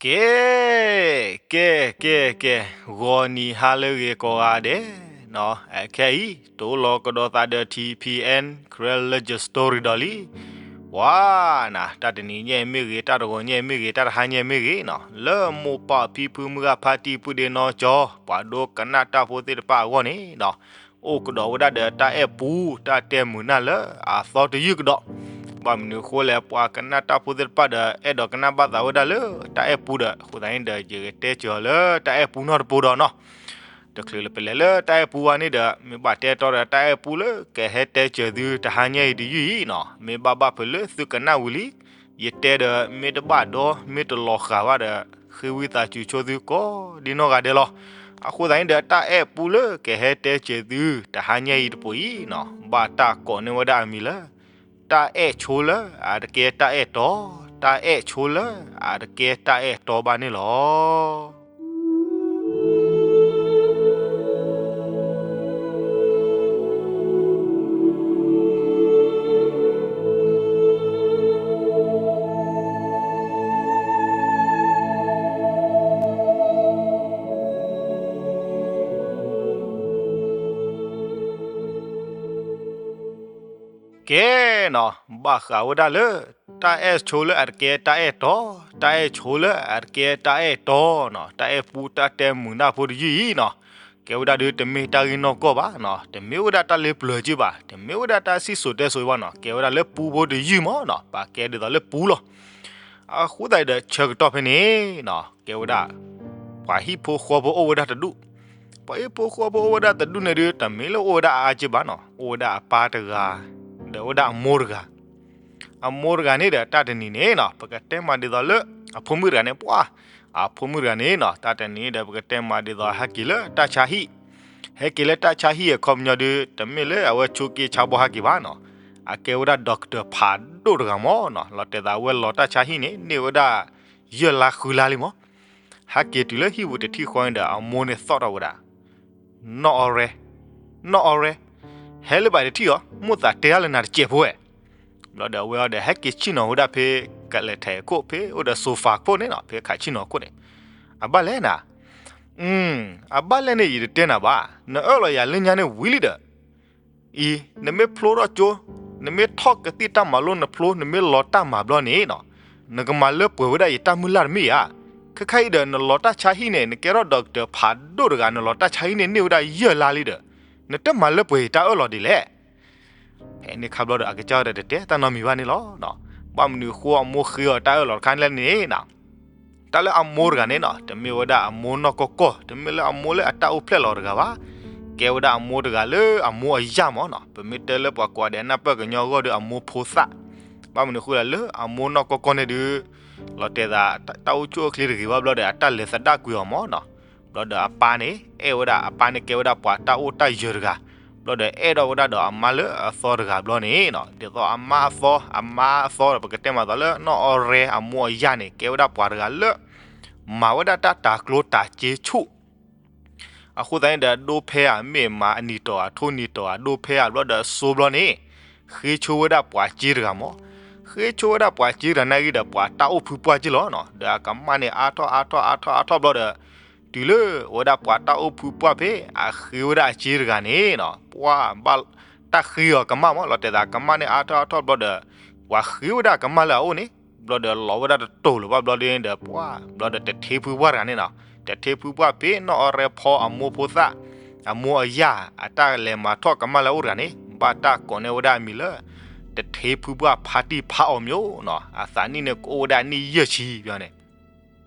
ကဲ, ကဲ, ကဲ, ကဲ, ဂီၤနံၤဟါလၢအဂ့ၤကိးဂၤဒဲး, ခဲအံၤ တအိၣ်လီၤကဒီးသးဒီး ထံၣ်ဖံၣ်အဲၣ် Karen Legend Story ဒီးလံ. ပှၤနၤ တၢ်တနံၤညါမ့ၢ်ဂ့ၤ, တၢ်တဂီၤညါမ့ၢ်ဂ့ၤ, တၢ်တဟါညါမ့ၢ်ဂ့ၤနီၤ, လၢမိၢ်ပၢ်ဖံဖုမုၢ်ဂၤဖါတံၢ်ပုၢ်ဒ့နီၢ်ကၠီ ပှၤဒိကနၣ်တၢ်ဖိသ့ၣ်တဖၣ်အဂီၢ်န့ၣ်နီၤ, အိၣ်ကဒီးဝဲဒၣ်ဒီးတၢ်အဲၣ်ပူ, တၢ်တဲမုာ်နၢ်လၢအသီတယုၢ်ကဒီး. ဘၣ်မနုၤအဃိလဲၣ်, ပှၤကနၣ်တၢ်ဖိသ့ၣ်တဖၣ်ဒီး အဲၣ်ဒိးကနၣ်ဘၣ်သးဝဲဒၣ်လၢတၢ်အဲၣ်ပူဒီး, အဃိသတးန့ၣ်ဒီး ယကတဲစၢၤအီၤလၢတၢ်အဲၣ်ပူနီၢ်တပူၤဒီးနီၤ. တချုးလၢပလဲၤလၢတၢ်အဲၣ်ပူဝဲန့ၣ်ဒီး မ့ၢ်ဘၣ်တဲတီဒီးတၢ်အဲၣ်ပူလၢ ကဟဲတဲစၢၤသုတဟါညါအံၤတယုၢ်အံၤနီၤ, မ့ၢ်ဘၣ်ဘၣ်ဖုးလၢသုကနၣ်ဝံၤလံ, ယတဲဒီးမ့ၢ်တဘၣ်ဒီး မ့ၢ်တလီၤဃာ်ဘၣ်ဒီး ဃ့ဝံသးစူၤဆိသုကိးဒ်နီၢ်ဂၤဒဲးလီၤ. အဃိသတးန့ၣ်ဒီး တၢ်အဲၣ်ပူလၢကဟဲတဲစၢၤသုတဟါညါအံၤတပူၤအံၤနီၤ, ဘၣ်တၢ်ကိးန့ၢ်ဝဲဒၣ်အမံၤလၢ တၢ်အဲၣ်ဆိလၢအတကဲတၢ်အဲၣ်တီ, တၢ်အဲၣ်ဆိလၢအတကဲတၢ်အဲၣ်တီဘၣ်န့ၣ်လီၤ. ကဲနီၤ, ဘၣ်ဃးဝဲဒၣ်လၢ တၢ်အဲၣ်ဆိလၢအတကဲတၢ်အဲၣ်တီ, တၢ်အဲၣ်ဆိလၢအတကဲတၢ်အဲၣ်တီနီၤ, တၢ်အဲၣ်ပူတၢ်တဲမုာ်နၢ်ဖိတယုၢ်အံၤနီၤ, ကဲဝဲဒၣ်ဒုးတမ့ၢ်တၢ်ဂ့ၢ်နီၢ်ကီၢ်ဘၣ်နီၤ, တမ့ၢ်ဝဲဒၣ်တၢ်လ့ပျၢၤက့ဘၣ်, တမ့ၢ်ဝဲဒၣ်တၢ်စံၣ်စိၤတဲစိၤဘၣ်နီၤ, ကဲဝဲဒၣ်လၢပူဖိတယုၢ်မးနီၤ, ပာ်ကဲဒ်သိးလၢပူလီၤ. အဃိသတးဒီးဆၢကတီၢ်ဖဲန့ၣ်နီၤ, ကဲဝဲဒၣ် ပှၤဟံၣ်ဖိဃီဖိအိၣ်ဝဲဒၣ်တဒူၣ်, ပှၤဟံၣ်ဖိဃီဖိအိၣ်ဝဲဒၣ်တဒူၣ်န့ၣ်ဒုး တမ့ၢ်လၢအိၣ်ဝဲဒၣ်အါအါက့ဘၣ်နီၤ, အိၣ်ဝဲဒၣ်အပၢ်တဂၤ, ဒီးအိၣ်ဝဲဒၣ်အမိၢ်တဂၤ အမိၢ်တဂၤန့ၣ်ဒီး တၢ်တနံၤန့ၣ်နီၤ, ပကတဲမးဒ်သိးလၢ အဖိမုၣ်တဂၤန့ၣ်ပှၤ, အဖိမုၣ်တဂၤန့ၣ်နီၤ, တၢ်တနံၤဒီး ပကတဲမးဒ်သိးဟဲက့ၤလၢတၢ်ဆါဟံၣ်, ဟဲက့ၤလၢတၢ်ဆါဟံၣ်အခီပညီဒုး တမ့ၢ်လၢအဝဲဆိးက့ဆါဘီဟဲက့ၤဘၣ်နီၤ, အကဲဝဲဒၣ် doctor ဖးဒိၣ်တဂၤမးနီၤ, လီၤတဲာ်သးဝဲလီၤတၢ်ဆါဟံၣ်န့ၣ် န့ၢ်ဝဲဒၣ် ယဲၢ်လါဃုလါလံမး, ဟဲက့ၤတုၤလၢဟံၣ်ပူၤတထံၣ်ဃီန့ၣ်ဒီး အမိၢ်န့ၣ်သီၣ်ထီၣ်ဝဲဒၣ် နီၢ်အီရဲ, နီၢ်အီရဲ, ဟဲလၢဘၣ်တထံၣ်အီၤ မိၢ်သးတဲအါလၢနၤတစဲးဖိဝဲ, ဘျီဒီးအဝဲအီၤဒီး ဟဲက့ၤဆ့ၣ်နီၤဝဲဒၣ်ဖဲ ကလဲၤထဲးခိၣ် ဖဲအိၣ်ဒီး sofa ခိၣ်န့ၣ်နီၤ, ဖဲခးဆ့ၣ်နီၤခိၣ်န့ၣ်, အဘၣ်လဲၣ်နၤ, အဘၣ်လဲၣ်န့ၣ် ယတတဲနၤဘၣ်, နအၢၣ်လီၤယၤလၢညါန့ၣ်ဝံၤလံဒီး အံၤ နမ့ၢ်ဖျိထီၣ်ကၠိ, နမ့ၢ်ထီၣ်ကသံၣ်တၢ်မၤလိနဖျိ, နမ့ၢ်လီၤတၢ်မၤဘျီန့ၣ်နီၤ, နကမၤလၢပှဲၤဝဲဒၣ်ယတၢ်မုၢ်လၢ်တမ့ၢ်ဧါ. ခဲခါအံၤဒီး နလီၤတၢ်ဆါဟံၣ်န့ၣ် နကဲထီၣ် doctor ဖးဒိၣ်တဂၤ, နလီၤတၢ်ဆါဟံၣ်န့ၣ် န့ၢ်ဝဲဒၣ်ယဲၢ်လါလံဒီး နတမၤလၢပှဲၤယတၢ်အၢၣ်လီၤဒ်လဲၣ်. ဖဲန့ၣ်ခါဘျီဒီး အကစၢ်ဒီးတတဲတၢ်နီတမံၤဘၣ်န့ၣ်လီၤ. ဘၣ်မနုၤအဃိအမိၢ်ဃ့အီၤတၢ်အၢၣ်လီၤတခါန့ၣ်လဲၣ်န့ၣ် တၢ်လၢအမိၢ်တဂၤန့ၣ်နီၤ, တမ့ၢ်ဝဲဒၣ်အမိၢ်နီၢ်ကီၢ်ကီၢ်, တမ့ၢ်လၢအမိၢ်လၢအတၢ်အိၣ်ဖျဲၣ်လီၤတဂၤဘၣ်. ကဲဝဲဒၣ်အမိၢ်တဂၤလၢအမိၢ်အယၢ်မးနီၤ. ပမ့ၢ်တဲလၢပှၤကိးဂၤဒဲးနၢ်ပၢၢ်ကညီအဂီၢ်ဒီး အမိၢ်ဖိသၣ်. ဘၣ်မနုၤအဃိလဲၣ်, လၢအမိၢ်နီၢ်ကီၢ်ကီၢ်န့ၣ်ဒုး လီၤတဲာ်သး တၢ်အိၣ်ဆူၣ်အိၣ်ချ့တဂ့ၤဘၣ်ဘျီဒီး အတၢ်လဲၤသဒၣ်ကွံာ်အီၤမးနီၤ. ဘျီဒီးအပၢ်န့ၣ် အဲၣ်ဝဲဒၣ်, အပၢ်န့ၣ်ကဲဝဲဒၣ်ပှၤတၢ်အိၣ်တၢ်ယၢၤတဂၤ, ဘျီဒီးအဲၣ်ဒိးဝဲဒၣ်ဒီးအမါလၢအသီတဂၤဘျီန့ၣ်နီၤ. ဒ်သိးအမါအသီ, အမါအသီဒီး ပကတဲမးသိးလၢနီၢ်အီရဲအမိၢ်အယၢ်န့ၣ် ကဲဝဲဒၣ်ပှၤတဂၤလၢ မၤဝဲဒၣ်တၢ်တၤကျိၤတၤစ့ဆူၣ် အဃိသတးန့ၣ်ဒီး ဒိဖဲဧါ, မ့ၢ်မၤအနံၤတီၤဧါ, ထိၣ်နံၤတီၤဧါ, ဒိဖဲဧါဘျီဒီးစိဘျီန့ၣ် ဃ့ဆိဝဲဒၣ်ပှၤစ့တဂၤမး. ဃ့ဆိဝဲဒၣ်ပှၤစ့တဂၤနာ်က့ဒီး ပှၤတၢ်အိၣ်ဖုပှၢ်က့လီၤနီၤ. ဒီးအကမၢ်န့ၣ်အါထီၣ်အါထီၣ်အါထီၣ်အါထီၣ်ဘျီဒီး တုၤလၢဝဲဒၣ်ပှၤတၢ်အိၣ်ဖုပှၢ်ဖဲ အဃ့ဝဲဒၣ်အစ့တဂၤန့ၣ်နီၤ, ပှၤဘၣ်တၢ်ဃ့အီၤကမၢ်မး. လီၤတဲာ်သးကမၢ်န့ၣ်အါထီၣ်အါထီၣ်ဘျီဒီး ပှၤဃ့ဝဲဒၣ်ကမၢ်လၢအအိၣ်န့ၣ် ဘျီဒီးလီၤဝဲဒၣ်တတိၤလၢၤဘၣ်ဘျီဒီး ပှၤဘျီဒီးတထ့ဖုပှၢ်တဂၤန့ၣ်နီၤ, တထ့ဖုပှၢ်ဖဲနီၢ်အီရဲဖီအမိၢ်ဖိသၣ် အမိၢ်အယၢ် အတၢ်လဲၤမၤထီၣ်ကမၢ်လၢအအိၣ်တဂၤန့ၣ် ဘၣ်တၢ်ကိးန့ၢ်ဝဲဒၣ်အမံၤလၢ တထ့ဖုပှၢ်ဖါတံၢ်ဖါအီၤမျိၤနီၤ. အသးနံၣ်န့ၣ်ကအိၣ်ဝဲဒၣ်နံၣ်ယဲၢ်ဆံဘၣ်န့ၣ်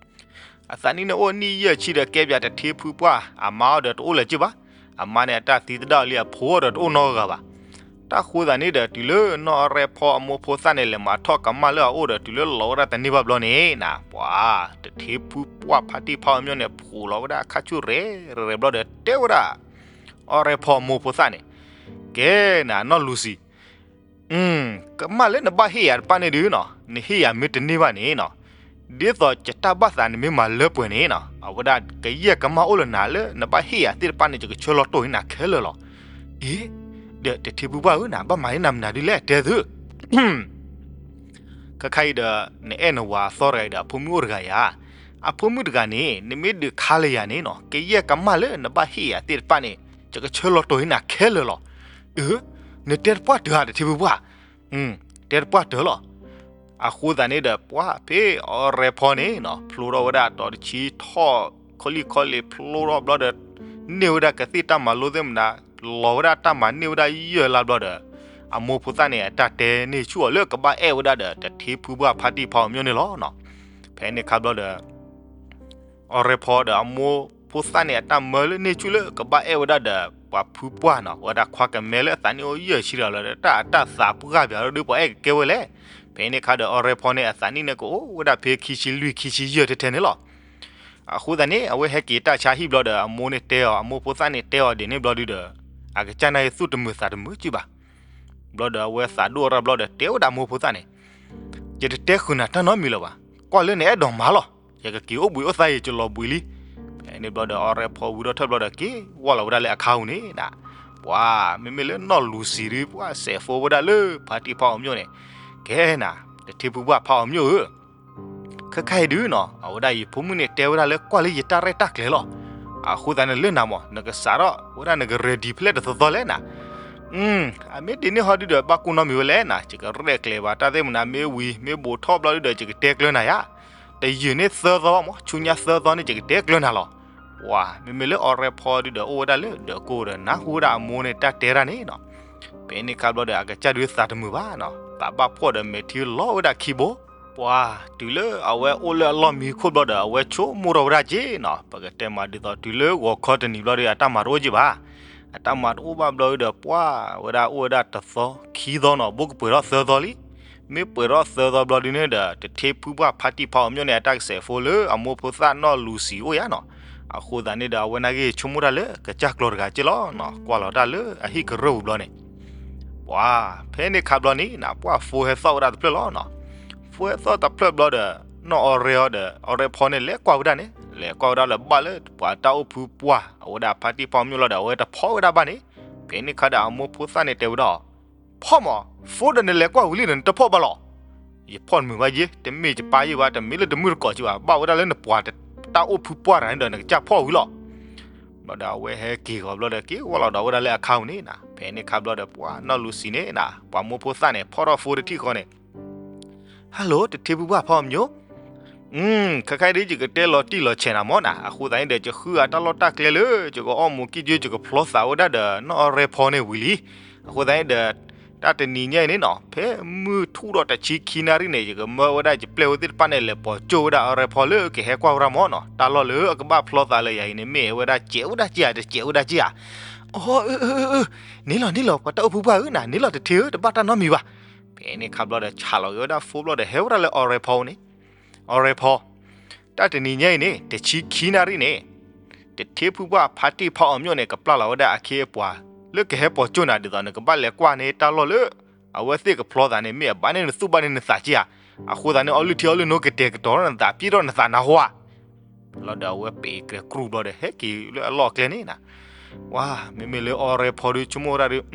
အသးနံၣ်န့ၣ်အိၣ်နံၣ်ယဲၢ်ဆံဒီး ကဲပၠးတထ့ဖုပှၢ် အမါအီၤဒီးတအိၣ်လၢၤက့ဘၣ်. အမါန့ၣ်အတၢ်သံသဒၣ်အီၤလံ အဖိအီၤဒီးတအိၣ်နီတဂၤဘၣ်. တၢ်ဃိသးန့ၣ်ဒီး တုၤလၢနီၢ်အီရဲဖီအမိၢ်ဖိသၣ်န့ၣ် လဲၤမၤထီၣ်ကမၢ်လၢအအိၣ်ဒီး တုၤလၢလီၤဝဲဒၣ်တန့ၢ်ဘၣ်ဘျီန့ၣ်နီၤ, ပှၤ တထ့ဖုပှၢ်ဖါတံၢ်ဖါအီၤမျိၤန့ၣ် ဖှိၣ်လီၤဝဲဒၣ်အခါဆူၣ်ရဲၣ်ရဲၣ်ဘျီဒီး တဲဝဲဒၣ် အီရဲဖီအမိၢ်ဖိသၣ်န့ၣ်, ကဲနၤနီၢ်လူၤစံၤ ကမၢ်လၢနဘၣ်ဟ့ၣ်ယၤတဖၣ်န့ၣ်ဒုးနီၤ, နဟ့ၣ်ယၤမ့ၢ်တန့ၢ်ဘၣ်န့ၣ်နီၤ, ဒ်သိးယတၢ်ဘၣ်သးနမ့ၢ်မၤလၢပှဲၤန့ၣ်နီၤ, အဝဲဒၣ်ကယဲၢ်ကမၢ်အိၣ်လၢနၤလၢနဘၣ်ဟ့ၣ်ယၤသ့ၣ်တဖၣ်န့ၣ် ယကဆၢလီၤတိၢ်န့ၢ်နၤခဲလၢာ်လီၤ. အ့ ဒီးတထ့ဖုပှၢ်ဧၢ, နဘၣ်မၤန့ၢ်နၤမနုၤဒ်လဲၣ် တဲသု ခဲခါအံၤဒီး နအဲၣ်နဝၤအသီတဂၤအံၤဒီး အဖိမုၣ်အိၣ်တဂၤဧါ. အဖိမုၣ်တဂၤန့ၣ် နမ့ၢ်ဒုးခါလၢယၤန့ၣ်နီၤ ကယဲၢ်ကမၣ်လၢနဘၣ်ဟ့ၣ်ယၤသ့ၣ်တဖၣ်န့ၣ် ယကဆၢလီၤတိၢ်ဟံးနၤခဲလၢာ်လီၤ. အၢ, နတဲတပှၢ်တၢၢ်ဧါ တထံဖုပှၢ်, တဲတပှၢ်တၢၢ်လီၤ. အဃိသတးန့ၣ်ဒီး ပှၢ်ဖဲအီၤရဲဖီန့ၣ်နီၤ ဖျိထီၣ်ဝဲဒၣ်အတီၤတဆံထီၣ် ခီလံခီလ့ၣ်ဖျိထီၣ်ဘျီဒီး န့ၢ်ဝဲဒၣ်ကသ့ၣ်တၢ်မၤလိသ့ၣ်မနၤ လီၤဝဲဒၣ်တၢ်မၤန့ၢ်ဝဲဒၣ်ယဲၢ်လါဘျီဒီး အမိၢ်ဖိသၣ်န့ၣ် အတၢ်တဲန့ၢ်ဆူၣ်အီၤလၢကဘၣ်အဲၣ်ဝဲဒၣ်ဒီး တထံဖုပှၢ်ဖါတံၢ်ဖါအီၤမျိၣ်န့ၣ်လီၤနီၤ. ဖဲန့ၣ်ခါဘျီဒီး အီၤရဲဖီဒီးအမိၢ်ဖိသၣ်န့ၣ် အတၢ်မၢလၢန့ၢ်ဆူၣ်လၢကဘၣ်အဲၣ်ဝဲဒၣ်ဒီး ပှၤဖုပှၢ်နီၤ ဝဲဒၣ်ခွါကမဲလၢအသးနံၣ်အိၣ်ယဲၢ်ဆံဒီးလီၤဒီး တၢ်အတၢ်သးပှၢ်ပၠးဒီးပှၤအဲၣ်ကကဲဝဲလဲၣ်. ဖဲန့ၣ်ခါဒီးအီၤရဲဖီန့ၣ် အသးနံၣ်န့ၣ်ကအိၣ်ဝဲဒၣ်ဖဲခံဆံလွံၢ်ခံဆံယဲၢ်ထဲထဲန့ၣ်လီၤ. အဃိသတးန့ၣ် အဝဲဟဲက့ၤတၢ်ဆါဟံၣ်ဘျီဒီး အမိၢ်န့ၣ်တဲအီၤ အမိၢ်ဖိသၣ်န့ၣ်တဲအီၤဒ်န့ၣ်ဘျီဒုဒီး အကစၢ်နာ်က့သူၣ်တမုာ်သးတမုာ်က့ဘၣ်. ဘျီဒီးအဝဲသးဒိၣ်ရၣ်ဘျီဒီး တဲဝဲဒၣ်အမိၢ်ဖိသၣ်န့ၣ် ယတတဲဃုာ်နၤတၢ်နီတမံၤလၢၤဘၣ်. ကွၢ်လၢနအဲၣ်ဒိးမၤလီၤ. ယကက့ၤအိၣ်ဘှံးအိၣ်သါယကလီၤဘှံးလံ. ဖဲန့ၣ်ဘျီဒီး အီၤရဲဖီဝံၤထီၣ်ထၢၣ်ဘျီဒီး က့ၤဝီလီၤဝဲဒၣ်လၢအခါပူၤန့ၣ်နၤ. ပှၤ မ့မ့ၢ်လၢနီၢ်လူၤစံၤဒု ပှၤစဲးဖိဝဲဒၣ်လၢ ဖါတံၢ်ဖါအီၤမျိၣ်န့ၣ်, ကဲနၤ, တထံဖုပှၢ်ဖါအီၤမျိၣ်ဧၢ ခဲခါအံၤဒုနီၤ အဝဲဒၣ်ယဖိမုၣ်န့ၣ်တဲဝဲဒၣ်လၢကွၢ်လၢယတၢ်ရဲၣ်တၢ်ကျဲၤလီၤ. အဃိသတးန့ၣ်လၢနၤမး နကစးထီၣ်ဝဲဒၣ်နက ready ဖဲလဲၣ်တသီသီလဲၣ်နၤ. အမ့ၢ်ဒ်န့ၣ်ဟီဒုဒီး ဘၣ်ကိၢ်နီတမံၤဝဲလဲၣ်နၤ, ယကရဲၣ်ကျဲၤဘၣ်တၢ်သ့ၣ်မနၤ မ့ၢ်ဝံၤမ့ၢ်ဘူးထီၣ်ဘျီဒုဒီး ယကတဲကျၢၤနၤယါ. တယုၢ်န့ၢ်သၢသီမး ဆူညါသၢသီန့ၣ် ယကတဲကျၢၤနၤလီၤ. ပှၤ မ့မ့ၢ်လၢအီၤရဲဖီဒုဒီး အိၣ်ဝဲဒၣ်လၢဒီးကိၢ်ဒီး နၢ်ဟူဝဲဒၣ်အမိၢ်န့ၣ်တၢ်တဲတၢ်န့ၣ်နီၤ. ဖဲန့ၣ်ခါဘျီဒီး အကစၢ်ဒုသးတမုာ်ဘၣ်နီၤ, သးဘၣ်ဖှီၣ်ဒီးမဲာ်ထံလီၤဝဲဒၣ်ခံဘိ. ပှၤ တုၤလၢအဝဲအိၣ်လၢအလီၢ်မံခိၣ်ဘျီဒီး အဝဲဆိကမိၣ်ထီၣ်ဝဲဒၣ်က့နီၤ, ပကတဲမးဒ်သိး တုၤလၢဂီၤခီတနံၤဘျီဒီး အတၢ်မၤတအိၣ်က့ဘၣ်. အတၢ်မၤတအိၣ်ဘၣ်ဘျီဒီး ပှၤဝဲဒၣ်အိၣ်ဝဲဒၣ်တသီခံသီနီၤ, ဘိၣ်ကပှဲၤထီၣ်သၢသီလံ. မ့ၢ်ပှဲၤထီၣ်သၢသီဘျီဒုန့ၣ်ဒီး တထံဖုပှၢ်ဖါတံၢ်ဖါအီၤမျိၣ်န့ၣ် အတၢ်ကစဲးဖိလၢအမိၢ်ဖိသၣ်နီၢ်လူၤစံၤအိၣ်ယါနီၤ. အဃိသတးန့ၣ်ဒီး အဝဲနာ်က့ဆိကမိၣ်တၢ်လၢကစၢ်ကျီၤတဂၤက့လီၤနီၤ, ကွၢ်လီၤတၢ်လၢအဟံၣ်ကရၢၢ်ပူၤဘျီန့ၣ် ပှၤ ဖဲန့ၣ်ခါဘျီန့ၣ်နၤ ပှၤဖိဟဲသီၣ်ဝဲဒၣ်တဖျၢၣ်လီၤနီၤ. ဖိဟဲသီၣ်တဖျၢၣ်ဘျီဒီး နီၢ်အီၤရဲအီၤဒီး အီၤရဲဖီန့ၣ် လဲၤကွၢ်ဝဲဒၣ်န့ၣ် လဲၤကွၢ်ဝဲဒၣ်လၢဘၣ်လၢပှၤတၢ်အိၣ်ဖုပှၢ် အဝဲဒၣ်ဖါတံၢ်ဖါအီၤမျိၣ်လီၤဒီး အဝဲတဖီၣ်ဝဲဒၣ်ဘၣ်န့ၣ်. ဖဲန့ၣ်ခါဒီးအမိၢ်ဖိသၣ်န့ၣ်တဲဝဲဒၣ်အီၤ, ဖီၣ်မး, ဖိဒီးနလဲၤကွၢ်ဝံၤလံဒီး နတဖီၣ်ဘၣ်လီၤ. ယဖီၣ်တမုာ်ဘၣ်ယ့, တမ့ၢ်ယပၢ်ယ့ၢ်ဘၣ်, တမ့ၢ်လၢတမုၢ်တကိးက့ဘၣ်, ဘၣ်ဝဲဒၣ်လၢနပှၤတၢ်အိၣ်ဖုပှၢ်တဂၤန့ၣ်ဒီး နကစၢ်ဖီၣ်ဝံၤလီၤ. ဘျီဒီးအဝဲဟဲက့ၤဂီၤဘျီဒီး က့ၤဝီလီၤဒီးဝဲဒၣ်လၢအခါပူၤန့ၣ်နၤ. ဖဲန့ၣ်ခါဘျီဒီး ပှၤနီၢ်လူၤစံၤန့ၣ်နၤ ပှၤမိၢ်ဖိသၣ်န့ၣ် ဖီၣ်ထီၣ်ဖိတထံၣ်ဃီန့ၣ် Hello တထံဖုပှၢ်ဖါအီၤမျိၣ်, ခဲခါအံၤဒ်ယကတဲလီၤတံၢ်လီၤဆဲးနၤမ့ၢ်နၤ, အဃိသတးန့ၣ်ဒီး ယဃုအတၢ်လီၢ်တၢ်ကျဲလၢ ယကအီၣ်မူးကံၢ်ကၢ ယကဖျီသးဝဲဒၣ်ဒီး နီၢ်အီၤရဲဖီန့ၣ်ဝံၤလံ. အဃိသတးန့ၣ်ဒီး တၢ်တနံၤညါအံၤန့ၣ်နီၤ ဖဲမုၢ်ထူၣ်ဒီးတဆံခံနၣ်ရံၣ်န့ၣ် ယကမၢဝဲဒၣ်ယပျဲၢ်ဝဲသ့ၣ်တဖၣ်န့ၣ် လဲၤပိာ်ကၠိဝဲဒၣ်အီၤရဲဖီလၢကဟဲကွၢ်ဝဲဒၣ်မ့ၢ်နီၤ, တၢ်လီၢ်လၢအကဘၣ်ဖျီသးလၢယၤအံၤန့ၣ် မ့ၢ်ဝဲဒၣ်စဲးဝဲဒၣ်က့ဧါ တစဲးဝဲဒၣ်က့ဧါ. အိ အၢ အၢ အၢ န့ၣ်လီၤ န့ၣ်လီၤ ပှၤတၢ်အိၣ်ဖုပှၢ်ဧၢနၤ, န့ၣ်လီၤတထံဧၢ, တဘၣ်တၢ်နီတမံၤဘၣ်. ဖဲန့ၣ်ခါဘျီဒီး ဆးလီၤက့ၤဝဲဒၣ် phone ဘျီဒီး ဟဲဝဲဒၣ်လၢအီၤရဲဖီန့ၣ်, အီၤရဲဖီ, တၢ်တနံၤညါအံၤန့ၣ် တဆံခံနၣ်ရံၣ်န့ၣ် တထံဖုပှၢ်ဖါတံၢ်ဖါအီၤမျိၣ်န့ၣ် ကပျၢ်လီၤဝဲဒၣ်အခ့အပှၤ လၢကဟဲပိာ်ကၠိနၤ ဒ်သိးနကဘၣ်လဲၤကွၢ်န့ၢ်တၢ်လီၢ်လၢ အဝဲသ့ၣ်ကဖျီသးန့ၣ် မ့ၢ်အဘၣ်န့ၢ်နသူၣ်ဘၣ်န့ၢ်နသးက့ဧါ. အဃိသတးန့ၣ် အီလုၢ်ထံအီလုၢ်နိကတဲာ်ကတီၤထီၣ်နသး ပျံၤထီၣ်နသးနၢ်ဟူဧါ. လီၤဒီးအဝဲပ့ၤကဲၤကြူၢ်ဘျီဒီး ဟဲက့ၤလၢအလီၢ်အကျဲန့ၣ်နၤ, ဝါ မ့မ့ၢ်လၢအီၤရဲဖီဒု ဆိကမိၣ်ဝဲဒၣ်ဒု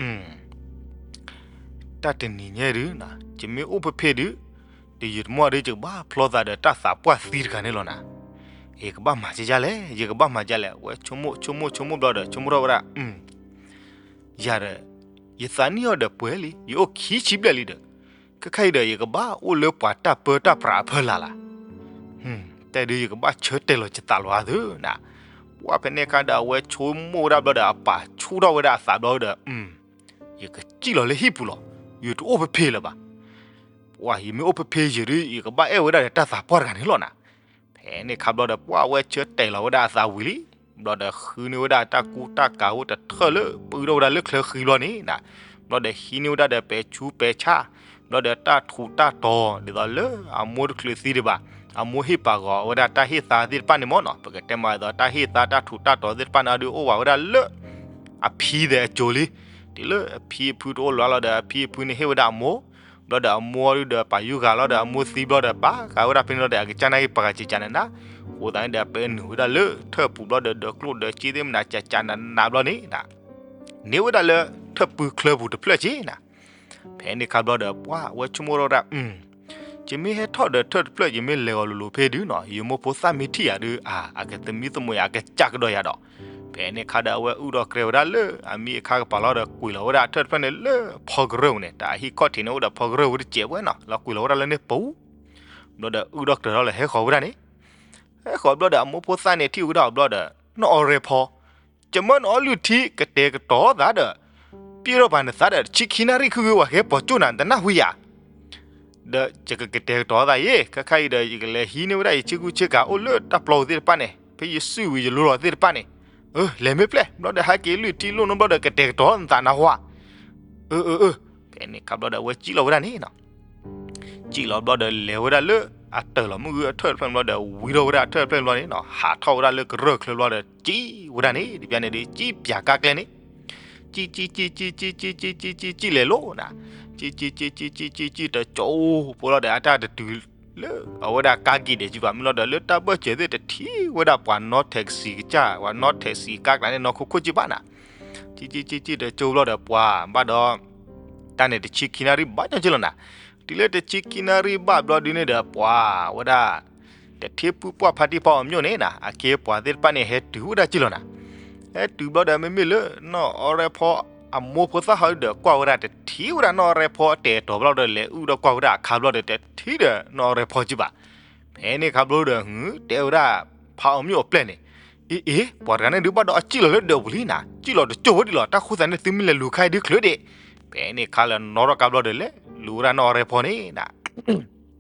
တၢ်တနံၤညါဒု ယမ့ၢ်အိၣ်ဖဲဖဲဒု တယုၢ်တမီၢ်ဒု ယကဘၣ်ဖျီသးဒီးတၢ်သးပှၢ်သံတဂၤန့ၣ်လီၤနၤ. ယကဘၣ်မၤကဲယါလဲၣ်, ယကဘၣ်မၤကဲလဲၣ်, ဝဲဆိကမိၣ်ဆိကမိၣ်ဆိကမိၣ်ဘျီဒီး ဆိကမိၣ်ထီၣ်ဝဲဒၣ် ယၤဒီး ယသးနံၣ်အီၤဒီးပှဲၤလံ, ယအိၣ်ခံဆံဘျဲၣ်လံဒီး ခဲခါအံၤဒီး ယကဘၣ်အိၣ်လၢပှၤတၢ်ပၢတၢ်ပြးအဖီလာ်လၢ်. တဲဒု ယကဘၣ်ဆၢတဲာ်လီၤယသးလီၤအါသုနၤ. ပှၢ်ဖဲန့ၣ်အခါဒီး အဝဲဆိကမိၣ်ဝဲဒၣ်ဘျီဒီး အပာ်ဆူၣ်ထီၣ်ဝဲဒၣ်အသးဘျီဒီး ယကစံၣ်လီၤလၢဟံၣ်ပူၤလီၤ. ယတအိၣ်ဖဲဖဲလၢၤဘၣ်. ပှၢ် ယမ့ၢ်အိၣ်ဖဲဖဲယုာ်ဒု ယကဘၣ်အဲၣ်ဝဲဒၣ်ဒီးတၢ်သးပှၢ်တဂၤန့ၣ်လီၤနၤ. ဖဲန့ၣ်ခါဘျီဒီး ပှၢ်ဝဲဆၢတဲာ်လီၤဝဲဒၣ်အသးဝံၤလံ. ဘျီဒီးဃုန့ၢ်ဝဲဒၣ်တၢ်ကူတၢ်ကၤအိၣ်တထၢၣ်လၢ ပုၢ်ထီၣ်ဝဲဒၣ်လၢချၢဃံဘျီန့ၣ်နၤ. ဘျီဒီးဟံးန့ၢ်ဝဲဒၣ်ဒီးပဲာ်ဆူပဲာ်ဆၣ်, ဘျီဒီးတၢ်ထူးတၢ်တီၤ ဒ်သိးလၢအမိၢ်တချုးသံဒံးဘၣ်, အမိၢ်ဟ့ၣ်ပာ်ဂီၤဝဲဒၣ်တၢ်ဟ့ၣ်သါသ့ၣ်တဖၣ်န့ၣ်မ့ၢ်နီၤ, ပကတဲမးဒ်သိးတၢ်ဟ့ၣ်သါတၢ်ထူးတၢ်တီၤသ့ၣ်တဖၣ်န့ၣ် အဒုးအိၣ်ဝးဝဲဒၣ်လၢ အဖံသဲးအစိၤလံ. တုၤလၢအဖံအဖုတအိၣ်လၢၤလီၤဒီး အဖံအဖုန့ၣ်ဟ့ၣ်ဝဲဒၣ်အမိၢ်, ဘျီဒီးအမိၢ်ဒုဒီးပာ်ယူၢ်ဂၤလီၤဒီး အမိၢ်သံဘျီဒီး ပာ်ဃာ်ဝဲဒၣ်ဖဲန့ၣ်လီၤဒီး အကစၢ်နာ်က့ပှၤဂၤကကနန, အဃိသတးန့ၣ်ဒီး ပဲနုာ်ဝဲဒၣ်လၢထၢၣ်ပူၤဘျီဒီး ဒၢးကျိၣ်ဒၢးစ့သ့ၣ်မနၤ ကကနနဘျီန့ၣ် န့ၢ်ဝဲဒၣ်လၢထၢၣ်ပူၤချၢပူၤတဖျၢၣ်က့နၤ. ဖဲန့ၣ်ခါဘျီဒီး ပှၢ်ဝဲဆိကမိၣ်ထီၣ်ဝဲဒၣ် ယမ့ၢ်ဟဲထီၣ်ဒီးထၢၣ်တဖျၢၣ် ယမ့ၢ်လဲၤဂီၤလိၤလိၤဖဲဒုနီၤ ယမိၢ်ဖိသၣ်မ့ၢ်ထံၣ်ယၤဒုး အါ အကသမံသမိးယၤ အကစၢ်ကဒီးယၤဒီး, ဖဲန့ၣ်ခါဒီးအဝဲအုၣ်ဒီးကြဲဝဲဒၣ်လၢ အမံအခါကပၤလီၤဒီး ကွံာ်လီၤဝဲဒၣ်အထၢၣ်တဖျၢၣ်န့ၣ်လၢဖီကရၢၢ်ပူၤန့ၣ်, တၢ်အဟံၣ်ခီၣ်ထံးန့ၣ်အိၣ်ဒီးဖီကရၢၢ်ပူၤတစဲးဝဲနီၤ, လီၤကွံာ်လီၤဝဲဒၣ်လၢန့ၣ်ပူၤ, ဘျီဒီးအုၣ်ဒီးကြဲထီၣ်လၢဟဲဃီၤဝဲဒၣ်န့ၣ်, ဟဲဃီၤဘျီဒီးအမိၢ်ဖိသၣ်န့ၣ်ထံၣ်ဝဲဒၣ်ဘျီဒီး, နီၢ်အီရဲဖီ ယမၢနအီလုၢ်ထံကတဲာ်ကတီၤသးဒီး, ပျဲထီၣ်ပှၤနသးဒီး တဆံခံနၣ်ရံၣ်ခံဂ့ၤ ပှၤဟဲပိာ်ကၠိၣ်နၤ နတနၢ်ဟူယၤ, ဒီးယကကတဲာ်ကတီၤသးယ့ၣ်, ခဲခါအံၤဒီး ယကလဲၤဟံးန့ၢ်ဝဲဒၣ်ယဆ့ကူဆ့ကၤအိၣ်လၢတၢ်ပျီပူၤသ့ၣ်တဖၣ်န့ၣ်, ဖဲယစုၣ်ဝံၤယလိလီၤသ့ၣ်တဖၣ်န့ၣ်, အၢ လဲၤမ့ၢ်ဖျဲၣ်, ဘျီဒီးဟဲက့ၤလုၢ်ထံလိၣ်နီၢ်ဘျီဒီး ကတဲာ်ကတီၤနသးနၢ်ဟူဧါ, အၢ အၢ အၢ, ဖဲန့ၣ်ခါဘျီဒီးအဝဲစံၣ်လီၤဝဲဒၣ်န့ၣ်နီၤ စံၣ်လီၤဘျီဒီးလဲၤဝဲဒၣ်လၢ အတၢၢ်လီၤမုၢ်ဂုၢ်အထၢၣ်တဖျၢၣ်ဘျီဒီး ဝံထီၣ်ဝဲဒၣ်အထၢၣ်တဖျၢၣ်ဘျီန့ၣ်နီၤ, ဟးထီၣ်ဝဲဒၣ်လၢကရၢၢ်ချၢဘျီဒီး စံၣ်ဝဲဒၣ်န့ၣ် တပျၢ်န့ၣ်ဒီး စံၣ်ပၠးကါကျဲန့ၣ်, စံၣ် စံၣ် စံၣ် စံၣ် စံၣ် စံၣ် စံၣ် စံၣ် စံၣ် လဲၤလိၤနၤ, စံၣ် စံၣ် စံၣ် စံၣ် စံၣ် စံၣ် တကၠိဖိလီၤဒီး အတၢ်တတုၤလၢ အဝဲဒၣ်ကါက့ၤဒဲးကံဘၣ်မုၢ်လီၤဒီး လၢတၢ်ဘၢၣ်စၢၤသ့ၣ်တထံၣ်ဝဲဒၣ်ပှၤနီၣ်ထဲးစံကစၢ် ပှၤနီၣ်ထဲးစံကါကျဲန့ၣ်နီၢ်ခိခိၣ်ကံဘၣ်နၤ စံၣ် စံၣ် စံၣ် စံၣ် တကၠိဘျီဒီး ပှၤဘၣ်ဒီး တၢ်န့ၣ်တဆံခံနၣ်ရံၣ်ဘၣ်ညီက့လီၤနၤ, တုၤလၢတဆံခံနၣ်ရံၣ်ဘၣ်ဘျီဒုန့ၣ်ဒီး ပှၤဝဲဒၣ် တထံၣ်ပုၢ်ပှၢ်ဖါတံၢ်ဖီအီၤမၠိၣ်န့ၣ်နၤ, အခ့အပှၤသ့ၣ်တဖၣ်န့ၣ် ဟဲတုၤဝဲဒၣ်က့လီၤနၤ, ဟဲတုၤဘျီဒီး မ့မ့ၢ်လၢ နီၢ်အီရဲဖီ အမိၢ်ဖိသၣ်ဟီဒုဒီး ကွၢ်ဝဲဒၣ်တထံၣ်ဝဲဒၣ်နီၢ်အီရဲဖီအတဲာ်အတီၤဘျီဒီး လဲၤအုၣ်ဒီးကွၢ်ဝဲဒၣ်အခါဘျီဒီး တထံၣ်ဒီးနီၢ်အီရဲဖီကံဘၣ် ဖဲန့ၣ်ခါဘျီဒီး ဟု တဲဝဲဒၣ် ဖါအီၤမၠိၣ်အပျဲၢ်န့ၣ်, အ့ အ့ ပှၤတဂၤန့ၣ်ဒုးဘၣ်ဒီးအစံၣ်လီၤလၢဒၢးပူၤလံနၤ, စံၣ်လီၤတကၠိဝဲဒံးလီၤ, တၢ်ဃိသတးန့ၣ် သုမ့ၢ်လဲၤလူၤခါအံၤဒုးချုးဒံး, ဖဲန့ၣ်ခါလၢနီၣ်ထီၣ်ကါဘျီဒီး လဲၤလူၤဝဲဒၣ်နီၢ်အီရဲဖီန့ၣ်နၤ နီၢ်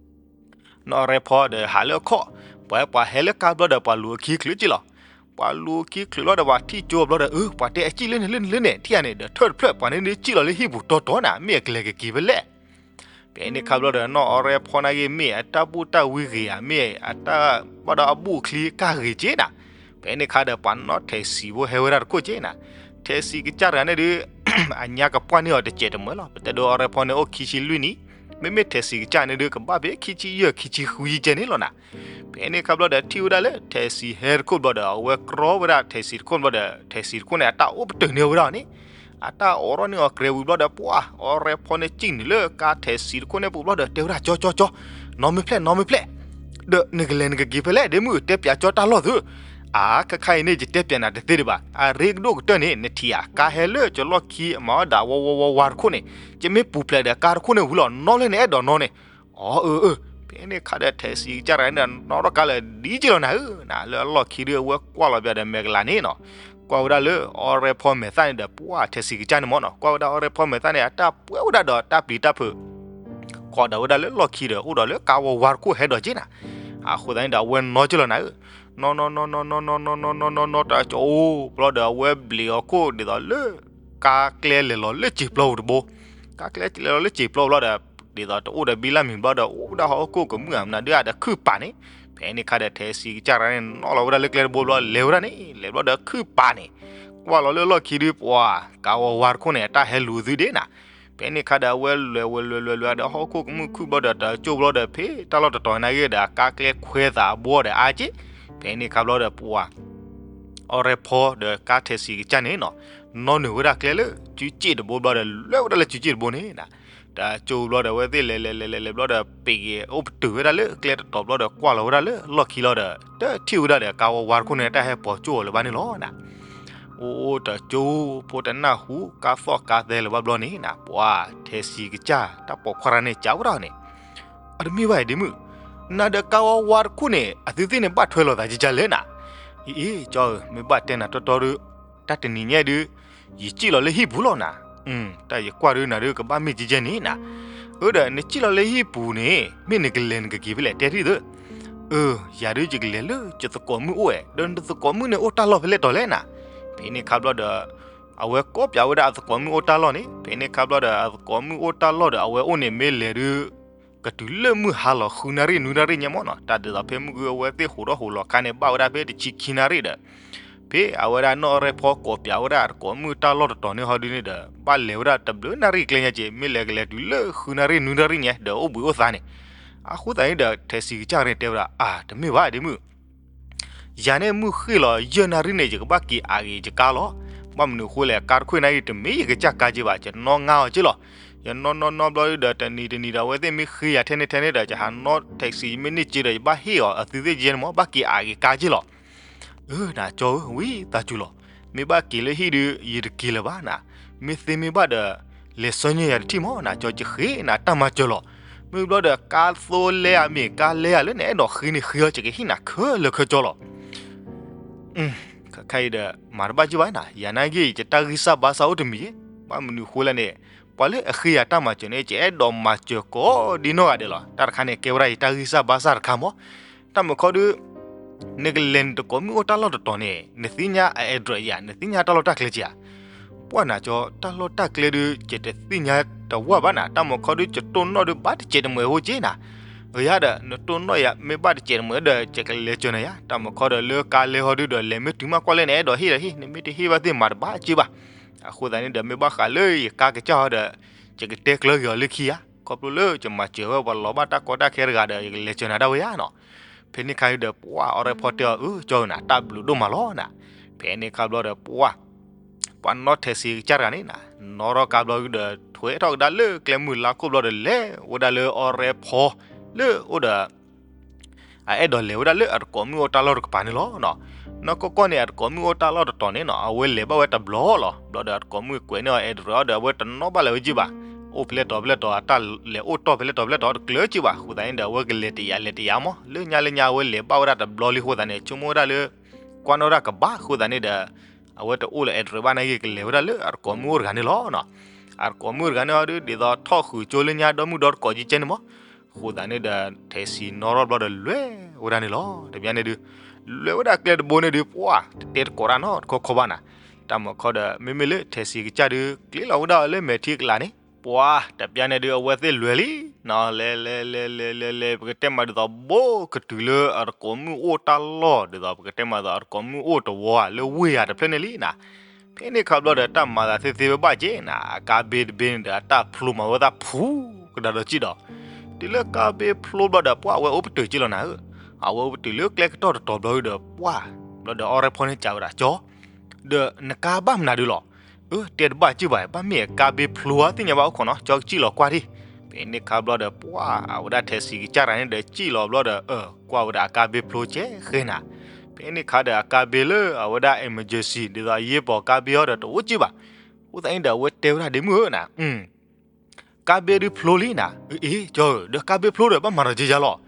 အီရဲဖီဒီးဟးလၢအခီၣ်, ပှၤ ပှၤဟဲလၢကါဘျီဒီး ပှၤလူၤအခံချုးက့လီၤ, ပှၤလူၤအခံချုးဘျီဒီး ပှၤထံၣ်ကၠိဘျီဒီး အၢ ပှၤတဲအစံၣ်လၢန့ၣ်လၢန့ၣ်လၢန့ၣ် ထံၣ်ဧါန့ၣ်ဒီး ထၢၣ်တဖျၢၣ် ပှၤန့ၣ်ဒုးစံၣ်လီၤလၢဟံၣ်ပူၤတီတီနၤ မ့ၢ်အကလဲၤကက့ၤဖဲလဲၣ် ဖဲန့ၣ်ခါဘျီဒီး နီၢ်အီရဲဖီန့ၣ်ဂ့ၤ မ့ၢ်အတၢ်ဘူၣ်တၢ်ဝံဂ့ၤဧါ မ့ၢ်အတၢ်ဘၣ်ဒီးအဘူၣ်အချံကၢ်ဂ့ၤက့နၤ, ဖဲန့ၣ်ခါဒီး ပှၤနီၣ်ထဲးစံးဖိဟဲဝဲဒၣ်တခိၣ်က့နၤ, ထဲးစံးကစၢ်တဂၤန့ၣ်ဒုး အညါကပှၢ်န့ၢ်အီၤတစဲးတမှဲလီၤ, ပတဲဒိးအီရဲဖီန့ၣ်အိၣ်ခံဆံလွံၢ်နံၣ်, မ့မ့ၢ်ထဲးစံးကစၢ်န့ၣ်ဒုး ကဘၣ်ဖဲခံဆံယဲၢ်ခံဆံဃုယကဲန့ၣ်လီၤနၤ, ဖဲန့ၣ်ခါဘျီဒီး ထံၣ်ဝဲဒၣ်လၢ ထဲးစံးဟဲတခိၣ်ဘျီဒီး အဝဲကြီဝဲဒၣ်ထဲးစံးတခိၣ်ဘျီဒီး ထဲးစံးတခိၣ်န့ၣ် အတၢ်အိၣ်ပတုာ်န့ၢ်ဝဲဒၣ်န့ၣ်, အတၢ်အိးထီၣ်န့ၢ်အီၤကြဲဝံၤဘျီဒီး ပှၤ အီရဲဖီန့ၣ်စံၣ်နုာ်လၢကါထဲးစံးတခိၣ်န့ၣ်ပူၤဘျီဒီး တဲဝဲဒၣ် ကၠီ ကၠီ ကၠီ, နီၢ်မ့ၢ်ဖျဲၣ် နီၢ်မ့ၢ်ဖျဲၣ်, ဒီးနကလဲၤနကက့ၤဖဲလဲၣ် ဒ့မုၣ် တဲပၠးကၠီတၢ်လီၢ်သု, အါ ခဲခါအံၤန့ၣ် ယတဲပၠးနၤတသ့ဒံးဘၣ်, အရ့ကဒိၣ်ကတၢၢ်န့ၣ် နထံၣ်ဧါ ကါဟဲလၢကၠီလီၢ်ခံအမၤအီၣ်ဒၣ်ဝီဝီဝါဝါတခိၣ်န့ၣ်, ယမ့ၢ်ပူၤဖျဲးဒီးကါတခိၣ်န့ၣ်ဝံၤလီၤ နီၢ်လဲၣ်န့ၣ်အဲၣ်ဒိးနီၢ်န့ၣ်, အီ အၢ အၢ, ဖဲန့ၣ်ခါဒီး ထဲးစံးကစၢ်တဂၤန့ၣ်ဒီး နီၣ်ထီၣ်ကါလၢဒ်က့လီၤနၤဧၢ, လၢအလီၢ်ခံဒီး အဝဲကွၢ်လီၤပၠးဒီးမဲာ်ကလၤန့ၣ်နီၤ, ကွၢ်ဝဲဒၣ်လၢအီရဲဖီမဲာ်သၣ်န့ၣ်ဒီး ပှၤ ထဲးစံးကစၢ်န့ၣ်မ့ၢ်နီၤ, ကွၢ်ဝဲဒၣ်အီရဲဖီမဲာ်သၣ်န့ၣ် အတၢ်ပှဲၤဝဲဒၣ်ဒီးတၢ်ပျံၤတၢ်ဖုး ဃီဒီးဝဲဒၣ်လၢလီၢ်ခံဒီး အိၣ်ဒီးလၢကါဝီဝါတခိၣ်ဟဲဒီးက့နၤ, အဃိသတးန့ၣ်ဒီး အဝဲနီၢ်က့လီၤနၤဧၢ, နီၢ်နီၢ်နီၢ်နီၢ်နီၢ်နီၢ်နီၢ်နီၢ်နီၢ်နီၢ်တၢ်ကၠိဘျီဒီး အဝဲဘျံးအီၤခိၣ်ဒ်သိးလၢ ကါကျဲလဲၤလီၤလၢစံာ်ပျီပူၤတဘိ, ကါကျဲလဲၤလီၤလၢစံာ်ပျီဘျီဒီး ဒ်သိးတအိၣ်ဒီးဘံလၢမံၤဘျီဒီး အိၣ်ဝဲဒၣ်ဟီၣ်ခိၣ်ကမုၣ်ဧါ မနုၤဒုးအတခုၣ်ပာ်န့ၣ်, ဖဲန့ၣ်ခါဒီး ထဲးစံးကစၢ်တဂၤန့ၣ် နီၣ်လီၤဝဲဒၣ်လၢကျဲတဘိဘျီ လဲၤဝဲဒၣ်န့ၣ် လဲၤဘျီဒီးခုၣ်ပာ်န့ၣ်, ကွၢ်လီၤလၢလီၢ်ခံဒီး ပှၤ ကါဝီဝါတခိၣ်န့ၣ် အတၢ်ဟဲလူၤသုဒ့နၤ, ဖဲန့ၣ်ခါဒီး အဝဲလဲၤဝဲလဲၤလဲၤလဲၤဒီးဟီၣ်ခိၣ်ကမုၣ်ခုၣ်ဘျီဒီး တၢ်ကၠိဘျီဒီး ဖဲတၢ်လီၢ်တတီၤနာ်က့ဒီး ကါကျဲခွဲသးအဘိဒီးအါက့, ဖဲန့ၣ်ခါဘျီဒီး ပှၤ အီရဲဖီဒီးကါထဲးစံးကစၢ်န့ၣ်နီၤ, နီၣ်နုာ်ဝဲဒၣ်ကျဲလၢစုစ့ၣ်တဘိဘျီဒီး လဲၤဝဲဒၣ်လၢစုစ့ၣ်တဘိန့ၣ်နၤ, တၢ်ကၠိဘျီဒီး အဝဲသ့ၣ်လဲၤလဲၤလဲၤလဲၤလဲၤဘျီဒီး ပ့ၤက့ၤအိၣ်ပတုာ်ဝဲဒၣ်လၢကျဲတတီၤဘျီဒီး ကွၢ်လီၤဝဲဒၣ်လၢလီၢ်ခံလီၤဒီး တထံၣ်ဝဲဒၣ်ဒီး ကါဝီဝါတခိၣ်န့ၣ် တၢ်ဟဲပိာ်ကၠိအီၤလၢၤဘၣ်န့ၣ်လီၤနၤ, အိၣ်အိၣ်တၢ်ကၠိဖိတနၢ်ဟူ ကါသီၣ်ကါသဲလၢၤဘၣ်ဘျီန့ၣ်နၤ, ပှၤ ထဲးစံးကစၢ် တၢ်ပိာ်ခွါတဂၤန့ၣ် ကးဝဲဒၣ်န့ၣ် အတမ့ၢ်ဘၣ်ဒ့မုၣ်, နၤဒီးကါဝီဝါတခိၣ်န့ၣ် အသုသ့ၣ်န့ၣ် ဘၣ်ထွဲလိာ်သးကကလဲၣ်နၤ, အ့ အ့ ကၠီဧၢ မ့ၢ်ဘၣ်တဲနၤတီတီဒီး တၢ်တနံၤညါဒုး ယစံၣ်လီၤလၢဟံၣ်ပူၤလီၤနၤ, တၢ်ယကွၢ်ဒုးနၤဒုးကဘၣ်မ့ၢ်ကကဲန့ၣ်နၤ, အၢ ဒီးနစံၣ်လီၤလၢဟံၣ်ပူၤန့ၣ် မ့ၢ်နကလဲၤနကက့ၤဖဲလဲၣ် တဲထံၣ်သု, အၢ ယၤဒုးယကလဲၤလၢယသကိးမုၣ်အိၣ်ဝဲ ဒီးနသကိးမုၣ်န့ၣ်အိၣ်တၢ်လီၢ်ဖဲလဲၣ်တီၤလဲၣ်နၤ, ဖဲန့ၣ်ခါဘျီဒီး အဝဲကိးပၠးဝဲဒၣ်အသကိးမုၣ်အိၣ်တၢ်လီၢ်န့ၣ်, ဖဲန့ၣ်ခါဘျီဒီး အသကိးမုၣ်အိၣ်တၢ်လီၢ်ဒီး အဝဲအိၣ်န့ၣ်မ့ၢ်လဲၤဒုး ကတုၤလၢမုၢ်ဟါလီၤဃုနၣ်ရံၣ်နွံနၣ်ရံၣ်ညါမ့ၢ်နီၤ, တၢ်ဒ်သိးဖဲမုၢ်ဂုၢ်အဝဲသ့ၣ်ဟူးထီၣ်ဟူးလီၤခါန့ၣ် ဘၣ်ဝဲဒၣ်ဖဲတဆံခံနၣ်ရံၣ်ဒီး ဖဲအဝဲဒၣ်နီၢ်အီရဲဖီကိးပၠးဝဲဒၣ်အသကိးမုၣ်တၢ်လီၢ်တတီၤန့ၣ်ဟီဒုးန့ၣ်ဒီး ဘၣ်လဲၤဝဲဒၣ်တဘျုးနၣ်ရံၣ်ကျဲညါက့ မ့ၢ်လဲၤကလဲၤတုၤလၢဃုနၣ်ရံၣ်နွံနၣ်ရံၣ်ညါဒီးအိၣ်ဘှံးအိၣ်သါန့ၣ်, အဃိသတးန့ၣ်ဒီး ထဲးစံးကစၢ်န့ၣ်တဲဝဲဒၣ် အၢ တမ့ၢ်ဘၣ်ဒ့မုၣ် ယၤန့ၣ်မုၢ်ဃ့ၢ်လီၤယဲၢ်နၣ်ရံၣ်န့ၣ် ယကဘၣ်က့ၤအးဂ့ၤယကါလီၤ, ဘၣ်မနုၤအဃိလဲၣ် ကါတခွ့ၣ်နၣ်ရံၣ်တမ့ၢ်ယကစၢ်ကါက့ဘၣ် ယနီၣ်ငါအီၤက့လီၤ, ယနီၣ်နီၣ်နီၣ်ဘျီဒီး တနံၤတနံၤဒီး အဝဲသ့ၣ်မ့ၢ်ဃ့ယၤထဲန့ၣ်ထဲန့ၣ်ဒီး ယဟးနီၣ် taxi ယမ့ၢ်န့ၢ်စ့ဒီး ယဘၣ်ဟ့ၣ်အီၤအသုသ့ၣ်ကဲန့ၣ်မး ဘၣ်က့ၤအးက့ၤကါက့လီၤ. အၢ နကၠီဧၢ ဝံသးစူၤလီၤ. မ့ၢ်ဘၣ်က့ၤလၢဟံၣ်ဒုး ယတက့ၤလၢၤဘၣ်နၤ. မ့ၢ်သ့မ့ၢ်ဘၣ်ဒီး လဲၤဆၢညါယၤတထံၣ်မး နကၠီ ယဃ့နၤတၢ်မၤစၢၤလီၤ. မ့ၢ်ဘျီဒီး ကါသိလဲအမ့ၢ် ကါလဲအလၢနအဲၣ်ဒိးဃ့န့ၣ်ဃ့အီၤ ယကဟ့ၣ်နၤခဲလၢာ်ခဲကၠီလီၤ. ခဲအံၤဒီး မၤတဘၣ်က့ဘၣ်နၤ, ယၤနာ်က့ ယတၢ်ဂံၢ်စၢ်ဘါစၢ်အိၣ်တမံၤ, ဘၣ်မနုၤဃိလဲၣ်န့ၣ်, ပှၤလၢအဃ့ယၤတၢ်မၤစၢၤန့ၣ် ယအဲၣ်ဒိးမၤစၢၤကိးဒ်နီၢ်ဂၤဒဲးလီၤ. တၢ်တခါန့ၣ် ကဲဝဲဒၣ်ယတၢ်ဂံၢ်စၢ်ဘါစၢ်တခါမး. တၢ်မုၢ်ခီဒုး နကလဲၤနတကိးမုၢ်အိၣ်တၢ်လီၢ်တတီၤန့ၣ် နသ့ၣ်ညါအ address ယၤ, နသ့ၣ်ညါတၢ်လီၢ်တၢ်ကျဲက့ဧါ. ပှၢ်နၤကၠီ တၢ်လီၢ်တၢ်ကျဲဒုး ယတသ့ၣ်ညါတဝၢ်ဘၣ်နၤ, တၢ်မုၢ်ခီဒုး ယတိၢ်နီၣ်ဒုး ဘၣ်တစဲးတမှဲးဖိက့နၤ. အယၤဒီး နတိၢ်နီၣ်ယၤ မ့ၢ်ဘၣ်တစဲးတမှဲးဒီး ယကလဲၤစၢၤနၤယၤ. တၢ်မုၢ်ခီဒီး လၢကါလဲဟီဒုးဒီး လဲၤမ့ၢ်တုၤမးကွၢ်လဲၣ် နအဲၣ်ဒိးဟ့ၣ်ဒီးဟ့ၣ်, နမ့ၢ်တဟ့ၣ်ဘၣ်သ့ၣ် မၤတဘၣ်က့ဘၣ်. အဃိသတးန့ၣ်ဒီး မ့ၢ်ဘၣ်ဃးလၢယကါကစၢ်ဟီဒီး ယကတဲကျၢၤက့ၤအီၤလၢခံဧါ, ခီဖျိလၢယမၤစၢၤဝဲပှၤလီၤဘၣ်တၢ်ကီတၢ်ခဲတဂၤဒီး ယကလဲၤစၢၤနၤဒၣ်ဝဲယၤနီၤ. ဖဲန့ၣ်ခါဒီး ပှၢ် အီၤရဲၣ်ဖီတဲအီၤ, အၢ ကၠီဧၢနၤ တၢ်ဘျုးဒိၣ်မးလီၤနၤ. ဖဲန့ၣ်ခါဘျီဒီး ပှၢ် ပှၤနီၣ်ထဲးစံကစၢ်တဂၤန့ၣ်နၤ, နီၣ်ထီၣ်ကါဘျီဒီး ထွဲထီၣ်ကဒါလၢကျဲမုၢ်လါခိၣ်ဘျီဒီး လဲၤဝဲဒၣ်လၢအီၤရဲၣ်ဖီ လၢအိၣ်ဒီး အအဲၣ်ဒိးလဲၤဝဲဒၣ်လၢအတကိးမုၢ်အိၣ်တၢ်လီၢ်တကပၤန့ၣ်လီၤနီၤ. နီၢ်ကီၢ်ကီၢ်န့ၣ် အတကိးမုၢ်အိၣ်တၢ်လီၢ်တတီၤန့ၣ်နီၤ အဝဲလဲၤဘၣ်ဝဲတဘျီလီၤ. ဘျီဒီးအတကိးမုၢ်ကွဲးန့ၢ်အီၤ address အီၤဒီး အဝဲတနီၣ်ဘၣ်လၢၤဝဲက့ဘၣ်. အိၣ်ဖဲလဲၣ်တီၤဖဲလဲၣ်တီၤ အတၢ်လဲၤအိၣ်တီၢ်ဖဲလဲၣ်တီၤဖဲလဲၣ်တီၤတကျၢၤက့ဘၣ်. အဃိသတးန့ၣ်ဒီး အဝဲကလဲၤတယာ်လဲၤတယာ်မး လၢညါလၢညါအဝဲလဲၤဘၣ်ဝဲဒၣ်တဘျီလံအဃိသတးန့ၣ် ဆိကမိၣ်ဝဲဒၣ်လၢ ကွၢ်နီၣ်တၢ်ကဘၣ်အဃိသတးန့ၣ်ဒီး အဝဲတအိၣ်လၢ address ဘၣ်နာ်က့ ကလဲၤဝဲဒၣ်လၢအတကိးမုၢ်အိၣ်တဂၤန့ၣ်လီၤနီၤ. အတကိးမုၢ်အိၣ်တဂၤန့ၣ်အီၤဒုး ဒ်သိးထီၣ်ဃုာ်ကၠိလၢညါဒီမုၢ်ဒီတကိးကဲကဲန့ၣ်မး. အဃိသတးန့ၣ်ဒီး ထဲးစံနီၣ်ထီၣ်ဘျီဒီးလဲၤဝဲဒၣ်န့ၣ်လီၤ. တဘျီန့ၣ်ဒုး လဲၤဝဲဒၣ်ကျဲတဘိန့ၣ်ဒုး ပှၢ် တတဲတကိးတၢ်နီတခီခီဘၣ်နၤ. တၢ်မုၢ်ခီဒီး မ့မ့ၢ်လၢထဲးစံကစၢ်ဒုး ကျ့လီၤဝဲဒၣ်အီၤလၢမဲာ်ထံကလၤန့ၣ် ပှၢ် တဘျီန့ၣ်ဒုး အဝဲသ့ၣ်လဲၤလံနီၤ. လဲၤလဲၤလဲၤလဲၤလဲၤလဲၤ ပကတဲမးဒ်သိး ဘိကတုၤလၢအတကိးမုၢ်အိၣ်တၢ်လီၢ် ဒ်သိးပကတဲမးဒ်သိး အတကိးမုၢ်အိၣ်တဝီဧါ လၢဝ့ၢ်ဧါတဖျၢၣ်န့ၣ်လံနၤ. ဖဲန့ၣ်ခါဘျီဒီး တၢ်မၤသးသ့သ့ဝဲဘၣ်က့နၤ, အကါဘ့တဘ့န့ၣ်ဒီး အတၢ်ဖျိမၤဝဲသးဖူကဒါဒီးကံၣ်ဒီး တုၤလၢကါဘ့ဖျိဘျီဒီး ပှၢ်အဝဲအိၣ်ပတုာ်က့လီၤနၤဧၢ. အဝဲအိၣ်ပတုာ်လၢကျဲကတီၢ်တတီၤဘျီဒီး ပှၢ် ဘျီဒီးအီၤရဲၣ်ဖီန့ၣ်စံးဝဲဒၣ် ကၠီ ဒီးနကါဘၣ်မနုၤဒုးလီၤ. အၢ တဲတဘၣ်က့ဘၣ် ဘၣ်မ့ၢ်အကါဘ့ဖျိဧါ သ့ၣ်ညါဘၣ်အိၣ်ခိးနီၤ ကၠီကစံၣ်လီၤကွၢ်ဒံး. ဖဲန့ၣ်ခါဘျီဒီး ပှၢ် အဝဲဒၣ်ထဲးစံကစၢ်တဂၤန့ၣ်ဒီး စံၣ်လီၤဘျီဒီး အၢ ကွၢ်ဝဲဒၣ်အကါဘ့ဖျိကဲဃဲနၤ. ဖဲန့ၣ်ခါဒီးအကါဘ့လၢအဝဲဒၣ် emergency ဒ်သိးအရေးပေါ်ကါဘ့အီၤဒီးတအိၣ်က့ဘၣ်. အဃိသတးန့ၣ်ဒီး အဝဲတဲဝဲဒၣ်ဒ့မုၣ်ဧၢနၤ ကါဘ့ဒုးဖျိလံနၤ. အ့ ကၠီဧၢ ဒီးကါဘ့ဖျိဒီး ဘၣ်မၤဒီးက့ယၤလီၤ.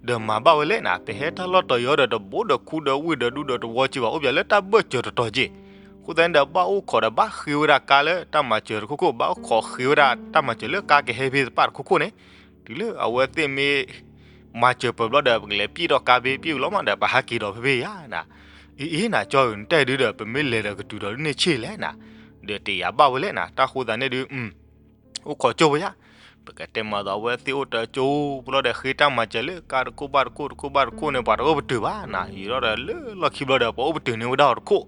ဒီးမၤဘၣ်ဝဲလဲၣ်နၤ, ပဟဲတၢ်လီၢ်တတီၤအံၤဒီး တဘိဒီးခူဒီးဝ့ၢ်ဒီးဒူဒီးတဝီက့ဘၣ် အိၣ်ပှဲၤလၢတၢ်ဘၢၣ်စၢၤတတီၤက့. အဃိသတးန့ၣ်ဒီး ဘၣ်အိၣ်ခိးဒီး ဘၣ်ဃ့ဝဲဒၣ်ကါလၢတၢ်မၤစၢၤတခိၣ်ခိၣ်, ဘၣ်အိၣ်ခိးဃ့ဝဲဒၣ်တၢ်မၤစၢၤလၢကါကဟဲဖဲသပၢ်တခိၣ်ခိၣ်န့ၣ်, တုၤလၢအဝဲသ့ၣ်မ့ၢ် မၤစၢၤပၢၤဘျီဒီး ပကလဲၤပံၣ်ထီၣ်ကါဘ့ပံၣ်ဝံၤလီၤမးဒီး ပဟးက့ၤဒီးဖဲဖဲယၤနၤ. အ့ အ့ နၤကၠီဧၢ နတဲဒုးဒီး ပမ့ၢ်လဲၤဒီးကတုၤဒီးလၢန့ၣ်ဆ့ၣ်လဲၣ်နၤ, ဒီးတယာ်ဘၣ်ဝဲလဲၣ်နၤ, တၢ်ဃိသတးန့ၣ်ဒုး အိၣ်ခိးကၠိဝဲယၤ. ပကတဲမးဒီး အဝဲသ့ၣ်အိၣ်တကၠိပူၤလီၤဒီး ဃ့တၢ်မၤစၢၤလၢကါတခိၣ်ဘၣ်တခိၣ် တခိၣ်ဘၣ်တခိၣ်န့ၣ် ပှၤတအိၣ်ပတုာ်ဘၣ်နၤ, ယံာ်ထီၣ်ဒီးလၢလီၢ်ခံဘျီဒီး ပှၤအိၣ်ပတုာ်န့ၢ်ဝဲဒၣ်အီၤတခိၣ်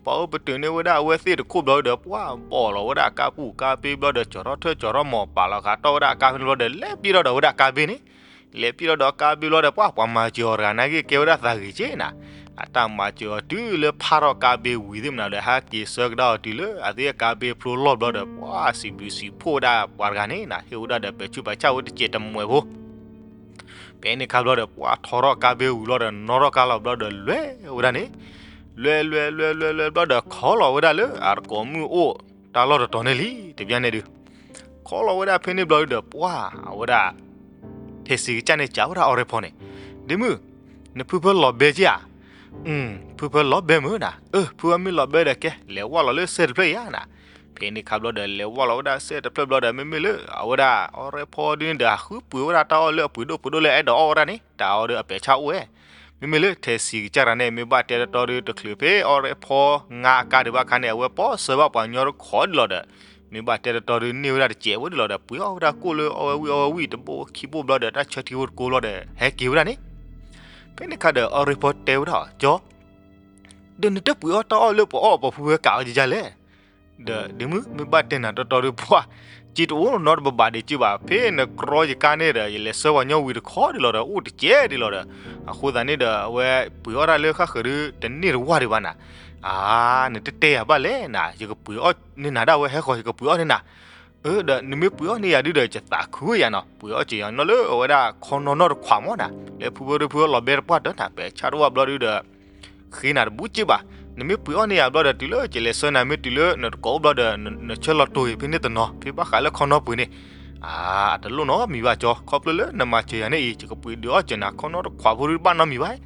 ပှၤအိၣ်ပတုာ်န့ၢ်ဝဲဒၣ်အဝဲသ့ၣ်တခိၣ်ဘျီဒီး ပှၢ်ဘီၣ်လီၤဝဲဒၣ်အကါပူၤကါဘ့ဘျီဒီး ကၠီၤထီၣ်ထၢၣ်ကၠီၤထီၣ်မီၢ် ပာ်လီၤဃာ်တီၢ်ဝဲဒၣ်အကါဖဲန့ၣ်ဘျီဒီး လဲၤပံၣ်ထီၣ်ဒီးဝဲဒၣ်အကါဘ့န့ၣ်, လဲၤပံၣ်ထီၣ်ဒီးကါဘ့ဘျီဒီး ပှၢ်ပှၤမၤစၢၤအီၤတဂၤနာ်က့ ကဲဝဲဒၣ်သးဂ့ၤက့နၤ, အတၢ်မၤစၢၤအီၤတုၤလၢဖးထီၣ်ကါဘ့ဝံၤသ့ၣ်မနုၤဒီး ဟဲက့ၤဆၢကဒါအီၤတုၤလၢအသ့ၣ်အကါဘ့ဖျိလီၢ်ဘျီဒီး ပှၢ်စံးဘျုးစံးဖှိၣ်ဝဲဒၣ်ပှၤတဂၤန့ၣ်နၤ, ဟ့ၣ်ဝဲဒၣ်ဒီးပဲာ်ဆူးပာ်ဆါဝဲတစဲးတမှဲးဖိ ဖဲန့ၣ်ခါဘျီဒီး ပှၢ်ထီထီၣ်ကါဘ့ဝံၤလီၤဒီး နီၣ်ထီၣ်ကါလီၤဘျီဒီး လဲၤဝဲဒၣ်န့ၣ်, လဲၤလဲၤလဲၤလဲၤလဲၤဘျီဒီး ခိးလီၤဝဲဒၣ်လၢအတကိးမုၢ်အိၣ်တၢ်လီၢ်တတီၤန့ၣ်လံ, တဘျီန့ၣ်ဒုး ခိးလီၤဝဲဒၣ်ဖဲန့ၣ်ဘျီဒုးဒီး ပှၢ်အဝဲဒၣ် ထဲးစံကစၢ်န့ၣ် စံးဝဲဒၣ်အီၤရဲၣ်ဖီန့ၣ်, ဒ့မုၣ်, နဖုဖၢလီၤဘဲက့ဧါ. ဖုဖၢလီၤဘဲမုၢ်နၤ, အၢ ဖုဖၢမ့ၢ်လီၤဘဲဒီးကဲ လဲၤဝၢ်လီၤလၢစဲၣ်တဖျၢၣ်အံၤဧါနၤ. ဖဲန့ၣ်ခါဘျီဒီး လဲၤဝၢ်လီၤဝဲဒၣ်စဲၣ်တဖျၢၣ်ဘျီဒီး မ့မ့ၢ်လၢအဝဲဒၣ်အီၤရဲၣ်ဖီဒုးန့ၣ်ဒီး ဟးဃုပှ့ၤဝဲဒၣ်တၢ်အီၣ်လၢအပှ့ၤဒိၣ်ပှ့ၤဒိၣ်လၢအဲၣ်ဒိးအီၣ်ဝဲဒၣ်န့ၣ် တၢ်အီၣ်ဒီးအပဲာ်ဆါအိၣ်ဝဲ မ့မ့ၢ်လၢထဲးစံကစၢ်တဂၤန့ၣ် မ့ၢ်ဘၣ်တဲတတီဒုး တချုးဖဲအီၤရဲၣ်ဖီငါအကါဒံးဘၣ်ခါန့ၣ် အဝဲပိာ်စၢၤဘၣ်ပှၤညီတခီဒံးလီၤဒီး မ့ၢ်ဘၣ်တဲတတီဒုး န့ၢ်ဝဲဒၣ်တစဲးဝဲဒံးလီၤဒီး ပှ့ၤအီၣ်ဝဲဒၣ်ကိၣ်လၢအီၣ်ဝဲဝံၣ်အီၣ်ဝဲဝံၣ်တဘိခံဘိဘျီဒီး တၢ်ဆၢထံဖိတကိဘျီဒီး ဟဲက့ၤဝဲဒၣ်န့ၣ်. ဖဲန့ၣ်ခါဒီး အီၤရဲၣ်ဖီတဲဝဲဒၣ်အီၤ ကၠီ ဒီးနတပှ့ၤအီၣ်တၢ်အီၣ်လၢပအီၣ်ပဖုဝဲကးအီၤယယါလဲၣ်. ဒီးဒ့မုၣ် မ့ၢ်ဘၣ်တဲနၤတတီဒုး ပှၢ် က့တအိၣ်နီတဘဘးဒံးက့ဘၣ် ဖဲနကြီယကါန့ၣ်ဒီး ယလဲၤဆှၢပှၤညီဝံၤတခီဒံးလီၤဒီး အိၣ်တစဲးဒံးလီၤဒီး အဃိသတးန့ၣ်ဒီး အဝဲပှ့ၤအီၣ်တၢ်လၢဃၣ်ဃၢၤဒုး တန့ၢ်တဝၢ်ဒံးဘၣ်နၤ. အါ နတတဲယၤဘၣ်လဲၣ်နၤ ယကပှ့ၤအီၣ်န့ၢ်နၤဒၣ်ဝဲ ဟဲဃီၤယကပှ့ၤအီၣ်န့ၢ်နၤ. အၢ ဒီးနမ့ၢ်ပှ့ၤအီၣ်န့ၢ်ယၤဒုဒီး ယသးခုဝဲယၤနီၤ, ပှ့ၤအီၣ်စၢၤယၤနီၤလၢအဝဲဒၣ်ခီနီၢ်နီၢ်တခွးမၢ်နၤ, လၢဖုဖိတဖုလီၤဘဲတပှၢ်တၢၢ်နၤ, ပဆၣ်တဝၢ်ဘျီဒုဒီး ဃ့နၤတဘူးက့ဘၣ်. နမ့ၢ်ပှ့ၤအီၣ်န့ၢ်ယၤဘျီဒီး တုၤလၢယလဲၤဆှၢနၤ မ့ၢ်တုၤလၢနတကိးအိၣ်ဘျီဒီး နဆၢလီၤတိၤဂ့ၤဖဲန့ၣ်တနီၤ, ဖဲဘၣ်ဃးလၢခီနီၢ်ပှ့ၤန့ၣ်, အတလိၣ်နီတမံၤဘၣ်ကၠီ, ခီဖျိလၢနမၤစၢၤယၤန့ၣ်အံၤ ယကပှ့ၤဒုးအီၣ်စၢၤနၤခီနီၢ်တခွးဖိဒုတဘၣ်နီတမံၤဘၣ်.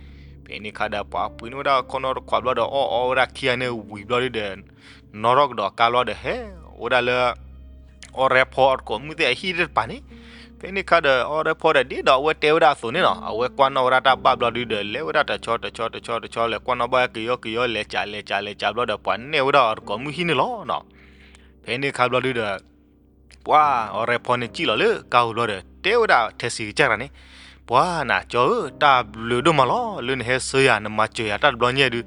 ဖဲန့ၣ်အခါဒီး ပှၤပှ့ၤန့ၢ်ဝဲဒၣ်ခီနီၢ်တခွးဘျီဒီး အီၣ်အီဝဲဒၣ်ခံဂၤန့ၣ်ဝံၤဘျီဒုဒီး နီၣ်ထီၣ်ကဒီးကါဘျီဒီး ဟဲအိၣ်ဝဲဒၣ်လၢ အီၣ်ရဲဖီအတကိးမုၣ်သ့ၣ်အဟံၣ်သ့ၣ်တဖၣ်န့ၣ်, ဖဲန့ၣ်အခါဒီး အီၣ်ရဲဖီဒီး ဒ်သိးအဝဲတဲဝဲဒၣ်အသိးန့ၣ်နီၤ, အဝဲကွၢ်နီၣ်ဝဲဒၣ်တၢ်ဘၣ်ဘျီဒုဒီး လဲၤဝဲဒၣ်တဆီတဆီတဆီတဆီ လဲၤကွၢ်နီၣ်ဘၣ်ကယီကယီ လဲၤကးလဲၤကးဘျီဒီး ပှၤနဲၣ်ဝဲဒၣ်အတကိးမုၣ်ဟံၣ်န့ၣ်လီၤနီၤ. ဖဲန့ၣ်အခါဘျီဒုဒီး ပှၤအီၣ်ရဲဖီန့ၣ်စံၣ်လီၤလၢကါအိၣ်ဘျီဒီး တဲဝဲဒၣ်ထဲစံးကစၢ်တဂၤန့ၣ်, ပှၤနၤကၠီဧၢ, တၢ်ဘျုးဒိၣ်မးလီၤ လၢနဟဲဆှၢယၤ နမၤစၢၤယၤတၢ်တဘျီညါဒု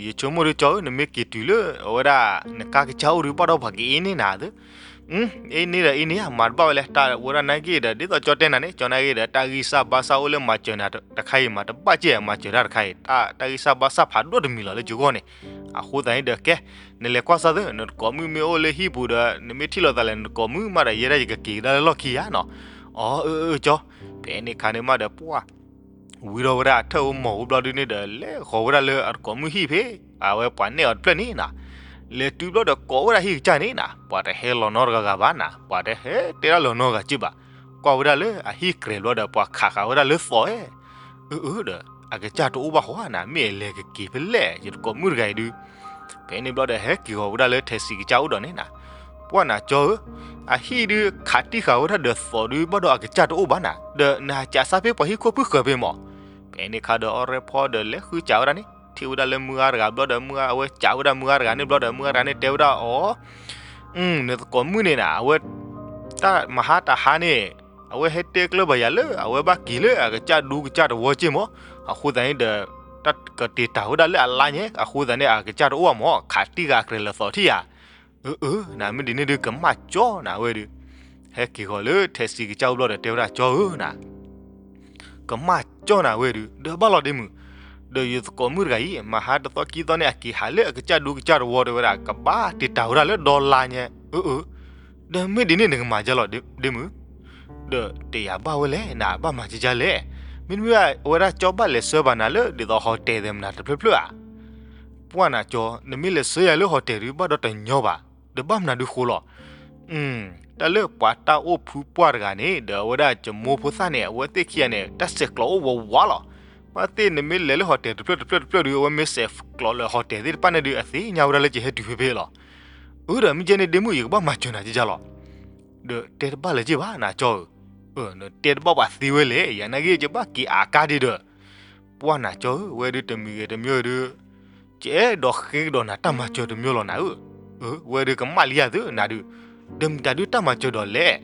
ယဆိကမိၣ်ဒုကၠီဧၢ, နမ့ၢ်က့ၤတုၤလၢအဝဲဒၣ် နကါကစၢ်အိၣ်ဒု ဘၣ်ဒီးပှၤကအ့န့ၢ်နၤသ့, အ့န့ၢ်ဒီးအ့န့ၢ်ဧါ, မၤတဘၣ်ဝဲလဲၣ်, တၢ်ဝဲဒၣ်နာ်က့ဒီး ဒ်သိးကၠီတဲနၤန့ၣ်, ကၠီနာ်က့ဒီး တၢ်ဂံၢ်စၢ်ဘါစၢ်အိၣ်လၢမၤစၢၤနၤတခါအံၤ မၤတဘၣ်က့ မၤစၢၤတၢ်တခါအံၤ တၢ်ဂံၢ်စၢ်ဘါစၢ်ဖးဒိၣ်တမံၤလီၤလၢယဂီၢ်န့ၣ်. အဃိသတးန့ၣ်ဒီး ကဲ နလဲၤကွၢ်စၢ်သု, နတကိးမုၣ်မ့ၢ်အိၣ်လၢဟံၣ်ပူၤဒီး နမ့ၢ်ထံၣ်လိာ်သးလဲၣ် နတကိးမုၣ်မးဒီး ယဲဒၣ်ယကက့ၤကဒါလၢလီၢ်ခံဧါနီၤ. အီ အၢ အၢ ကၠီ, ဖဲန့ၣ်အခါန့ၣ်မးဒီး ပှၤ ဝံၤဒီးဝဲဒၣ်အထၢၣ်ဧိၤမီၢ်ဧိၤဘျီဒုန့ၣ်ဒီး လဲၤဃီၤဝဲဒၣ်လၢအတကိးမုၣ်ဟံၣ်ဖဲ အဝဲပှၤနဲၣ်အီၤတဖျၢၣ်န့ၣ်နၤ, လဲၤတုၤဘျီဒီးကိးဝဲဒၣ်ဟံၣ်ကစၢ်န့ၣ်နၤ, ပှၤတဟဲလီၤနီတဂၤဂၤဘၣ်နၤ, ပှၤတဟဲတဲဒၣ်လီၤနီတဂၤက့ဘၣ်. ကွၢ်ဝဲဒၣ်လၢအဟံၣ်ကြဲၤဘျီဒီး ပှၤခးဃာ်ဝဲဒၣ်လၢသီးဧဲ, အၢ အၢ ဒီး အကစၢ်တအိၣ်ဘၣ်ဃီနၤ, မ့ၢ်အလဲၤကက့ၤဖဲလဲၣ် ယတကိးမုၣ်တဂၤအံၤဒု ဖဲန့ၣ်ဘျီဒီး ဟဲက့ၤဃီၤဝဲဒၣ်လၢထဲစံးကစၢ်အိၣ်ဒီးန့ၣ်နၤ, ပှၤနၤကၠီဧၢ, အဟံၣ်ဒုခးတံၢ်ဃာ်ဝဲဒၣ်ဒီးသီးဒု ဘၣ်ဒီးအကစၢ်တအိၣ်ဘၣ်နၤ, ဒီးနဟးကးစၢ်ဖဲပှၤဟံၣ်ခိၣ်ဖုဃၢၤဖဲမၢ်. ဖဲန့ၣ်အခါဒီး အီၣ်ရဲဖီဒီးလဲၤဃုကးဝဲဒၣ်န့ၣ် ထံၣ်ဝဲဒၣ်လၢမုၢ်ဂၤတဂၤဘျီဒီး မုၢ်ဂၤအဝဲကးဝဲဒၣ်မုၢ်ဂၤတဂၤန့ၣ်ဘျီဒီး မုၢ်ဂၤတဂၤန့ၣ်တဲဝဲဒၣ်အီၤ နသကိးမုၣ်န့ၣ်နၤ အဝဲ တၢ်မဟါတဟါန့ၣ် အဝဲဟဲတဲကျၢၢ်ဘၣ်ယၤလၢ အဝဲဘၣ်က့ၤလၢအကစၢ်ဒူကစၢ်တဝီက့မၢ်. အဃိသတးန့ၣ်ဒီး တၢ်ကတ့ၤတၢ်ဝဲဒၣ်လၢအလါညါ အဃိသတးန့ၣ် အကစၢ်တအိၣ်ဘၣ်မၢ် ခးတံၢ်ဃာ်အကြဲၤလၢသီးထံၣ်ဧါ. အၢ အၢ နမ့ၢ်ဒ်န့ၣ်ဒုကမၣ်ကၠီနၤဝဲဒု ဟဲက့ၤဃီၤလၢထဲစံးကစၢ်အိၣ်ဘျီဒီးတဲဝဲဒၣ် ကၠီဧၢနၤ ကမၣ်ကၠီနၤဝဲဒု ဒီးဘၣ်လီၤဒ့မုၣ်, ဒီးယသကိးမုၣ်တဂၤအံၤ မဟါတသီခံသီန့ၣ် အက့ၤဟးလၢအကစၢ်ဒူကစၢ်တဝီတဲဝဲဒၣ် ကဘၣ်တ့ၤတၢ်ဝဲဒၣ်လၢဒီလါညါ. အၢ အၢ ဒီးမ့ၢ်ဒ်န့ၣ်နကမၤဒ်လဲၣ်ဒ့မုၣ်, ဒီးတယၤဘၣ်ဝဲလဲၣ် နဘၣ်မၤကကလဲၣ်, မ့တမ့ၢ်ဘၣ်ဝဲဒၣ်ကၠီဘၣ်လဲၤဆှၢဘၣ်နၤလၢ ဒ်သိးဟီၣ်တဲၣ်သ့ၣ်မနၤတဖျၢၣ်ဖျၢၣ်ဧါ. ပှၢ်နၤကၠီ နမ့ၢ်လဲၤဆှၢယၤလၢဟီၣ်တဲၣ်ဒု ဘၣ်ဒီးတညီဘၣ်, ဒီးဘၣ်မနုၤဒုဃိလီၤ. တၢ်လၢပှၤတၢ်အိၣ်ဖုပှၢ်တဂၤန့ၣ် ဒီးအဝဲဒၣ်ယမိၢ်ဖိသၣ်န့ၣ် အဝဲသ့ၣ်ခံဂၤန့ၣ် တၢ်ဆဲးကျိးအိၣ်ဝးဝးလီၤ. ဘၣ်သ့ၣ်နမ့ၢ်လဲၤလၢဟီၣ်တဲၣ်တဖျၢၣ်တဖျၢၣ်တဖျၢၣ်ဒု အဝဲမ့ၢ်ဆဲးကျိးလၢဟီၣ်တဲၣ်သ့ၣ်တဖၣ်န့ၣ်ဒု အသ့ၣ်ညါဝဲဒၣ်လၢယဟဲတုၤဖဲဖဲလီၤ. အၢ ဒီးမ့ၢ်ကဲန့ၣ်ဒ့မုၣ် ယကဘၣ်မၤစၢၤနၤကကလီၤ. ဒီးတဲတဘၣ်လၢၤက့ဘၣ်နၤကၠီဧၢ, တဲတဘၣ်ပှၤသ့ဝဲလဲၣ် ယၤနာ်က့ ယဘၣ်က့ၤအါကါဒံးဒီး ပှၢ်နၤကၠီဧၢ ဝဲဒုတမံၤဂ့ၤတမံၤဂ့ၤဒု ယအဲၣ်ဒိးဃ့ကဒီးနၤတၢ်မၤစၢၤတမံၤလီၤနၤဧၢ. ဝဲဒုကမၣ်လံယၤသုနၤဒု, ဒီးမတၤဒုတၢ်မၤစၢၤဒီးလဲၣ်.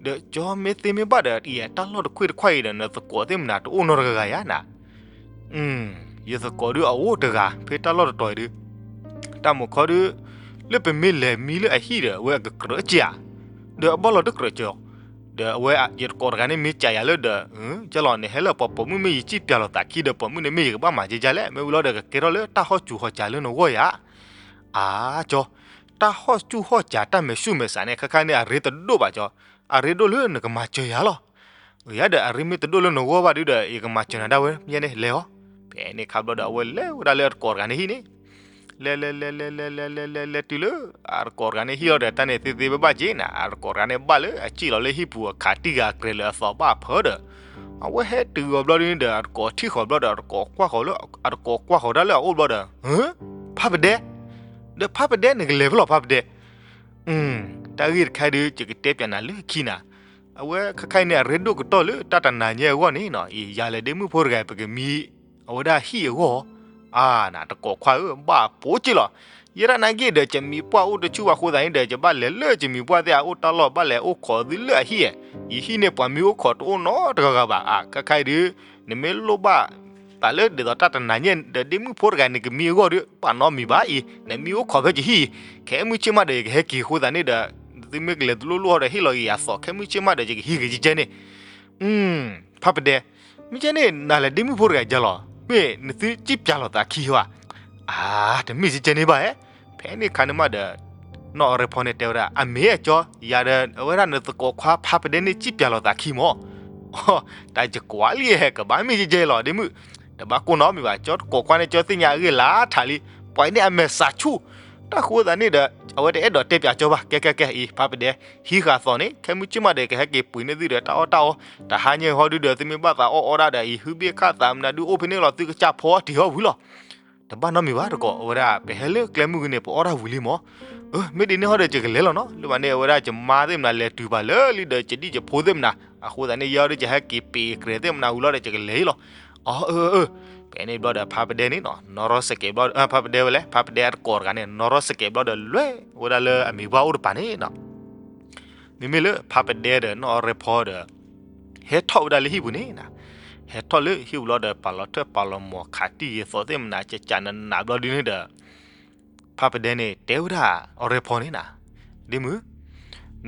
ဒီးကၠီမ့ၢ်သ့မ့ၢ်ဘၣ်ဒီး အံၤတၢ်လီၢ်တခွ့ၣ်တခွါအံၤဒီး နသကိးသ့ၣ်မနၤတအိၣ်နီတဂၤဂၤယၤနၤ. ယသကိးဒုအအိၣ်တဂၤ ဖဲတၢ်လီၢ်တတီၤအံၤဒု တၢ်မုၢ်ခီဒု လၢပမ့ၢ်လဲၤမံလၢအဟံၣ်ဒီး အဝဲအကကြၢးက့ၤဧါ. ဒီးအဘၣ်လီၤတကြၢးက့ၤ ဒီးအဝဲယသကိးတဂၤန့ၣ်မ့ၢ်ကးယၤလၢဒီး ကလီၤန့ၣ် ဟဲလၢပှၤပိာ်မုၣ်မ့ၢ်ယစံၣ်ပၠးလိာ်သးခံဒီး ပိာ်မုၣ်န့ၣ်မ့ၢ်ယကဘၣ်မၤကကလဲၣ် မ့ၢ်ဝံၤလီၤဒီးကကဲထီၣ်လၢတၢ်ဟီၣ်စူၤဟီၣ်စးလၢနဂီၢ်ယၤ. အါကၠီ တၢ်ဟီၣ်စူၤဟီၣ်စးတၢ်မဲာ်ဆူၣ်မဲာ်ဆါန့ၣ် ခဲခါန့ၣ် အရ့တဒိၣ်ဘၣ်ကၠီ, အရ့ဒိၣ်လၢနကမၤစၢၤယၤလီၤ. ယၤဒီးအရ့မ့ၢ်တဒိၣ်လၢနဂီၢ်ဘၣ်ဒုဒီး ယကမၤစၢၤနၤဒၣ်ဝဲ ယဲန့ၣ်လဲၤအီၤ. ဖဲန့ၣ်ခါဘျီဒီး အဝဲလဲၤဝဲဒၣ်လၢအတကိးတဂၤန့ၣ်ဟံၣ်န့ၣ် လဲၤလဲၤလဲၤလဲၤလဲၤလဲၤလဲၤလဲၤလဲၤတုၤလၢ အတကိးတဂၤန့ၣ်ဟံၣ်လီၤဒီး တၢ်န့ၣ်သ့သ့ဘၣ်ဘၣ်က့ၤနၤ အတကိးတဂၤန့ၣ်ဘၣ်လၢအစံၣ်လီၤလၢဟံၣ်ပူၤအခးတံၢ်ဂၤအကြဲၤလၢအသီးဘၣ်အဖၢဒီး အဝဲဟဲတုၤအီၤဘျီဒုန့ၣ်ဒီး အတကိးထံၣ်ဃီၤဘျီဒီး အတကိးကွၢ်ဃီၤလၢ အတကိးကွၢ်ဃီၤဒၣ်လၢအအိၣ်ဘျီဒီး ဖးပဒဲ ဒီးဖးပဒဲနကလဲၤဖဲလဲၣ်ဖးပဒဲ တၢ်ဂ့ၢ်တခါဒု ယကတဲပၠးနၤလၢခံနၤ, အဝဲခဲခါအံၤန့ၣ် အရ့ဒိၣ်ကတီၢ်လၢတၢ်တနၤညါအဂီၢ်န့ၣ်နီၤ, အံၤယၤလဲၤဒ့မုၣ်ဖိတဂၤ ပကမံအဝဲဒၣ်ဟံၣ်အဂီၢ်, အါ နတကိးခွါဧၢ ဘၣ်ပိာ်က့လီၤ, ယဲဒၣ်နာ်က့ဒီး ယမံၤပှၢ်အိၣ်တဆူၣ်ဘၣ်အဃိသတးန့ၣ်ဒီး ယဘၣ်လဲၤလၢယမံၤပှၢ်သ့ၣ်အအိၣ်တၢ်လီၢ် ဘၣ်လဲၤအိၣ်ခိးသုလၢအဟံၣ်, ယဟံၣ်န့ၣ်ပှၤမံအိၣ်ခိးတအိၣ်နီတဂၤဂၤဘၣ်, အါ ခဲခါအံၤဒု နမ့ၢ်လိၣ်ဘၣ် တၢ်လၢဒ်သိးတၢ်တနၤညါဒီး ဒ့မုၣ်ဖိတဂၤနကမံအဂီၢ်ဒီး ဘၣ်နီတမံၤဘၣ်အံၤ နမံအိၣ်ခိးဖဲယဟံၣ်အံၤ, ခဲမုၢ်ဆ့ၣ်မးဒီး ယကဟဲက့ၤအဃိသတးန့ၣ်ဒီး သုမ့ၢ်ကလဲၤတလိၣ်လိၣ်ဟီဒီး ဟ့ၣ်လီၤက့ၤယၤသီး ခဲမုၢ်ဆ့ၣ်မးဒီး ယကဟံးက့ၤကဲန့ၣ်, ဖးပဒဲ, မ့ၢ်ကဲန့ၣ် နၤလဲၤဒ့မုၣ်ဖိတဂၤယၤလီၤ, မ့ၢ်နသုစံၣ်ပၠးလိာ်သးခံဧါ, အါ တမ့ၢ်ကဲန့ၣ်ဘၣ်ဧဲ, ဖဲန့ၣ်ခါန့ၣ်မးဒီး နီၢ်အီၤရဲဖီန့ၣ်တဲဝဲဒၣ် အမ့ၢ်ကၠီ ယၤဒီး အဝဲဒၣ်နသကိးခွါဖးပဒဲန့ၣ် စံၣ်ပၠးလိာ်သးခံမၢ်. တၢ်ယကွၢ်လံဟဲ ကဘၣ်မ့ၢ်ယဲယဲလီၤ ဒ့မုၣ်, တဘၣ်ကိးနီတမံၤဘၣ်, ကၠီသကိးခွါန့ၣ် ကၠီသ့ၣ်ညါအဂ့ၢ်လၢထးလံ, ပှၤအံၤန့ၣ်အမဲာ်စးဆူၣ်, တၢ်ဃိသးန့ၣ်ဒီး အဝဲတအဲၣ်ဒိးတဲပၠးကၠီဘၣ်, ကဲကဲကဲအံၤ ဖးပဒဲ, ဟံးဃာ်သီးန့ၣ် ခဲမုၢ်ဆ့ၣ်မးဒီး ကဟဲက့ၤပှ့ၤန့ၢ်သုဒီးတၢ်အီၣ်တၢ်အီ, တဟါညါဟီဒုဒီး သုမ့ၢ်ဘၣ်သးအီၣ်အီဒၣ်ဒီးအံၤ ဟုဘ့ၣ်ခၣ်သးမနုၤဒုအိၣ်ဖဲန့ၣ်လီၤ သုကစၢ်ဖီအီၣ်တ့ၢ်အီၣ်ဝံၤလီၤ. တဘၣ်နီတမံၤဘၣ်တကိး အဝဲဒၣ် ပဟဲလၢကျဲမုၢ်ဂ့ၤန့ၣ် ပအီၣ်တၢ်ဝံၤလံမၢ်. အၢ မ့ၢ်ဒ်န့ၣ်ဟီဒီး ယကလဲၤလီၤနီၤ, လၢမးန့ၣ် အဝဲဒၣ်ယမါသ့ၣ်မနၤလဲၤတုၤဘၣ်လၢလံဒီး ယဒံၣ်ယဖိသ့ၣ်မနၤ, အဃိသတးန့ၣ် ယဲဒီး ယဟဲက့ၤပ့ၤကြဲၤသ့ၣ်မနၤဝံၤလီၤဒီး ယကလဲၤလီၤ. အၢ အၢ အၢ, ဖဲန့ၣ်ဘျီဒီး ဖးပဒဲန့ၣ်နီၤ နီၢ်ရီစကဲးဘျီ ဖးပဒဲဝဲလဲၣ် ဖးပဒဲအတကိးတဂၤန့ၣ် နီၢ်ရီစကဲးဘျီဒီး လဲၤဝဲဒၣ်လၢအမံၤပှၢ်အိၣ်တပၤန့ၣ်နီၤ. မ့မ့ၢ်လၢဖးပဒဲဒီး နီၢ်အီၤရဲဖီဒီး ဟဲထီၣ်ဝဲဒၣ်လၢဟံၣ်ပူၤန့ၣ်နီၤ, ဟဲထီၣ်လၢဟံၣ်ပူၤလီၤဒီး ပာ်လီၤထၢၣ်ပာ်လီၤမီၤ ခးတံၢ်ယံၤသီးသ့ၣ်မနၤ ကကနးနးဘျီဒုန့ၣ်ဒီး ဖးပဒဲန့ၣ် တဲဝဲဒၣ်အီၤရဲဖီန့ၣ်နီၤ, ဒ့မုၣ်,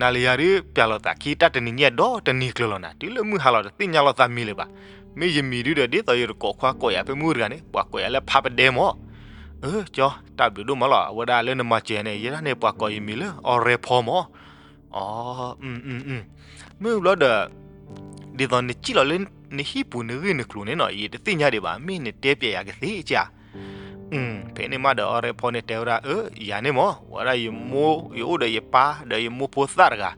နၤလၢယၤဒုး ပၠးလိာ်သးခံတၢ်တနံၤညါဒီတနံၤကျၢၤလီၤနီၤ, တုၤလၢမုၢ်ဟါလီၤတသ့ၣ်ညါလိာ်သးမံၤလၢၤဘၣ်. မ့ၢ်ယမံၤဒုဒီး ဒ်သိးယတကိးခွါကိးယၤဖဲမုၢ်တဂၤန့ၣ် ပှၤကိးယၤလၢဖးပဒဲမၢ်. အၢ ကၠီ တၢ်ဘျုးဒိၣ်မးလီၤ, အဝဲဒၣ်လၢနမၤစၢၤယၤန့ၣ် ယဲဒၣ်န့ၣ် ပှၤကိးယမံၤလၢအီၤရဲဖီမၢ်. အီ မ့ၢ်ဘျီဒီး ဒ်သိးနစံၣ်လီၤလၢနဟံၣ်ပူၤနဂ့ၢ်နကျိၤန့ၣ်နီၤ ယတသ့ၣ်ညါဒံးဘၣ်, မ့ၢ်နတဲပၠးယၤကသ့ဧါ. ဖဲန့ၣ်မးဒီး အီၤရဲဖီန့ၣ်တဲဝဲဒၣ် အၢ ယၤန့ၣ်မၢ် ဝဲဒၣ်ယအိၣ်ဒီးယပၢ်ဒီးယမိၢ်ဖိသၣ်တဂၤ,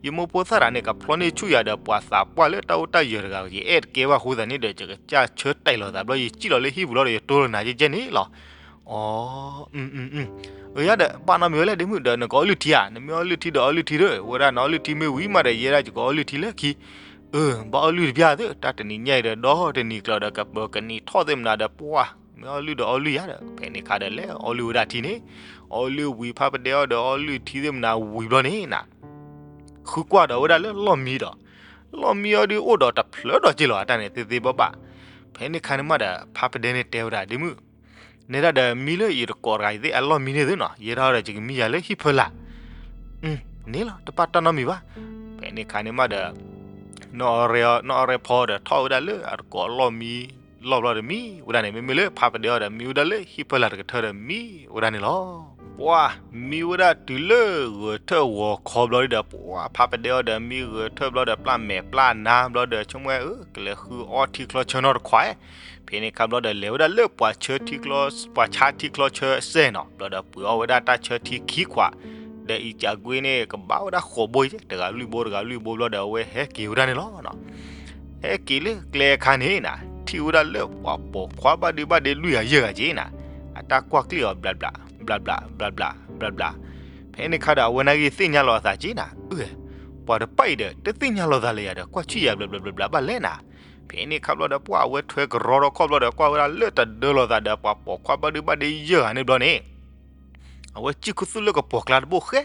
ယမိၢ်ဖိသၣ်တဂၤန့ၣ် ကဖျီန့ၢ်ဆူၣ်ယၤဒီးပှၤသးပှၢ်လၢတၢ်အိၣ်တၢ်ယၢၤတဂၤ ယအဲၣ်တကဲဘၣ်အဃိသတးန့ၣ်ဒီး ယကစၢ်ဆၢတဲာ်လီၤသးဘျီ ယစံၣ်လီၤလၢဟံၣ်ပူၤလီၤဒီး ယတိၢ်လီၤနၤယဲကဲန့ၣ်လီၤ. အီ အၢ ယၤဒီး ဘၣ်နီတမံၤဝဲလဲၣ် ဒ့မုၣ်, ဒီးနကအီလုၢ်ထံဧါ, နမ့ၢ်အီလုၢ်ထံဒီးအီလုၢ်ထံဒီး, ဝဲဒၣ်နအီလုၢ်ထံမ့ၢ်ဝံၤမးဒီး ယဲဒၣ်ယကအီလုၢ်ထံလၢခံ. အၢ ဘၣ်အီလုၢ်တပျၢ်သ့ၣ်, တၢ်တနံၤညါအံၤဒီး ဒီတနံၤကျၢၤဒီး ကပၢၤကနံၤထီၣ်သ့ၣ်မနၤဒီး ပှၤ မ့ၢ်အီလုၢ်ဒီးအီလုၢ်ယၤဒီး ဖဲန့ၣ်ခါဒီး လဲၤအီလုၢ်ဝဲဒၣ်ထံန့ၣ်, အီလုၢ်ဝံၤ ဖးပဒဲအီၤဒီးအီလုၢ်ထံသ့ၣ်မနၤဝံၤဘျီန့ၣ်နီၤ ဃုကွၢ်ဒီးဝဲဒၣ်လၢလီၢ်မံဒီး, လီၢ်မံအီၤဒုးအိၣ်ဒီးတဖျၢၣ်ဒီးက့လီၤ အတၢ်န့ၣ်သ့သ့ဘၣ်ဘၣ်. ဖဲန့ၣ်ခါန့ၣ်မးဒီး ဖးပဒဲန့ၣ်တဲဝဲဒၣ် ဒ့မုၣ်, နဲဒၣ်ဒီးမံလၢယတကိးတဂၤအံၤသ့ၣ်အလီၢ်မံန့ၣ်သ့နီၤ, ယဲဒၣ်ဒီးယကမံယၤလၢဟံၣ်ဖၢလာ် န့ၣ်လီၤ တဘၣ်တၢ်နီတမံၤဘၣ်. ဖဲန့ၣ်ခါန့ၣ်မးဒီး နီၢ်အီၤရဲဖီဒီးထီၣ်ဝဲဒၣ်လၢအတကိးအလီၢ်မံ လီၢ်ဘျီဒီးမံဝဲဒၣ်န့ၣ်, မ့မ့ၢ်လၢဖးပဒဲအီၤဒီး မံဝဲဒၣ်လၢဟံၣ်ဖၢလာ်တကထၢဒီးမံဝဲဒၣ်န့ၣ်လီၤ. ပှၤမံဝဲဒၣ်တုၤလၢဂဲၤထၢၣ်ဂီၤခီဘျီဒီး ပှၤဖးပဒဲအီၤဒီးမံဂဲၤထၢၣ်ဘျီဒီး ပျၢ်မဲာ်ပျၢ်နါဘျီဒီး ဆိကမိၣ်ဝဲ အၢ ကလဲၤဃုအီထံချီဆၢနီတခွး, ဖဲန့ၣ်ခါဘျီဒီးလဲၤဝဲဒၣ်လၢပှၤဆၢထံချီ ပှၤဆါထံချီဆၢစဲနီၤ, ဘျီဒီးပှ့ၤအီၣ်ဝဲဒၣ်တၢ်ဆၢထံခံခွး, ဒီးအံၤကကွ့န့ၣ် ကဘၣ်ဝဲဒၣ်ဃိးဘိ, တဂၤလွံၢ်ဘိ တဂၤလွံၢ်ဘိဘျီဒီး အဝဲဟဲက့ၤဝဲဒၣ်န့ၣ်လီၤ. ဟဲက့ၤလၢကျဲအခါန့ၣ်နီၤ ထံၣ်ဝဲဒၣ်လၢပှၤပိာ်ခွါဘၣ်ဒုဘၣ်ဒ့လွံၢ်ဂၤယဲၢ်ဂၤက့နီၤ, အတၢ်ကွၢ်ကျ့ၣ်အီၤ ဘျးဘျး ဘျးဘျး ဘျးဘျး ဘျးဘျး. ဖဲန့ၣ်ခါဒီး အဝဲနာ်က့သ့ၣ်ညါလီၤအသးက့နီၤ, အၢ ပှၤတပၣ်အံၤဒီး တသ့ၣ်ညါလီၤသးလၢယၤဒီး ကွၢ်ဆံၣ်ယၤ ဘျးဘျး ဘျးဘျး ဘၣ်လဲၣ်နီၤ. ဖဲန့ၣ်ခါဘျီဒီး ပှၤအဝဲထွဲကရီထီၣ်ခီၣ်ဘျီဒီး ကွၢ်ဝဲဒၣ်လၢတဒၢလီၤသးဒီး ပှၤပိာ်ခွါဘၣ်ဒုဘၣ်ဒ့ယဲၢ်ဂၤန့ၣ်ဘျီန့ၣ် အဝဲစံၣ်ခူသူၣ်လၢကပိာ်ကျါတဘိဃဲ,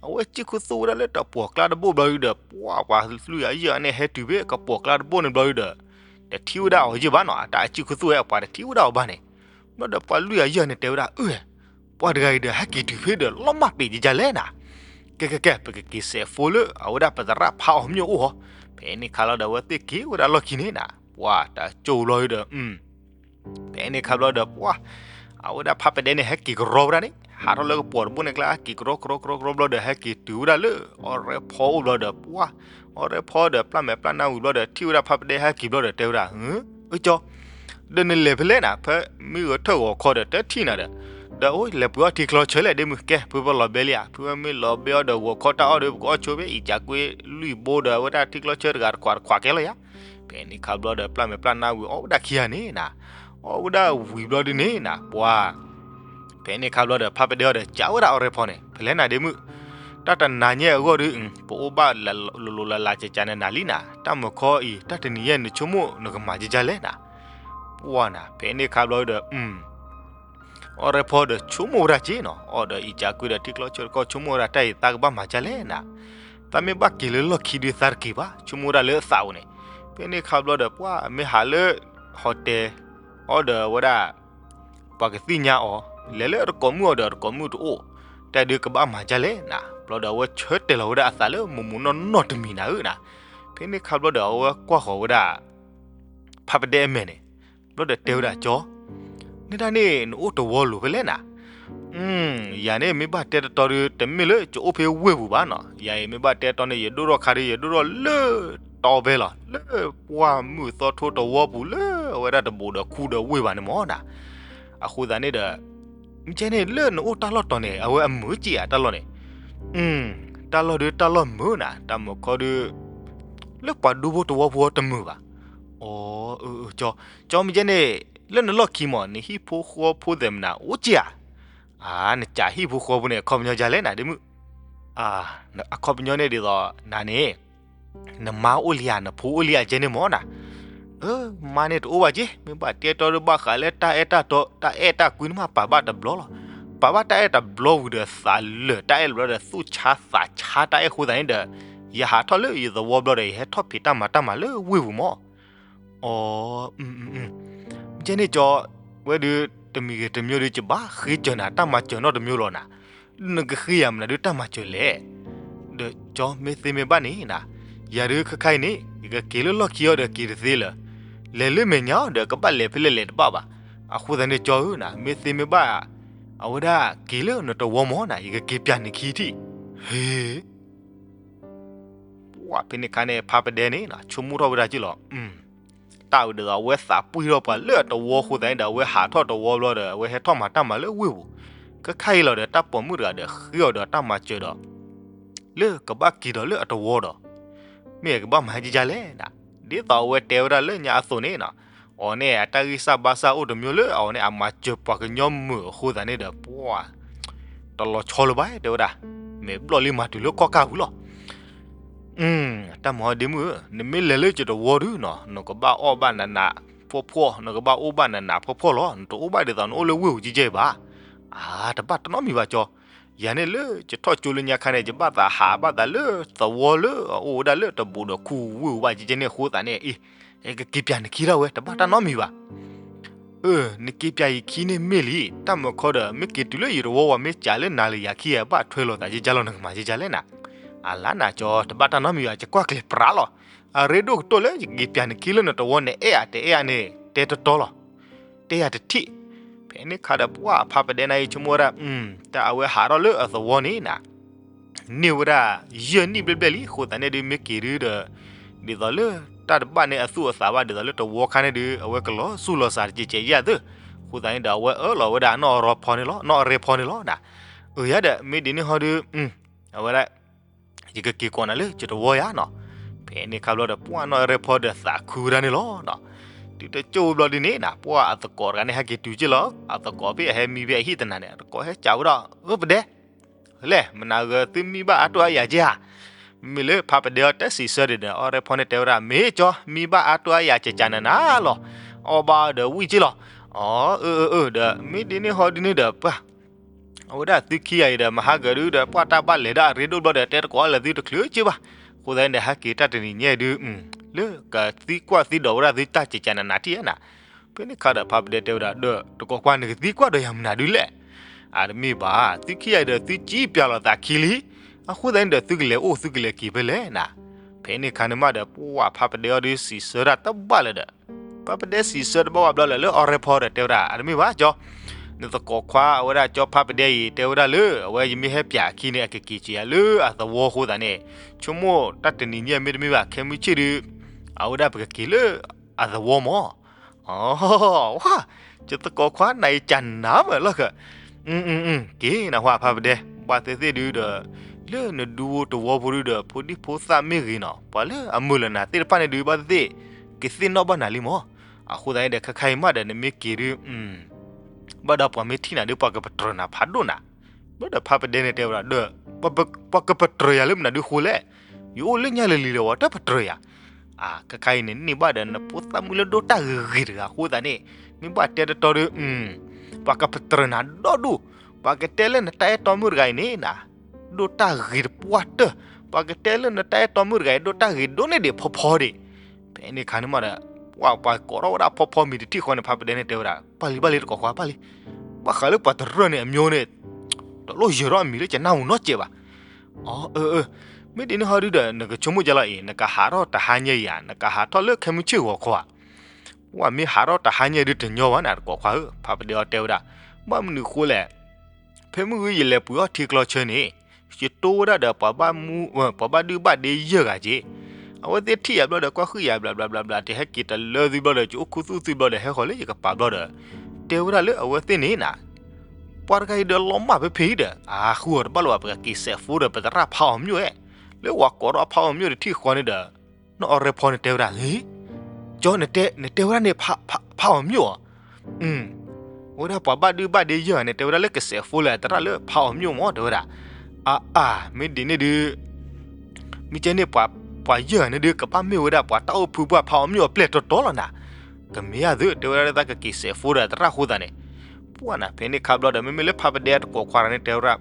အဝဲစံၣ်ခူသူၣ်ဝဲဒၣ်လၢတပိာ်ကျါတဘိဘျီဒုဒီး ပှၤပှၤလွံၢ်ဂၤယဲၢ်ဂၤန့ၣ် ဟဲတုၤဖဲကပိာ်ကျါတဘိန့ၣ်ဘျီဒုဒီး တထံၣ်ဝဲဒၣ်အီၤယဲၢ်ဘၣ်နီၤ, အတၢ်အစံၣ်ခူသူၣ်ဝဲ အပှၤတထံၣ်ဝဲဒၣ်အီၤဘၣ်န့ၣ်. ဘျီဒီးပှၤလွံၢ်ဂၤယဲၢ်ဂၤန့ၣ်တဲဝဲဒၣ် အၢ ပှၤတဂၤအံၤဒီး ဟဲက့ၤတုၤဖဲဒီး လီၤမၢ်ပ့ၤယကလဲၣ်နီၤ. ကဲကဲကဲ ပကက့ၤစဲးဖိလၢအဝဲဒၣ်ပသရၣ်ဖးအီၣ်မ့ၢ်အိၣ်ဟီ. ဖဲန့ၣ်ခါလီၤဒီး အဝဲသ့ၣ်က့ၤဝဲဒၣ်လီၢ်ခံန့ၣ်နီၤ, ပှၤတၢ်ကၠိဘျီဒုဒီး ဖဲန့ၣ်ခါဘျီဒီး ပှၤ အဝဲဒၣ်ဖးပဒဲန့ၣ် ဟဲက့ၤကရီဝဲဒၣ်န့ၣ် ဟးထီၣ်လၢကပိာ်တဘိန့ၣ်ကျါ ဟဲက့ၤကရီကရီကရီကရီဘျီဒီး ဟဲက့ၤတုၤဝဲဒၣ်လၢအီၤရဲဖီအိၣ်ဘျီဒီး ပှၤ အီၤရဲဖီဒီး ပျၢ်မဲာ်ပျၢ်နါဝံၤဘျီဒီး ထံၣ်ဝဲဒၣ်ဖးပဒဲဟဲက့ၤဘျီဒီး တဲဝဲဒၣ် အၢ ကၠီ ဒီးနလဲၤဖဲလဲၣ်နီၤ, ဖဲမ့ၢ်ဂဲၤထၢၣ်ဂီၤခီဒီး တထံၣ်နၤဒီး, ဒီးအိၣ်လဲၤပှ့ၤအီထံချီဆၢလဲၣ် ဒ့မုၣ်, ကဲ ဖုဖဲလီၤဘဲလံဧါ, ဖုဖဲမ့ၢ်လီၤဘဲအီၤဒီး ဂီၤခီတၢ်အီၣ်ဒီး ပကအီၣ်ဆိဖဲအံၤကကွ့လွံၢ်ဘိဒီး အဝဲဒၣ်ထံချီဆၢတဂၤတခွးတခွးကဲလီၤယၤ. ဖဲန့ၣ်ခါဘျီဒီး ပျၢ်မဲာ်ပျၢ်နါဝံၤ အီၣ်ဝဲဒၣ်ခံဂၤန့ၣ်နီၤ, အီၣ်ဝဲဒၣ်ဝံၤဘျီဒုန့ၣ်နီၤ ပှၤ ဖဲန့ၣ်ခါဘျီဒီး ဖးပဒဲအီၤဒီး ကးဝဲဒၣ်အီၤရဲဖီန့ၣ် ဖဲလဲၣ်နၤ ဒ့မုၣ်, တၢ်တနၤညါအဂီၢ်ဒီး ပအိၣ်ဘၣ်လိၤလိၤလးလးကကနးနးလံနီၤ, တၢ်မုၢ်ခီအံၤ တၢ်တနံၤညါအံၤ နဆိကမိၣ်နကမၤကကလဲၣ်နီၤ. ပှၤနီၤ ဖဲန့ၣ်ခါဘျီဒီး အီၤရဲဖီဒီးဆိကမိၣ်ဝဲဒၣ်က့နီၤ, အီၣ်ဒီးအံၤကကွ့ဒီး ထံချီဆၢတခီ ဆိကမိၣ်ဝဲဒၣ် တၢ်အံၤသးကဘၣ်မၤကလဲၣ်နီၤ, သးမ့ၢ်ဘၣ်က့ၤလၢလီၢ်ခံဒုးသးတက့ၤဘၣ် ဆိကမိၣ်ဝဲဒၣ်လၢအသးအိၣ်န့ၣ်. ဖဲန့ၣ်ခါဘျီဒီး ပှၤမ့ၢ်ဟးလၢ hotel အီၤဒီးဝဲဒၣ် ပှၤကသ့ၣ်ညါအီၤ, လဲၤလၢအတကိးမုၣ်အီၤဒီး အတကိးမုၣ်တအိၣ်, တၢ်ဒုးကဘၣ်မၤကလဲၣ်နီၤ. ဘျီဒီး အဝဲဆၢတဲာ်လီၤဝဲဒၣ်အသးလၢမိၢ်မိၢ်နီၢ်နီၢ်တမံၤနၤဧၢနီၤ. ဖဲန့ၣ်ခါဘျီဒီး အဝဲကွၢ်ဃီၤဝဲဒၣ် ဖးပဒဲအမဲာ်န့ၣ်, ဘျီဒီးတဲဝဲဒၣ် ကၠီ, နဲဒၣ်န့ၣ် နအိၣ်တဝီလိၤဖဲလဲၣ်နီၤ. ယၤန့ၣ်မ့ၢ်ဘၣ်တဲတတီဒီး တမ့ၢ်လၢယအိၣ်ဖဲဝ့ၢ်ပူၤဘၣ်နီၤ, ယၤအံၤမ့ၢ်ဘၣ်တဲတီန့ၣ် ယဒိၣ်ထီၣ်ခါဒီး ယဒိၣ်ထီၣ်လၢတီဘဲလီၤ, လၢပှၢ်မုၢ်သီထိတဝီပူၤ လၢအဝဲဒၣ်တဘူးဒီးခူဒီးဝ့ၢ်ဘၣ်န့ၣ်မ့ၢ်နီၤ. အဃိသတးန့ၣ်ဒီး မ့ၢ်ကဲန့ၣ် လၢနအိၣ်တၢ်လီၢ်တီၤန့ၣ် အဝဲအမုာ်က့ဧါ တၢ်လီၢ်န့ၣ်. တၢ်လီၢ်ဒုးတၢ်လီၢ်မုာ်နၤ, တၢ်မုာ်ခီဒုး လၢပှၤဒူဖိတဝီဖိတမုာ်ဘၣ်. အိ ကၠီ, မ့ၢ်ကဲန့ၣ် လၢနလီၢ်ခံမ့ၢ် နဟံၣ်ဖိဃီဖိသ့ၣ်မနၤ အိၣ်က့ဧါ. အၢ နကးဟံၣ်ဖိဃီဖိန့ၣ် အခီပညီဒ်လဲၣ်နၤ ဒ့မုၣ်. အခီပညီန့ၣ်ဒ်သိးနၤန့ၣ် နမါအိၣ်လံဧါ နဖိအိၣ်လံဧါ ကဲန့ၣ်မ့ၢ်နၤ. အၢ မါန့ၣ်တအိၣ်ဘၣ်က့, မ့ၢ်ဘၣ်တဲတီဒီး ဘၣ်ဃးလၢတၢ်အဲၣ်တၢ်တီ တၢ်အဲၣ်တၢ်ကွံန့ၣ်မး ပာ်ဘၣ်တဘျီလီၤ. ပာ်ဘၣ်တၢ်အဲၣ်တဘျီဝံၤဒီး သးလၢာ်တၢ်အဲၣ်တဘျီဒီး သူၣ်ဆါသးဆါတၢ်အဲၣ်အဃိသတးန့ၣ်ဒီး ယဟးထီၣ်လၢယသဝီဘျီဒီး ယဟဲထီၣ်ဖံးတၢ်မၤတၢ်မၤလၢဝ့ၢ်ပူၤမ့ၢ်. အိ မ့ၢ်ကဲန့ၣ် ကၠီ, ဝဲဒုး တမံၤဂ့ၤတမံၤဒီး ယဘၣ်ဃ့စၢၤနၤ တၢ်မၤစၢၤနီတမံၤလီၤနၤ. နကဃ့ယၤမနုၤဒုး တၢ်မၤစၢၤလဲၣ်. ဒီးကၠီ မ့ၢ်သ့မ့ၢ်ဘၣ်န့ၣ်နၤ, ယၤဒုးခဲခါအံၤန့ၣ် ယကက့ၤလၢလီၢ်ခံအီၤဒီး က့ၤတသ့လၢၤ. လဲၤလၢမဲာ်ညါအီၤဒီး ကဘၣ်လဲၤဖဲလဲၣ်လဲၤတဘၣ်ဘၣ်. အဃိသတးန့ၣ် ကၠီဧၢနၤ, မ့ၢ်သ့မ့ၢ်ဘၣ် အဝဲဒၣ်က့ၤလၢနတဝီမ့ၢ်နၤ, ယကက့ၤပျၢ်နခံထံၣ်. ဟ့ ပှၢ်ဖဲန့ၣ်ခါန့ၣ် ဖးပဒဲန့ၣ် ဆိကမိၣ်ထီၣ်ဝဲဒၣ်က့လီၤ. တၢ်ဝဲဒ်သိး အဝဲသးပှံၢ်ထီၣ်ပှၤလၢအတဝီအဃိသတးန့ၣ်ဒီး အဝဲဟးထီၣ်တဝီဘျီဒီး အဝဲဟဲထီၣ်မၤတၢ်မၤလၢဝ့ၢ်ပူၤ. ခဲခါအံၤလီၤဒီး တၢ်ပိာ်မုၣ်တဂၤဒီး ဃ့အီၤဒီးတၢ်မၤစၢၤဒီး လၢကဘၣ်က့ၤဒီးလၢအတဝီဒီး မ့ၢ်အကဘၣ်မၤဟဲကကလဲၣ်နၤ. ဒ်သိးအဝဲတဲဝဲဒၣ်လၢညါအသိးန့ၣ်နၤ, အီၤန့ၣ် အတၢ်ဂံၢ်စၢ်ဘါစၢ်အိၣ်တမံၤလၢအီၤန့ၣ် အမၤစၢၤပှၤကညီမုာ်အဃိသတးန့ၣ်ဒီး ပှၢ် တလီၤဆီလၢၤဘၣ် တဲဝဲဒၣ်, မဲာ်ဘျီၣ်လံမၤတုၤလၢကီၢ်ကၢ်ပူၤလီၤ. တၢ်မၤဟီဒ့မုၣ်ဧၢ, နမ့ၢ်လဲၤလၢယတဝီဒုနီၤ နကဘၣ်အီၣ်ဘၣ်နးနးဖှီၣ်ဖှီၣ် နကဘၣ်အိၣ်ဘၣ်နးနးဖှီၣ်ဖှီၣ်လီၤ. နတအိၣ်ဘၣ်ဒ်သိးနအိၣ်လၢဝ့ၢ်ပူၤကဲကဲဘၣ်. အၢ တဘၣ်တၢ်နီတမံၤဘၣ်ကၠီ, ယၤန့ၣ်လၢယထီၣ်ကၠိလၢညါခါန့ၣ် ယဘၣ်သးဟးဘၣ်သးလၢသဝီလၢအအိၣ်ဝဲဒၣ်လၢတဘူးဒီးခူဝ့ၢ်ပူၤဘၣ်ကဲကဲန့ၣ်အဃိသတးန့ၣ် အံၤ ယကက့ၤပျၢ်နခံဒၣ်ဝဲ တဘၣ်တၢ်နီတမံၤဘၣ်. အၢ နက့ၤပျၢ်ယခံန့ၣ်မ့ၢ်လံ, တၢ်မၤခီဒီး မ့ၢ်က့ၤတုၤလၢယတဝီဝဲ မ့ၢ်ကးလၢနၤလၢယၤခံဂၤ ဘၣ်ထွဲလိာ်သးကကလဲၣ်နီၤ နကမၤကကလဲၣ်နၤ. အလါနၤကၠီ တဘၣ်တၢ်နီတမံၤဘၣ် ယကွၢ်ကျဲၤပြးလီၤ. အရ့ဒိၣ်ကတၢၢ်လၢယက့ၤပျၢ်နခံလၢနတဝီ နအဲၣ်ဧါတအဲၣ်ဧါန့ၣ် တဲတတီလီၤ. တဲယၤတထံၣ်. ဖဲန့ၣ်ခါဒီး ပှၢ်ဖးပဒဲနၤအံၤ ဆိကမိၣ်ဝဲဒၣ် တၢ်အဝဲဟးထီၣ်လၢအသဝီန့ၣ်နၤ န့ၢ်ဝဲဒၣ် ယဲၢ်နံၣ်ဘျဲၣ်ဘျဲၣ်လံအဃိသတးန့ၣ်ဒုး မ့ၢ်က့ၤဒုးဒီး ဒ်သိးလၢတၢ်တဘၣ်န့ၢ်အသူၣ်အသးဘၣ် ဒ်သိးလၢတဝီခါန့ၣ်ဒုး အဝဲကလီၤဆူလီၤစးတကဲးကဲးယဲၢ်သု, အဃိသတးန့ၣ်ဒီး အဝဲအၢၣ်လီၤဝဲဒၣ်နီၢ်အရဲဖီန့ၣ်လီၤ နီၢ်အရဲဖီန့ၣ်လီၤနၤ. အၢ ယၤဒီး မ့ၢ်ဒ်န့ၣ်ဟီဒုး အဝဲဒၣ် ယကက့ၤကိးနၤလၢယတဝီယၤနီၤ. ဖဲန့ၣ်ခါဘျီဒီး ပှၢ်နီၢ်အရဲဖီဒီးသးခုဝဲဒၣ်န့ၣ်လီၤနီၤ. တုၤတကၠိၣ်ဝံၤဘျီဒ်န့ၣ်နၤ ပှၢ်အသကိးတဂၤန့ၣ် ဟဲက့ၤတုၤက့လီၤ. အသကိးဖဲအဟဲမံဖဲအဟံၣ်တနၤန့ၣ် အသကိးဟဲကးဝဲဒၣ် အၢ ပဒဲ လဲၣ် မနၤဂၤသုမံဘၣ်အါတိၢ်အါယၤကဲဧါ. မ့မ့ၢ်လၢဖးပဒဲအီၤတဲစံးဆၢဒ်ဒီး အီၣ်ရဲဖီန့ၣ်တဲဝဲဒၣ် မ့ၢ်ကၠီ မံဘၣ်အါတိၢ်အါယၤကကနၤနၤလီၤ. အီၣ်ဘၣ်အီၤဒီးဝံၣ်က့လီၤ. အီ အၢ အၢ အၢ ဒီး မ့ၢ်ဒ်န့ၣ်ဟီဒ်န့ၣ်ဒီး ပှၢ် အဝဲဒၣ်သုခံဂၤအံၤဒီး မဟါဂၤဒုဒီး ပှၢ်တၢ်ဘၣ်လဲၤဒၣ်အရ့ဒိၣ်ဘျီဒီး တဲတကိးလၢသုတချုးက့ဘၣ်. အဃိသတးန့ၣ်ဒီး ဟဲက့ၤတၢ်တနံၤညါဒု လၢကသံကွၢ်သံဒိးဝဲဒၣ်သုတၢ်ကကနၤနၤထံၣ်ဧါနၤ. ဖဲန့ၣ်ခါဒီးဖးပဒဲတဲဝဲဒၣ် ဒီးတကိးခွါ နကသံကွၢ်ဒီးယၤမနုၤဒုလဲၣ်. အတမ့ၢ်ဘၣ် သုခံဂၤအံၤဒီးသုကံၣ်ပျၢ်လိာ်သးခံလံ. အဃိသတးန့ၣ်ဒီး သုကလဲၤအိၣ်သုကလဲၤက့ၤဖဲလဲၣ်နၤ. ဖဲန့ၣ်ခါန့ၣ်မးဒီး ပှၢ်ဖးပဒဲအီၤဒုစံးဆၢဒၣ်တဘၣ်လၢၤဒီး ဖးပဒဲစံးဆၢတဘၣ်ဝဲဘျီလၢ်လၢအီၣ်ရဲဖီဒီးတဲဝဲဒၣ် အတမ့ၢ်ဘၣ်ကၠီ, နသကိးခွါအဝဲဒၣ်ကၠီဖးပဒဲအံၤ တဲဝဲဒၣ်လၢ အဝဲယမ့ၢ်ဟဲပျၢ်အခံန့ၣ် အကက့ၤက့ၤယၤလၢအသဝီအဃိသတးန့ၣ် ဆိကမိၣ်တၢ်တနံၤညါမ့တမ့ၢ်ဘၣ် ခဲမုၢ်ဆ့ၣ်ဒု အဝဲဒၣ်ပကက့ၤလၢအသဝီမး. အဝဲ ယသကိးခွါ နၤအံၤကနၣ်မးလီၢ်ဃၢၤ. က့ၤနၤဟါဖးပဒဲ ဘၣ်သ့ၣ်သ့ၣ်ဒုဒီး လၢနဒူဖိတဝီဖိဒုဒီး ဖိဒံဖိသၣ်မ့ၢ်ဂ့ၤနီၤ ပှၤလၢအမုာ်လၢနၤသ့ၣ်တဖၣ်န့ၣ်ဒု ဘၣ်သ့ၣ်သ့ၣ် ကသ့ၣ်နီၣ်ဘၣ်နၤလံမး. အဃိသတးန့ၣ်ဒီး ခဲခါအံၤမးဒီး နမ့ၢ်က့ၤဒု ဘၣ်ဒီးပှၤမ့ၢ်ထံၣ်နၤဒု ပှၤကပတြၢၤနၤဖးဒိၣ်နၤ. ဘၣ်ဒီးဖးပဒဲန့ၣ်တဲဝဲဒၣ်ဒီး ပှၤကပတြၢၤယၤလၢမနုၤဒုဃိလဲၣ်. ယအိၣ်လၢညါလၢလံၤလၢၤဝဲ တပတြၢၤယၤ. အခဲခါအံၤန့ၣ် န့ၢ်ဘၣ်ဒီးနဖိသၣ်မုၣ်လၢဒိၣ်တၢ်ဂ့ၤဂ့ၤတဂၤအဃိသတးန့ၣ် မ့ၢ်ဘၣ်တဲတတီဒီး ပှၤကပတြၢၤနၤဒီဒူၣ်, ပှၤကတဲလၢနတၢ်အဲၣ်တီမုၣ်တဂၤအံၤန့ၣ်နၤ ဒိၣ်တၢ်ဂ့ၤတပှၢ်တၢၢ်, ပှၤကတဲလၢနတၢ်အဲၣ်တီမုၣ်တဂၤအံၤ ဒိၣ်တၢ်ဂ့ၤဒိၣ်န့ၢ်ဒံးဖီဖီဒံး. ဖဲန့ၣ်ခါန့ၣ်မးဒီး ပှၤကိးထီၣ်ဝဲဒၣ်ဖီဖီမံၤတထံၣ်ဃီန့ၣ် ဖးပဒဲန့ၣ်တဲဝဲဒၣ် ပၢ်လံ ပၢ်လံ တကိးခွါ ပၢ်လံ. ဘၣ်ဃးလၢပှၤတရၢၢ်န့ၣ်အမျိုးန့ၣ် တလိၣ်ယၢၤထီၣ်အမံၤလၢကနၣ်မူနီတစဲးဘၣ်. အၢ အၢ မ့ၢ်ဒ်န့ၣ်ဟီဒုဒီး နကဆိကမိၣ်ကလီၤအံၤ နကဟးထီၣ်တဟါညါအံၤဧါ, နကဟးထီၣ်လၢခဲမုၢ်ဆ့ၣ်ဂီၤခီဧါ. ပှၤမ့ၢ်ဟးထီၣ်တဟါညါဒုတညီဘၣ်နၤ တကိးခွါဧၢ, ဖးပဒဲအီၤတဲဝဲဒၣ်. ဘၣ်မနုၤဃိလဲၣ်. ဖဲမုၢ်ဂီၤယလဲၤပှ့ၤအီၣ်ထံကျီဆၢန့ၣ်, ယတိၢ်ဝဲဒၣ်ဒီးပှၤဘၣ်မူ, ပှၤဘၣ်ဒုၣ်ဘၣ်ဒ့ယဲၢ်ဂၤက့ၤ, အဝဲသ့ၣ်ထံၣ်ယၤဘျီဒီးကွၢ်ဃုာ်ယၤဘျးဘျးဘျးဘျး တဟဲက့ၤတလၢသုဘျီဒီး ယအိၣ်ခူသူၣ်သုဘျီဒီး ဟဲဃီၤလၢယကပၤဘျီဒီး, တဲဝဲဒၣ်လၢအဝဲသ့ၣ်န့ၣ်နၤ, ပှၤတဂၤအံၤဒီးလီၤမၢ်ဖဲဖဲအံၤဒီး အဃုအီၤတဘၣ်လၢၤဘၣ် ပကက့ၤစဲးဖိဒီး ပသရၣ်ဖးအီၤမျိၣ်ဧဲ, လၢဝၤကိးထီၣ်ဖးအီၤမျိၣ်တထံၣ်ဃီန့ၣ်ဒီး, နီၢ်အီၤရဲဖီန့ၣ်တဲဝဲဒၣ်, ကၠီ နတဲဝဲဒၣ်န့ၣ် ဖးအီၤမျိၣ်ဧါ, အဝဲဒၣ်ပှၤဘၣ်ဒုၣ်ဘၣ်ဒ့ယဲၢ်ဂၤန့ၣ် တဲဝဲဒၣ်လၢကစဲးဖိလၢအသရၣ်လၢဖးအီၤမျိၣ်မၢ တဲဝဲဒၣ်, အါအါ မ့ၢ်ဒ်န့ၣ်ဒုး မ့ၢ်ကဲန့ၣ် ပှၤယဲၢ်ဂၤန့ၣ်ဒုး ကဘၣ်မ့ၢ်ဝဲဒၣ်ပှၤတၢ်အိၣ်ဖုပှၢ်ဖးအီၤမျိၣ်အပျဲၢ်တီတီလီၤနၤ, ကမ့ၢ်ယၤသု တဲဝဲဒၣ်လၢသးကက့ၤစဲးဖိဒီးသရၣ်အဃိသတးန့ၣ်, ပှၢ်နၤ ဖဲန့ၣ်ခါဘျီဒီး မ့မ့ၢ်လၢဖးပဒဲတကိးခွါတဂၤန့ၣ်တဲဝဲဒၣ်,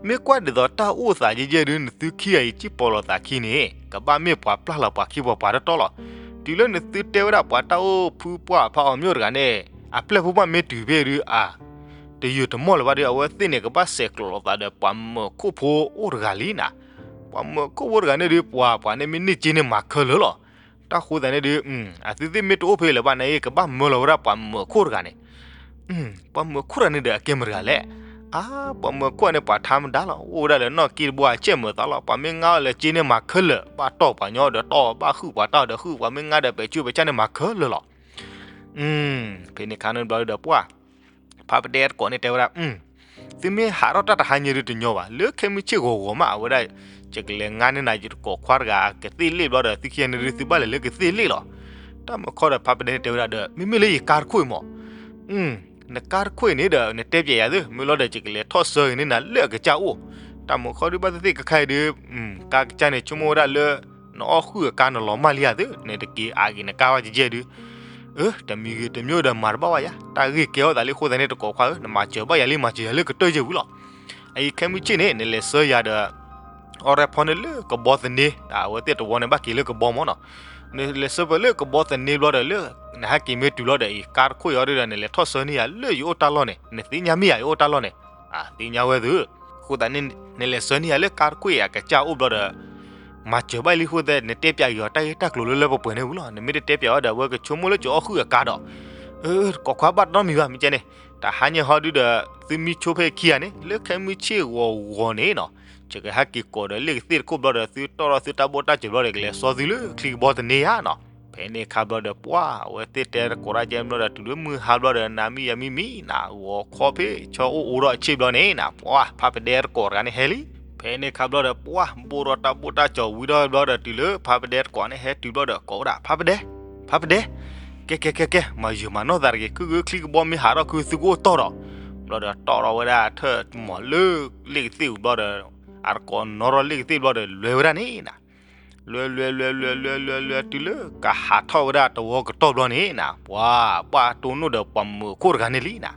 မ့ၢ်ကွၢ်ဒ်သိးတၢ်အိၣ်သးယဲၢ်ယဲၢ်ဒုး နသုခံဂၤအံၤစံၣ်ပိာ်လိာ်သးခံန့ၣ် ကဘၣ်မ့ၢ်ပှၤပျၢ်လီၤပှၤခံပှၤပှၤတီတီလီၤ, တုၤလၢနသုတဲဝဲဒၣ်ပှၤတၢ်အိၣ်ဖုပှၢ်ဖးအီၤမျိၣ်တဂၤန့ၣ် အပျဲၢ်ဖိပှၢ်မ့ၢ်တုၤဖဲဒုး အ တယုာ်တမီၢ်လၢၤဘၣ်ဒီး အဝဲသ့ၣ်န့ၣ် ကဘၣ်စဲးကျိးလိာ်သးဒီးပှၤမုၣ်ခိၣ်ဖိအိၣ်တဂၤလံနၤ, ပှၤမုၣ်ခိၣ်ဖိတဂၤန့ၣ်ဒုး ပှၤ ပှၤန့ၣ်မ့ၢ်န့ၢ်က့န့ၢ်မၤခဲလၢာ်လီၤ, တၢ်ဃိသတးန့ၣ်ဒုး အသုသ့ၣ်မ့ၢ်တအိၣ်ဖဲလၢၤဘၣ်န့ၣ် ကဘၣ်မၢလီၤဝဲဒၣ်ပှၤမုၣ်ခိၣ်တဂၤန့ၣ်, ပှၤမုၣ်ခိၣ်တဂၤန့ၣ်ဒီးအကဲမတၤတဂၤလဲၣ်, အါ ပှၤမုၣ်ခိၣ်န့ၣ် ပှၤထါမဒါလီၤ အိၣ်ဝဲဒၣ်လၢနီၢ်ကံၢ်တဘိအကဲမုာ်သးလီၤ ပှၤမ့ၢ်ငါအီၤလၢက့န့ၢ်မၤခဲလၢာ် ဘၣ်တီၢ်ပှၤညီဒီးတီၢ် ဘၣ်ဃုပှၤတၢ်ဒီးဃု ပှၤမ့ၢ်ငါဒီးပဲာ်ကၠူပဲာ်ကၠၢ်န့ၢ်မၤခဲလၢာ်လီၤ, ဖဲန့ၣ်ခါန့ၣ်ဘျီဒီးပှၢ် ဖးပဒဲတကိးန့ၣ်တဲဝဲဒၣ်, သုမ့ၢ်ဟးထီၣ်တၢ်တဟါညါဒုးတညီဘၣ် လၢခဲမုၢ်ဆ့ၣ်ဂီၤဂီၤမး အဝဲဒၣ် ယကလဲၤငါန့ၢ်နၤယတကိးခွါတဂၤအကသ့ၣ်လ့ၣ်ဘျီဒီး သုခံဂၤန့ၣ်ဒုးသုဘၣ်လဲၤလၢကသ့ၣ်လ့ၣ်လီၤ, တၢ်မုၢ်ခီဒီးဖးပဒဲန့ၣ်တဲဝဲဒၣ်ဒီး မ့မ့ၢ်လၢယကါတခိၣ်အံၤမၢ နကါတခိၣ်အံၤန့ၣ်ဒီး နတဲပျဲယၤသု မ့ၢ်လီၤဒီးယကလဲၤထီၣ်ဆၢက့ၤန့ၢ်နၤလၢအကစၢ်အိၣ်, တၢ်မုၢ်ခီဒုးဘၣ်သ့ၣ်သ့ၣ်ခါခါအံၤဒုး, ကါကစၢ်န့ၣ်ဆိကမိၣ်ဝဲဒၣ်လၢ နအီၣ်ဃုာ်အကါနလီၤမၢ်လံဧါသု နတက့ၤအါက့ၤနကါဝဲကဲကဲဒုး, အၢ တမံၤဂ့ၤတမံၤဒီးမၤတဘၣ်ဘၣ်ယၤ တၢ်ဂ့ၢ်ကဲထီၣ်သးလံအဃိသတးန့ၣ် တကိးခွါဧၢ နမၤစၢၤဘၣ်ယၤလံမၤစၢၤယၤလၢကတၢၢ်ယဲၢ်ဝံၤလီၤ, အအံၤခဲမုၢ်ဆ့ၣ်န့ၣ် နလဲၤဆှၢယၤဒီး အီၣ်ရဲဖီန့ၣ်လၢကဘီသန့ အဝဲသ့ၣ်တဝီန့ၣ်ဘၣ်က့ၤလၢကဘီမၢနီၤ, နလဲၤဆှၢပှၤလၢကဘီသန့ဘျီဒီးလၢ နဟဲက့ၤမ့ၢ်တုၤလီၤဒီးအံၤ ကါတခိၣ်အံၤအီၤဒုးဒီး နလဲၤထီၣ်ဆှၢန့ၢ်ယၤလၢယအိၣ်တၢ်လီၢ်န့ၣ် နသ့ၣ်ညါမ့ၢ်ယၤယအိၣ်တၢ်လီၢ်န့ၣ်, သ့ၣ်ညါဝဲသု, အဃိသတးန့ၣ် နလဲၤဆှၢန့ၢ်ယၤလၢကါတခိၣ်အံၤအကစၢ်အိၣ်ဘျီဒီး မၤစၢၤဘၣ်လံအဃိသတး နတဲပျဲက့ၤအီၤတၢ်ဂ့ၢ်တၢ်ကျိၤလၢလၢပှဲၤပှဲၤန့ၣ်ဝံၤလီၤ, နမ့ၢ်တတဲပျဲအီၤဒီး အဝဲကဆိကမိၣ်လၢကအီၣ်ဃုာ်အကါဒီး, တကိးခွါဘၣ်တနီတမံၤဘၣ် မ့ၢ်ကဲန့ၣ်, တဟါညါဟီဒုးဒီး သုမံဆိဖဲခံဂၤန့ၣ် လၢခဲမုၢ်ဆ့ၣ်ဂီၤဂီၤန့ၣ်နီၤ, ယကဟဲက့ၤကိးဒီးလ့ၣ်ကသ့ၣ်တခိၣ်ဘျီဒီး သုတီၢ်ထီၣ်သုတၢ်ဘိၣ်တၢ်စၢၤဘျီဒီး ကလဲၤစီသုလၢချံကဘီသန့ဧါနီၤ, ဖဲန့ၣ်ခါဘျီဒီးပှၢ် အဝဲသ့ၣ်တဲတကိးတၢ်ကဲဘျီဒီး တုၤလၢမုၢ်ဟါဘျီဒီး နၤမံယၤမံမံနၤ ဂီၤခီဖဲဆီအိၣ်အိၣ်ဒီးအဆ့ၣ်ဘျီန့ၣ်နၤ ပှၢ် ဖးပဒဲတကိးတဂၤန့ၣ်ဟဲလံ, ဖဲန့ၣ်ခါဘျီဒီးပှၢ် ဘိၣ်ထီၣ်တၢ်ဘိၣ်တၢ်စၢၤဝံၤထီၣ်ဘျီဒီး တုၤလၢဖးပဒဲတကိးန့ၣ်ဟဲတုၤဘျီဒီး ကိးဝဲဒၣ် ဖးပဒဲ, ဖးပဒဲ, ကဲကဲကဲကဲ မၤယုာ်မၤနီၢ်သးတဂ့ၤ ခုၣ်ဂုၢ်ချံကဘီမ့ၢ်ဟးထီၣ်ခုသုကအိၣ်တီၢ်ဒီး, ဘျီဒီးတီၢ်ထီၣ်ဝဲဒၣ်ထၢၣ်မီၤလၢလ့ၣ်ကသ့ၣ်ဝံၤဘျီဒီး, အတကိးနီၣ်ထီၣ်လ့ၣ်ကသ့ၣ်ဘျီဒီး လဲၤဝဲဒၣ်န့ၣ်နၤ လဲၤလဲၤလဲၤလဲၤလဲၤလဲၤလဲၤ တုၤလၢကဟးထီၣ်ဝဲဒၣ်တဝီကတီၢ်ဘျီန့ၣ်နၤ ပှၤ ပှၤတိၢ်နီၣ်ဒီးပှၤမုၣ်ခိၣ်တဂၤန့ၣ်လံနၤ,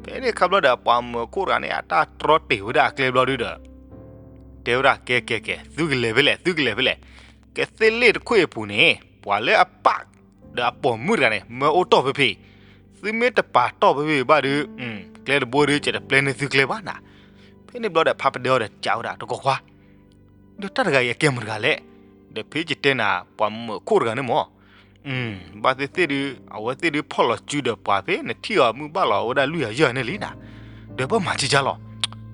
ဖဲန့ၣ်ခါဘျီဒီး ပှၤမုၣ်ခိၣ်တဂၤန့ၣ် အတၢ်တြီတ့ၢ်ဝဲဒၣ်အကျဲဘျီဒုဒီး တဲဝဲဒၣ် ကဲကဲကဲ သုကလဲၤဖဲလဲၣ် သုကလဲၤဖဲလဲၣ်, ကသ့ၣ်လ့ၣ်တခိၣ်အပူၤန့ၣ် ပှၤလၢအပၢ်ဒီးအပိာ်မုၣ်တဂၤန့ၣ် မၢအိၣ်တီၢ်ဖဲဖဲ, သုမ့ၢ်တပာ်တီၢ်ဖဲဖဲဘၣ်ဒီး ကျဲတဘိဒီး ယတပျဲန့ၢ်သုကျဲဘၣ်နၤ, ဖဲန့ၣ်ဘျီဒီး ဖးပဒဲအီၤဒီး ကးဝဲဒၣ် တကိးခွါ ဒီးတၢ်တဂၤအံၤအကဲမတၤတဂၤလဲၣ်, ဒီးဖဲယတဲနၤ ပှၤမုၣ်ခိၣ်တဂၤန့ၣ်မၢ်, ဘၣ်သ့ၣ်သ့ၣ်ဒုး အဝဲသ့ၣ်ဒုးဖီၣ်လီၤစုဒီးပှၤဖဲနထံၣ်အီၤမုၢ်ဘၣ်လီၤဝဲဒၣ်လွံၢ်ဂၤယဲၢ်ဂၤန့ၣ်လံနၤ, ဒီးဘၣ်မၤက့ကါလီၤ,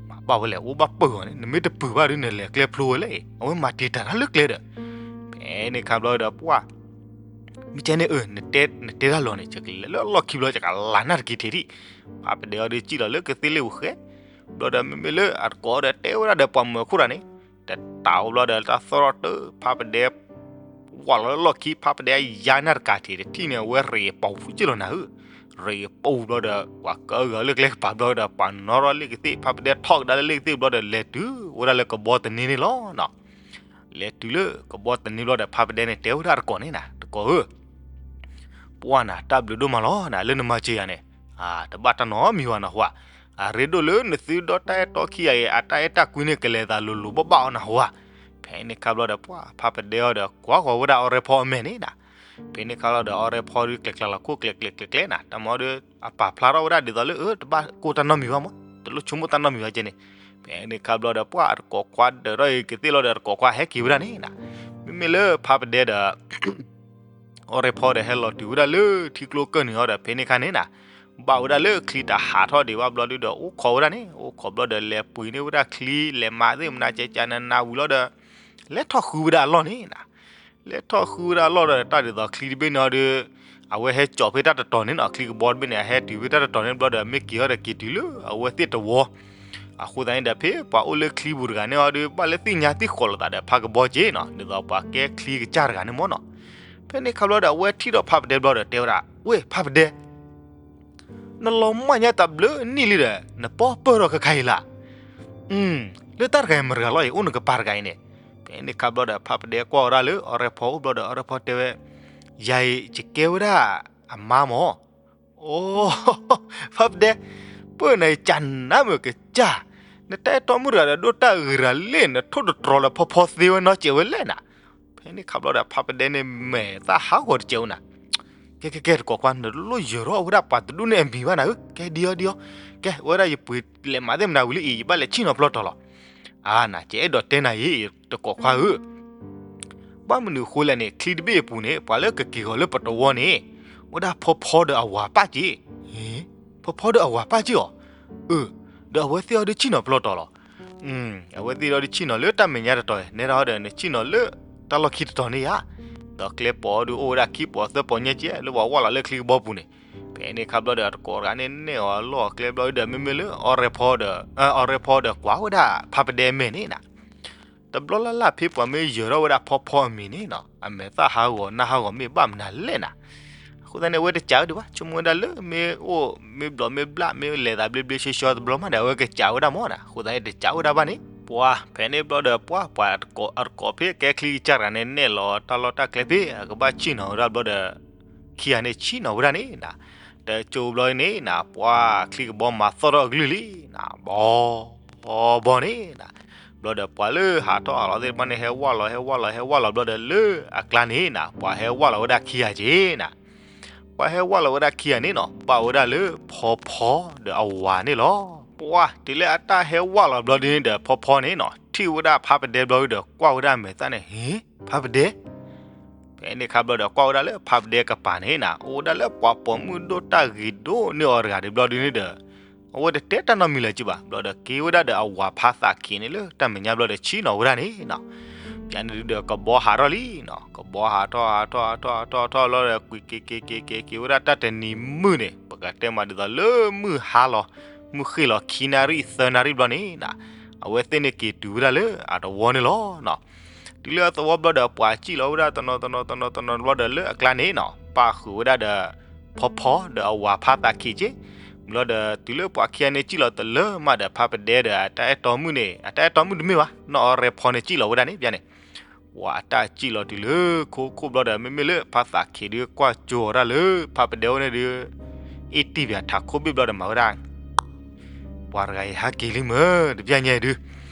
မၤဘၣ်ဝဲလဲၣ် အိၣ်ဘၣ်ပၢၢ်အီၤန့ၣ် နမ့ၢ်တပၢၢ်ဘၣ်ဒုး နလဲၤကျဲဖျိဝဲလဲၣ် အဝဲမၤတ့ၢ်တၢ်တၢ်လၢကျဲဒီး, ဖဲန့ၣ်ခါဘျီဒီးပှၢ် မ့ၢ်ကဲန့ၣ်အၢ နတဲတၢ်လီၤန့ၣ် ယကလဲၤလၢအလီၢ်ခံဘျီ ယကလၤနၢ်တက့ၤထံးထံး, ဖးပဒဲအီၤဒုးစံၣ်လီၤလၢကသ့ၣ်လ့ၣ်ပူၤဃဲ, ဘျီဒီးမ့မ့ၢ်လၢအတကိးဒီးတဲဝဲဒၣ်ဒီးပှၤမုၣ်ခိၣ်တဂၤန့ၣ်, တတၢ်အိၣ်ဘျီဒီးတၢ်သီၣ်ထီၣ်တၢ် ဖးပဒဲ ဝၢ်လီၤလၢလီၢ်ခံ ဖးပဒဲယါနၢ်တက့ၤထံး တထံၣ်န့ၣ် အဝဲရ့ပူၤက့ၢ်လီၤနၤဧၢ, ရ့ပူၤဘျီဒီး ပှၤကဂၤလၢကျဲကပၤဘျီဒီး ပှၤနီၣ်ထီၣ်လ့ၣ်ကသ့ၣ် ဖးပဒဲထီၣ်ကဒါလၢလ့ၣ်ကသ့ၣ်ဘျီဒီး လဲၤတုၤဝဲဒၣ်လၢကဘီသန့န့ၣ်လီၤနီၤ လဲၤတုၤလၢကဘီသန့ဘျီဒီး ဖးပဒဲန့ၣ် တဲဝဲဒၣ်တကိးန့ၣ်နၤ တကိးဧၢ, ပှၢ်နၤ တၢ်ဘျုးဒိၣ်မးလီၤနၤ လၢနမၤစၢၤယၤန့ၣ်, တဘၣ်တၢ်နီတမံၤဘၣ်နဟူဧါ, အရ့ဒိၣ်လၢနသုဒီတၢ်အဲၣ်တီခံဂၤအံၤ အတၢ်အဲၣ်တၢ်ကွံန့ၣ် ကလဲၤသးလိၤလိၤဘၣ်ဘၣ်အီၤနဟူဧါ, ဖဲန့ၣ်ခါဘျီဒီး ပှၢ်ဖးပဒဲအီၤဒီး ကွၢ်ဃီၤဝဲဒၣ်အီၣ်ရဲဖီအမဲာ်န့ၣ်နၤ, ဖဲန့ၣ်ခါဘျီဒီး အီၣ်ရဲဖီဒုးကျဲၤကျါလီၤခိၣ်ကျဲၤကျဲၤကျဲၤကျဲၤနၤ တၢ်မၤအီၤဒီး အပာ်ဖျါထီၣ်ဝဲဒၣ်ဒ်သိးလၢ အၢ တဘၣ်ကိၢ်တၢ်နီတမံၤဘၣ်မး တလိၣ်ဆိကမိၣ်တၢ်နီတမံၤဘၣ်ကဲန့ၣ်, ဖဲန့ၣ်ခါဘျီဒီး ပှၢ်အတကိးခွါဒၢးထီၣ်အံၤကသ့ၣ်လီၤဒီး တကိးခွါဟဲက့ၤဝဲဒၣ်န့ၣ်နၤ, မ့မ့ၢ်လၢဖးပဒဲဒီး အီၣ်ရဲဖီဒီး ဟဲလီၤတုၤဝဲဒၣ်လၢထံကျိကၢၢ်နုာ်အီၤဒီး ဖဲန့ၣ်ခါန့ၣ်နၤ, ဘၣ်ဝဲဒၣ်လၢချံတဟးထီၣ်ဒံးဘၣ်ဘျီဒုဒီး အိၣ်ခိးဝဲဒၣ်န့ၣ်, အိၣ်ခိးဘျီဒီး လဲၤပှ့ၤန့ၢ်ဝဲဒၣ်ချံ လဲၤမၤသ့ၣ်မနၤ ကကနနၤဝံၤလီၤဒီး လဲၤထီၣ်ဃုဝဲဒၣ်အလီၢ်န့ၣ်နၤ. လဲၤထီၣ်ဃုဝဲဒၣ်အလီၢ်ဒီး တၢ်ဒ်သိးချံတဘ့ၣ်န့ၣ်အီၤဒီး အဝဲဟဲကၠီၤဖဲတၢ်တတီၤန့ၣ်နီၤ, ချံကဘီတဘ့ၣ်န့ၣ် အဟဲတုၤဖဲတၢ်တတီၤန့ၣ်ဘျီဒီး မ့ၢ်က့ၤအီၤဒီးက့ၤတုၤလၢအဝဲသ့ၣ်တဝီ. အဃိသတးန့ၣ်ဒီး ဖဲပှၤအိၣ်လၢချံပူၤတဂၤန့ၣ်အီၤဒီး ဘၣ်လၢသ့ၣ်ညါသ့ၣ်ဃီၤလိာ်သးဒီး ဖးကဘီက့ၤနီၤ, ဒ်သိးပှၤကဲချံကစၢ်တဂၤန့ၣ်မ့ၢ်နီၤ. ဖဲန့ၣ်ခါဘျီဒီး အဝဲထံၣ်ဒီးဖးပဒဲဘျီဒီး တဲဝဲဒၣ်, ဝ့ၢ်ဖးပဒဲ နလီၤမၢ်ညါတဘျုးနံၣ်လံဒီး နပီၢ်ပၢၢ်ထီၣ်ခဲခါအံၤလၢ်. လၢတၢ်တဂၤအံၤမတၤတဂၤလီၤအံၤ အိၣ်နကပၤတဂၤအံၤန့ၣ်. ဖဲန့ၣ်ခါဘျီဒီး ဖးပဒဲကွၢ်ဝဲဒၣ်လၢ အီၤရဲၣ်ဖီအိၣ်ဘျီဒီး အီၤရဲၣ်ဖီတဲဝဲ, ယၤအံၤ ယကဲဝဲဒၣ်အမါမၢ်. အိ, ဖးပဒဲ, ပၢၢ်နၤအံၤ ကနၣ်မုာ်ကစၢ်, နတၢ်အဲၣ်တီမုၣ်တဂၤဒီး ဒိၣ်တၢ်ဂ့ၤတဂၤလဲၣ်, နထိၣ်တတြီၤလၢဖီဖီသ့ဝဲနီတစဲးဝဲလဲၣ်နၤ. ဖဲန့ၣ်ခါဘျီဒီး ဖးပဒဲန့ၣ်မဲာ်သၣ်ဟးဂီၤတစဲးဝဲနၤ. ကဲ ကဲ ကဲ တကိးခွါ နတလိၣ်ယၢၤထီၣ်ဝဲဒၣ်ပှၤတဒူၣ်န့ၣ်အမံၤဘၣ်နၤဧၢ, ကဲဒ်အီၤဒ်အီၤ, ကဲ ဝဲဒၣ်ယပှ့ၤလဲၤမၤသ့ၣ်မနၤဝံၤလံအံၤ ယဘၣ်လဲၤဆံၣ်နီၤပျီတီၤလီၤ. အါနၤ ကအဲၣ်ဒိးတဲနၤအံၤ တကိးခွါဧၢ, ဘၣ်မနုၤအဃိလဲၣ်န့ၣ် ချံတဘ့ၣ်အပူၤန့ၣ် ပှၤလၢကက့ၤဂီၤလၢပတဝီန့ၣ် ဝဲဒၣ်ဖီဖီဒီးအဝၤပၢ်က့ၤ. ဖီဖီဒီးအဝၤပၢ်က့ၤအီၤ. အၢ, ဒီးအဝဲသ့ၣ်အီၤဒုးဆံၣ်နီၤပျီတီၤလီၤ. အဝဲသ့ၣ်အီၤဒုးဆံၣ်နီၤလၢတၢ်မဲာ်ညါတတီၤ, နဲဒၣ်အီၤဒီး နဆံၣ်နီၤလၢတၢ်လီၢ်ခံတတီၤန့ၣ်ဧါ. ဒီးကျဲပိာ်အီၤဒုးအိၣ်ဝဲဒၣ်ခံပိာ်သၢပိာ်ညါကဲ လၢပှၤဝၢ်လီၤလၢချံကဘီပူၤန့ၣ်. ဖဲန့ၣ်ခါဘျီဒီး တကိးတဂၤန့ၣ် နဲၣ်အီၤလီၢ်အကျဲဘျီဒီး မ့မ့ၢ်လၢအီၤရဲၣ်ဖီဒီး အီၤရဲၣ်ဖီဒီးကွၢ်ဝဲဒၣ်ဖးပဒဲမဲာ်န့ၣ်နၤ. တဘျီလၢ်လၢ်ဖဲပှၤမ့ၢ်ယၢၤထီၣ်ဝဲဒၣ်ဖီဖီအမံၤန့ၣ်နီၤ အမဲာ်သၣ်ဟးဂီၤနၢ်ဟးဂီၤမ့ၢ်ဘၣ်မနုၤလဲၣ်နၤ. အဃိသတးန့ၣ် အဝဲတစံးဝဲဒံးဘၣ်, ဆိကမိၣ်ဝဲဒၣ်လၢမ့ၢ်အိၣ်မ့ၢ်ဘျီးမ့ၢ်ဘျၣ် မ့ၢ်လဲၤသးဘျ့ဘျ့ဆှီဆှီတဘျီမးဒီး အဝဲကစံးဝဲဒၣ်မ့ၢ်နၤ. အဃိသတးန့ၣ် တစံးဝဲဒၣ်ဘၣ်န့ၣ် ပှၤဖဲန့ၣ်ဘျီဒီး ပှၤပှၤအတကိးဖဲကဲချံကစၢ်တဂၤန့ၣ် နဲၣ်လီၤတၢ်လီၢ်တၢ်ကျဲဖဲအကဘၣ်ဆံၣ်နီၤဝဲဒၣ်ဘျီဒီး ခံဂၤန့ၣ်ဆံၣ်နီၤဝဲဒၣ်န့ၣ်နၤ. တကၠိဘျီန့ၣ်နၤ ပှၤချံကဘီမၤသီၣ်ထီၣ်အကလုၢ်လံနၤ, ဘီ ဘီန့ၣ်နၤ. ဘျီဒီးပှၤလၢဟးထီၣ်ဟးလီၤသ့ၣ်တဖၣ်န့ၣ် ဟဲဝၢ်လီၤ ဟဲဝၢ်လီၤ ဟဲဝၢ်လီၤဘျီဒီးလၢအကျါန့ၣ်နၤ ပှၤဟဲဝၢ်လီၤဝဲဒၣ်ခံဂၤက့ၤနၤ. ပှၤဟဲဝၢ်လီၤဝဲဒၣ်ခံဂၤန့ၣ်နီၤ ဘၣ်ဝဲဒၣ်လၢဖီဖီဒီးအဝၤန့ၣ်လီၤ. ပှၤတုၤလၢအတၢ်ဟဲဝၢ်လီၤဘျီဒုန့ၣ်ဒီး ဖီဖီန့ၣ်နီၤ ထံၣ်ဝဲဒၣ်ဖးပဒဲဘျီဒီး ကွၢ်ဝဲဒၣ်အမဲာ်သၣ်န့ၣ် ဟ့ ဖးပဒဲ ဖဲန့ၣ်ခါဘျီဒီး ကွၢ်ဝဲဒၣ်လၢဖးပဒဲကပၤန့ၣ်နၤ အိၣ်ဝဲဒၣ်လၢပှၤပိာ်မုၣ်ဒိၣ်တၢ်ဂ့ၤဒိၣ်န့ၢ်အီၤတဂၤဒီးဘျီဒုန့ၣ်ဒီး အဝဲတတဲတၢ်နီတမံၤလၢၤက့ၤဘၣ်. ဘျီဒီးက့ၤဝဲဒၣ်ဒီးအဝၤဖးသးခံးန့ၣ်လၢတၢ်မဲာ်ညါဘျီဒီးဆံၣ်နီၤဝဲဒၣ်န့ၣ်နၤ. ယန့ၣ်ဒုဒီးကဘီဟးထီၣ်လံနၤ ကဘီဟးထီၣ်ဟးထီၣ်ဟးထီၣ်ဟးထီၣ်ဟးထီၣ်လီၤဒီး ကွံာ်က့ၤက့ၤက့ၤက့ၤက့ၤဝဲဒၣ်တၢ်တနံၤမုၢ်န့ၣ် ပကတဲမးဒ်သိးလၢမုၢ်ဟါလီၤ မုၢ်ဃ့ၢ်လီၤခံနၣ်ရံၣ်သၢနၣ်ရံၣ်ဘျီန့ၣ်နၤ အဝဲသ့ၣ်န့ၣ်က့ၤတုၤဝဲဒၣ်လၢအသဝီန့ၣ်လီၤ. တုၤလၢအသဝီဘျီဒီး ပှၤစံၣ်လီၤဝဲဒၣ်တနီၤတနီၤတနီၤတနီၤဘျီဒီးလၢအကျါန့ၣ်နၤ ပၣ်ဃုာ်ဝဲဒၣ်ဒီး ဖီဖီဒီးအဝၤဖးသးခံးက့ၤ ဘျီဒီးတုၤလၢပှၤခံဂၤန့ၣ်စံၣ်လီၤတလၢမးဒီး ဖးပဒဲဒီးအတၢ်အဲၣ်တီမုၣ်န့ၣ် အတၢ်အဲၣ်တီမုၣ်တမ့ၢ်ဘၣ် နီၢ်အီၤရဲၣ်ဖီန့ၣ်စံၣ်လီၤဝဲဒၣ်န့ၣ် ပျဲန့ၣ် ပှၤအတၢ်စံၣ်လီၤတုၤလၢခိခိၣ်ဘျီဒီး မ့မ့ၢ်လၢဖးသးခံးဒုးကွၢ်ကၠိအီၤဒၣ်လၢ ဖးပဒဲဝဲန့ၣ်ဒုး အ့ၣ်တံၢ်ပၠးထးခိၣ်ဘ့ၣ်ဘျီဒီးမၤဝဲဒၣ် ပှၤတဂၤအံၤဟးက့ၤလံမၢ် တပျၢ်ညါဒုး.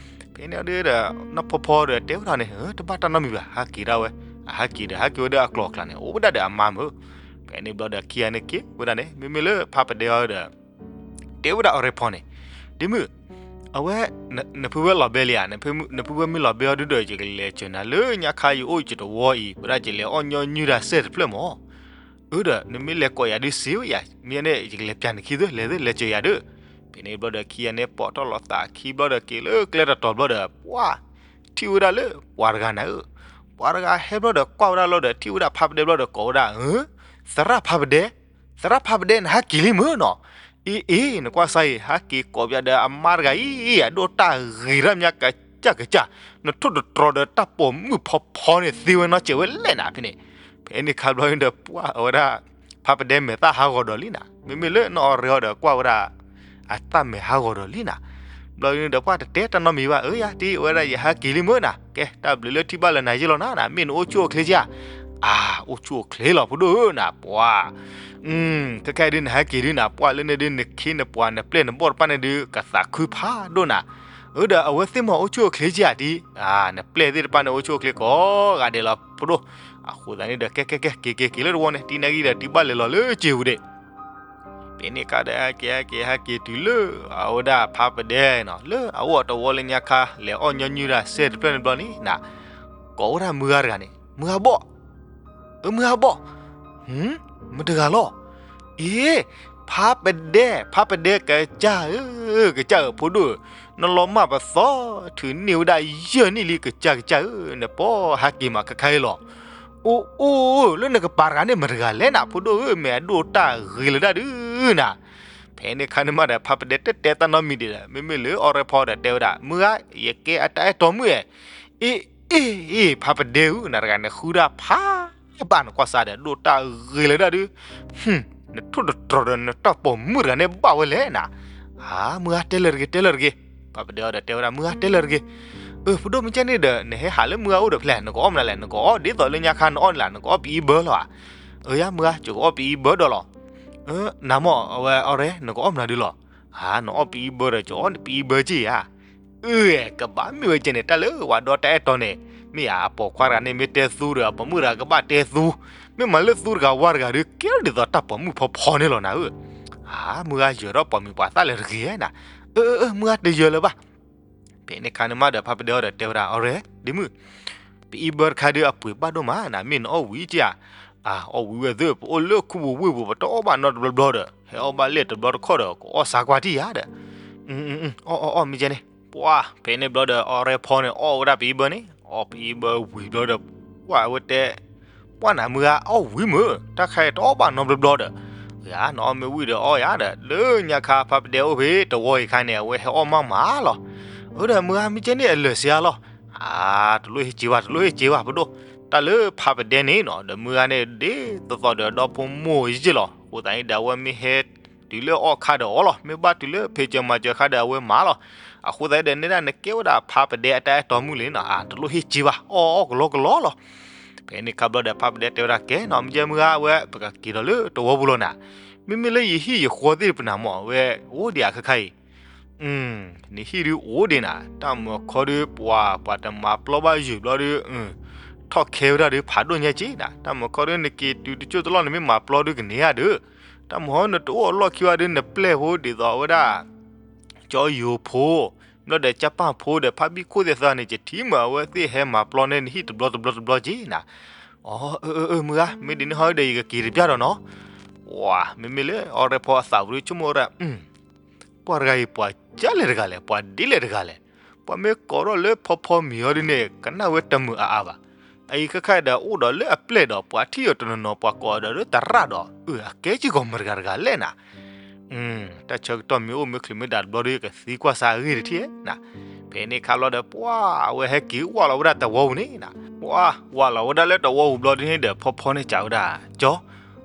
ဖဲန့ၣ်ဒုဒီး နီၢ်ဖီဖီဒီးတဲဝဲဒၣ်န့ၣ် တဘၣ်တၢ်နီတမံၤဘၣ် ဟးက့ၤဒၣ်ဝဲ အဟးက့ၤဒီးဟးက့ၤဝဲဒၣ်အကျိၤအကျဲန့ၣ် အိၣ်ဝဲဒၣ်ဒီးအမါမၢ်. ဖဲန့ၣ်ဘျီဒီးခံဂၤန့ၣ်က့ၤဝဲဒၣ်န့ၣ် မ့မ့ၢ်လၢဖးပဒဲအီၤဒီး တဲဝဲဒၣ်အီၤရဲၣ်ဖီန့ၣ် ဒ့မုၣ် အဝဲ နဖုဝဲလီၤဘဲလံဧါ နဖုဝဲမ့ၢ်လီၤဘဲအီၤဒုဒီး ယကလဲၤစၢၤနၤလၢညါခါယအိၣ်ယတဝီအံၤ ဝဲဒၣ်ယလဲၤအီၣ်ညီနုၢ်တၢ်စဲတဖျၢၣ်မၢ်. အၢဒီး နမ့ၢ်လဲၤကိးယၤဒုးစ့ဝဲယၤ မ့ၢ်န့ၣ် ယကလဲၤပျးနခံသ့ လဲၤသ့ လဲၤစၢၤယၤဒုး. ဖဲန့ၣ်ဘျီဒီးခံဂၤန့ၣ် ပိာ်ထီၣ်လိာ်သးခံဘျီဒီးက့ၤလၢကျဲတတီၤဘျီဒီး ပှၤ ထံၣ်ဝဲဒၣ်လၢပှၤတဂၤနၤဧၢ. ပှၤတဂၤဟဲဘျီဒီးကွၢ်ဝဲဒၣ်လီၤဒီး ထံၣ်ဝဲဒၣ်ဖးပဒဲဘျီဒီးကိးဝဲဒၣ် သရၣ်ဖးပဒဲ သရၣ်ဖးပဒဲ နဟးက့ၤလံမၢ်နီၤ. အ့ အ့ နကွၢ်စၢ်အံၤ ဟးက့ၤကိးပၠးဒီးအမါတဂၤအံၤ အဒိၣ်တၢ်ဂ့ၤတၢ်မးကစၢ်ကစၢ်, နထိၣ်တတြီၤဒီးတၢ်ပိာ်မုၣ်ဖီဖီန့ၣ်သ့ဝဲနီတစဲးဝဲလဲၣ်နၤဖဲန့ၣ်. ဖဲန့ၣ်ခါဘျီန့ၣ်ဒီးပှၤအဝဲဒၣ် ဖးပဒဲမဲာ်သၣ်ဟးဂီၤဒီးလံနၤ, မ့မ့ၢ်လၢနီၢ်အီၤရဲၣ်အီၤဒီးကွၢ်ဝဲဒၣ် အတၢ်မဲာ်ဟးဂီၤဒီးလံနၤ. ဘျီန့ၣ်ဒီးပှၤတတဲတၢ်နီတမံၤဘၣ်, အၢယၤ တံၢ်ဝဲဒၣ်ယဟးက့ၤလံမၢ်နၤ, ကဲတၢ်ဘျုးလၢထံၣ်ဘၣ်လၢနၤယ့ၢ်လီၤနၤ, မ့ၢ်နအိၣ်ဆူၣ်အိၣ်ချ့ဧါ. အၢ အိၣ်ဆူၣ်အိၣ်ချ့လီၤဖိဒိၣ်ဧၢနၤ ပှၤ ခဲခါအံၤဒုးနဟဲက့ၤဒုးနၤ ပှၤလၢန့ၣ်ဒုး နခ့နပှၤနပျဲၢ်နဘီၣ်တဖၣ်န့ၣ်ဒုး ကသးခုဖးဒိၣ်နၤ. အၢဒီးအဝဲသ့ၣ်မ့ၢ်အိၣ်ဆူၣ်အိၣ်ချ့ဧါတံၢ်, နပျဲၢ်သ့ၣ်တဖၣ်န့ၣ်အိၣ်ဆူၣ်အိၣ်ချ့ကိးဂၤဒဲးလီၤဖိဒိၣ်. အဃိသတးန့ၣ်ဒီး ကဲကဲကဲ က့ၤက့ၤက့ၤလၢတဝီန့ၣ် တံၢ်နဂံၢ်ဒီးတံၢ်ဘၣ်လဲၤလီၤလၢစ့ဝူၤဒဲး. ဖဲန့ၣ်ခါဒီးဟဲက့ၤဟဲက့ၤဟဲက့ၤတုၤလၢအဝဲဒၣ်ဖးပဒဲနီၤ လၢအအိၣ်အတဝီလၢညါခါ လဲၤအီၣ်ညီနုၢ်တၢ်စဲတဖျၢၣ်န့ၣ်ဘျီန့ၣ်နၤ, ကိးဝဲဒၣ်မုၢ်ဂၤတဂၤန့ၣ် မုၢ်ဂၤဘီၣ် အၢ မုၢ်ဂၤဘီၣ်, မတၤတဂၤလီၤ. အ့ ဖးပဒဲ, ဖးပဒဲကစၢ်ဧၢ, ကစၢ်ဧၢ ဖိဒိၣ်ဧၢ, နလီၤမၢ်ပသီ ထုးန့ၢ်ဝဲဒၣ်ယဲၢ်နံၣ်လံ ကစၢ်ကစၢ်ဧၢ, နပီဟးက့ၤမးခဲခါအံၤလီၤ. အိၣ်အိၣ် လၢနကပၤတဂၤန့ၣ်မတၤတဂၤလဲၣ်နၤ ဖိဒိၣ်ဧၢ, မ့ၢ်အဒိၣ်တၢ်ဂ့ၤလၢၤဒၣ်ဒုးနၤ. ဖဲန့ၣ်ခါန့ၣ်မးဒီး ဖးပဒဲတတဲတၢ်နီတမံၤဒံးဒီး မ့မ့ၢ်လၢအီၤရဲဖီဒီးတဲဝဲဒၣ် မုၢ်ဂၤ ယကဲအတၢ်အဲၣ်တီမုၣ်ဧါ. အ့ အ့ အ့ ဖးပဒဲဧၢ, နၤတဂၤန့ၣ်ဃုဒၣ်ဖးဘၣ်နကွၢ်စးဒီး ဒိၣ်တၢ်ဂ့ၤလၢၤဒၣ်ဒုး နထိၣ်တတြီၤဒီးနတၢ်ပိာ်မုၣ်တဂၤန့ၣ်ဘၣ်ဝဲလဲၣ်နၤ. ဧါ မုၢ်ဂၤတဲလၢၤတဂ့ၤ တဲလၢၤတဂ့ၤ. ဖးပဒဲအီၤဒီးတဲဝဲဒၣ် မုၢ်ဂၤတဲလၢၤတဂ့ၤ. အၢ ဖိဒိၣ်မ့ၢ်ကဲန့ၣ်ဒီး နဟဲဟးလၢမုၢ်ဂၤအိၣ်ဒီးဖဲလဲၣ် နကအီၣ်မနုၤလဲၣ် နကအီၣ်ဒ်သိးလၢညါခါနအီၣ်န့ၣ်လၢ နကအီၣ်ပအံဘၢလီၤဧါ. အၢ ယါ မုၢ်ဂၤ ယကအီၣ်ပအံဘၢဒီးလီၤ. နၤမ့ၢ်အဝဲအီၤရဲ နကအီၣ်မနုၤဒုးလီၤ. ဧါ နအီၣ်ပအံဘၢဒီး ယကအီၣ်ပအံဘၢက့ၢ်ဧါ. အၢ ကဘၣ်မ့ၢ်ဝဲကဲန့ၣ် တၢ်လၢဝဲဒီးတၢ်အဲၣ်တီန့ၣ် မ့ၢ်ဧါ အပိာ်ခွါတဂၤန့ၣ်မ့ၢ်တဲသူဒီး အပိာ်မုၣ်တဂၤကဘၣ်တဲသူ, မ့ၢ်မၤလၢသူတဂၤဝါတဂၤဒီး ကဲထီၣ်ဒ်သိးတၢ်ပိာ်မုၣ်ဖီဖီန့ၣ်လီၤနၤဧၢ. ဧါ မုၢ်ဂၤ ယၢၤထီၣ်ပိာ်မုၣ်ပှၤသၣ်လၢၤတဂ့ၤနၤ. အၢ အၢ အၢ မုၢ်ဂၤ တယၢၤလၢၤဘၣ်. ဖဲန့ၣ်ခါန့ၣ်မးဒီး ဖးပဒဲအီၤဒီးတဲဝဲဒၣ် အီၤရဲ ဒ့မုၣ် ပအံဘၢတခါဒီး အပှ့ၤဘၣ်ဒိၣ်မးနၤ မ့ၢ်နအီၣ်ဝံၤက့ဧါ. အီၣ်ဝံၤဝဲသ့ၣ် ပအိၣ်လၢခူပူၤဝ့ၢ်ပူၤ ပတအီၣ်ဘၣ်နီတဘျီဘျီဒီး ဟဲအီၣ်ဘၣ်လဲၣ်တဘျီတခီၣ်ဒီး ကအီၣ်စါကွၢ်ထံၣ်ယါဒီး အီၣ် အီၣ် အီၣ် မ့ၢ်ကဲန့ၣ်. ပှၤ ဖဲန့ၣ်ဘျီဒီး အီၤရဲဖီန့ၣ် အီၣ်ဝဲဒၣ်ပအံဘၢန့ၣ် အီၣ်ပအံဘၢဝံၤဘျီဒီး ပှၤဝဲတဲ ပှၤနၤ မုၢ်ဂၤ အီၣ်ဝံၤမုၢ် တၢ်ခါအံၤတအီၣ်ဘၣ်နီတဘျီဘျီဒီး ယါ နအီၣ်မ့ၢ်ဝံၤဒီးအီၣ်ယါဒီး လၢညါခါဖးပဒဲအိၣ်ဖဲတဝီအံၤခါန့ၣ် အဝဲဟဲအီၣ်မးမးလီၤ. အၢ ဒီးမုၢ်ဂၤ မ့ၢ်ကဲန့ၣ် အလၢာ်စ့အါလီၤ. အါ တလိၣ်ဟ့ၣ်က့ၤဘၣ် တလိၣ်ဟ့ၣ်က့ၤဘၣ် ပဒိၣ်, တၢ်လၢဖးပဒဲန့ၣ်နီၤ ဒီးမုၢ်ဂၤန့ၣ် ဒ်သိးသိးဒီးဒီဖိမိၢ်ယ့ၢ်လီၤ. အဃိသတးန့ၣ်ဒီး အဝဲမ့ၢ်ဟဲတုၤလၢအီၣ်ခါဒီးအီၣ်လီၤ, မ့ၢ်ဘၣ်တုၤလၢဖံးစၢၤမၤစၢၤခါဒီးအဝဲမၤလီၤ. အဃိသတးန့ၣ်ဒီး နဲဒၣ်နကဲဝဲဒၣ်ဖးပဒဲအတၢ်အဲၣ်တီမုၣ်လံနီၤ အါ တလိၣ်ဟ့ၣ်က့ၤဘၣ် အီၣ်အီၣ်ကလီကလီလီၤ. ဖဲန့ၣ်ခါဘျီဒီး ဖးပဒဲတဲဝဲဒၣ် ကဲနီၤ မ့ၢ်ကဲမုၢ်ဂၤ အဝဲပကက့ၤဒီးလၢတဝီပူၤလီၤနၤ. မ့မ့ၢ်လၢယဟံၣ်ယဃီသ့ၣ်တဖၣ်န့ၣ်မး အဝဲအိၣ်ဒံးဧါခဲခါအံၤ နဟံၣ်ဒုးအိၣ်ဒံးနၤ, တၢ်မုၢ်ခီဒုး ပှၤ ပှၤတမၤပျီဘၣ်ယုာ်ဘျီဒုး ထီၣ်ခဲဝဲဒၣ်ဒုး ဖးဒိၣ်ညါက့နၤ, တၢ်မုၢ်ခီဒုး နက့ၤတုၤတစိၢ်တလီၢ် နမ့ၢ်မၤပျီဒုးကန့ၢ်ဧါဒီး, တၢ်မုၢ်ဟီနတအိၣ်အလီၢ်ခံဘၣ်ဒုး နပျဲၢ်ဖိဒ်သိးဝဲဒၣ် ကၠီယိၤဖိ, ဘျီဒီးကၢ်ပၢ်ဖိဒီး ဖးဘံၣ်ခိၣ်သ့ၣ်သးန့ၣ် ယထံၣ်မုၢ်အဝဲသ့ၣ်ဟဲမၤပျီန့ၢ်နဟံၣ်တဘျီတဘျီတဘျီက့နၤ. အီ အၢ အၢ အၢ မုၢ်ဂၤ မ့ၢ်ဒ်န့ၣ်ဟီဒီး ယကက့ၤတပျၢ်ဒီးနီၤ. ဝါ မ့မ့ၢ်လၢအီၤရဲဖီအသးပူၤဒုး ဆိကမိၣ်ဝဲဒၣ် ပှၤတဂၤအံၤ ပှၤကၢ်လဲၣ်တဂၤလဲၣ်, ပှၤဒ်လဲၣ်တဂၤလဲၣ်, ပှၤမ့ၢ်ကိးထီၣ်လၢဖီဖီမံၤအီၤဒ်န့ၣ် ကနၣ်ဝဲတမုာ်အါအါဘၣ်. အအံၤခဲခါဒီးအိၣ်ဒီးလၢအပျဲၢ်ဒီး ပှၤထံၣ်အီၤတနီၤနီၤ ပှၤကိးအီၤဒီးလၢသရၣ်ဒီး အၢ အကဲက့ၤကီးမုၢ်တဂၤတဂၤလဲၣ်နၤ. တၢ်ဆၢကတီၢ်မ့ၢ်အိၣ်မ့ၢ်ချုးမ့ၢ်ဒၣ်တဘျီဒီး ကသံကွၢ်စးအဂ့ၢ်တထံၣ်နၤ. ဖဲန့ၣ်ခါဘျီဒီး ပှၤအဝဲဟဲက့ၤဝၢ်လီၤဝဲဒၣ်တဝီပူၤန့ၣ်နၤ. ပှၤဝၢ်လီၤဝဲဒၣ်လၢတဝီပူၤဘျီဒ်န့ၣ်ဒီး ဖီဖီန့ၣ်စံးဝဲဒၣ် ကၠီ,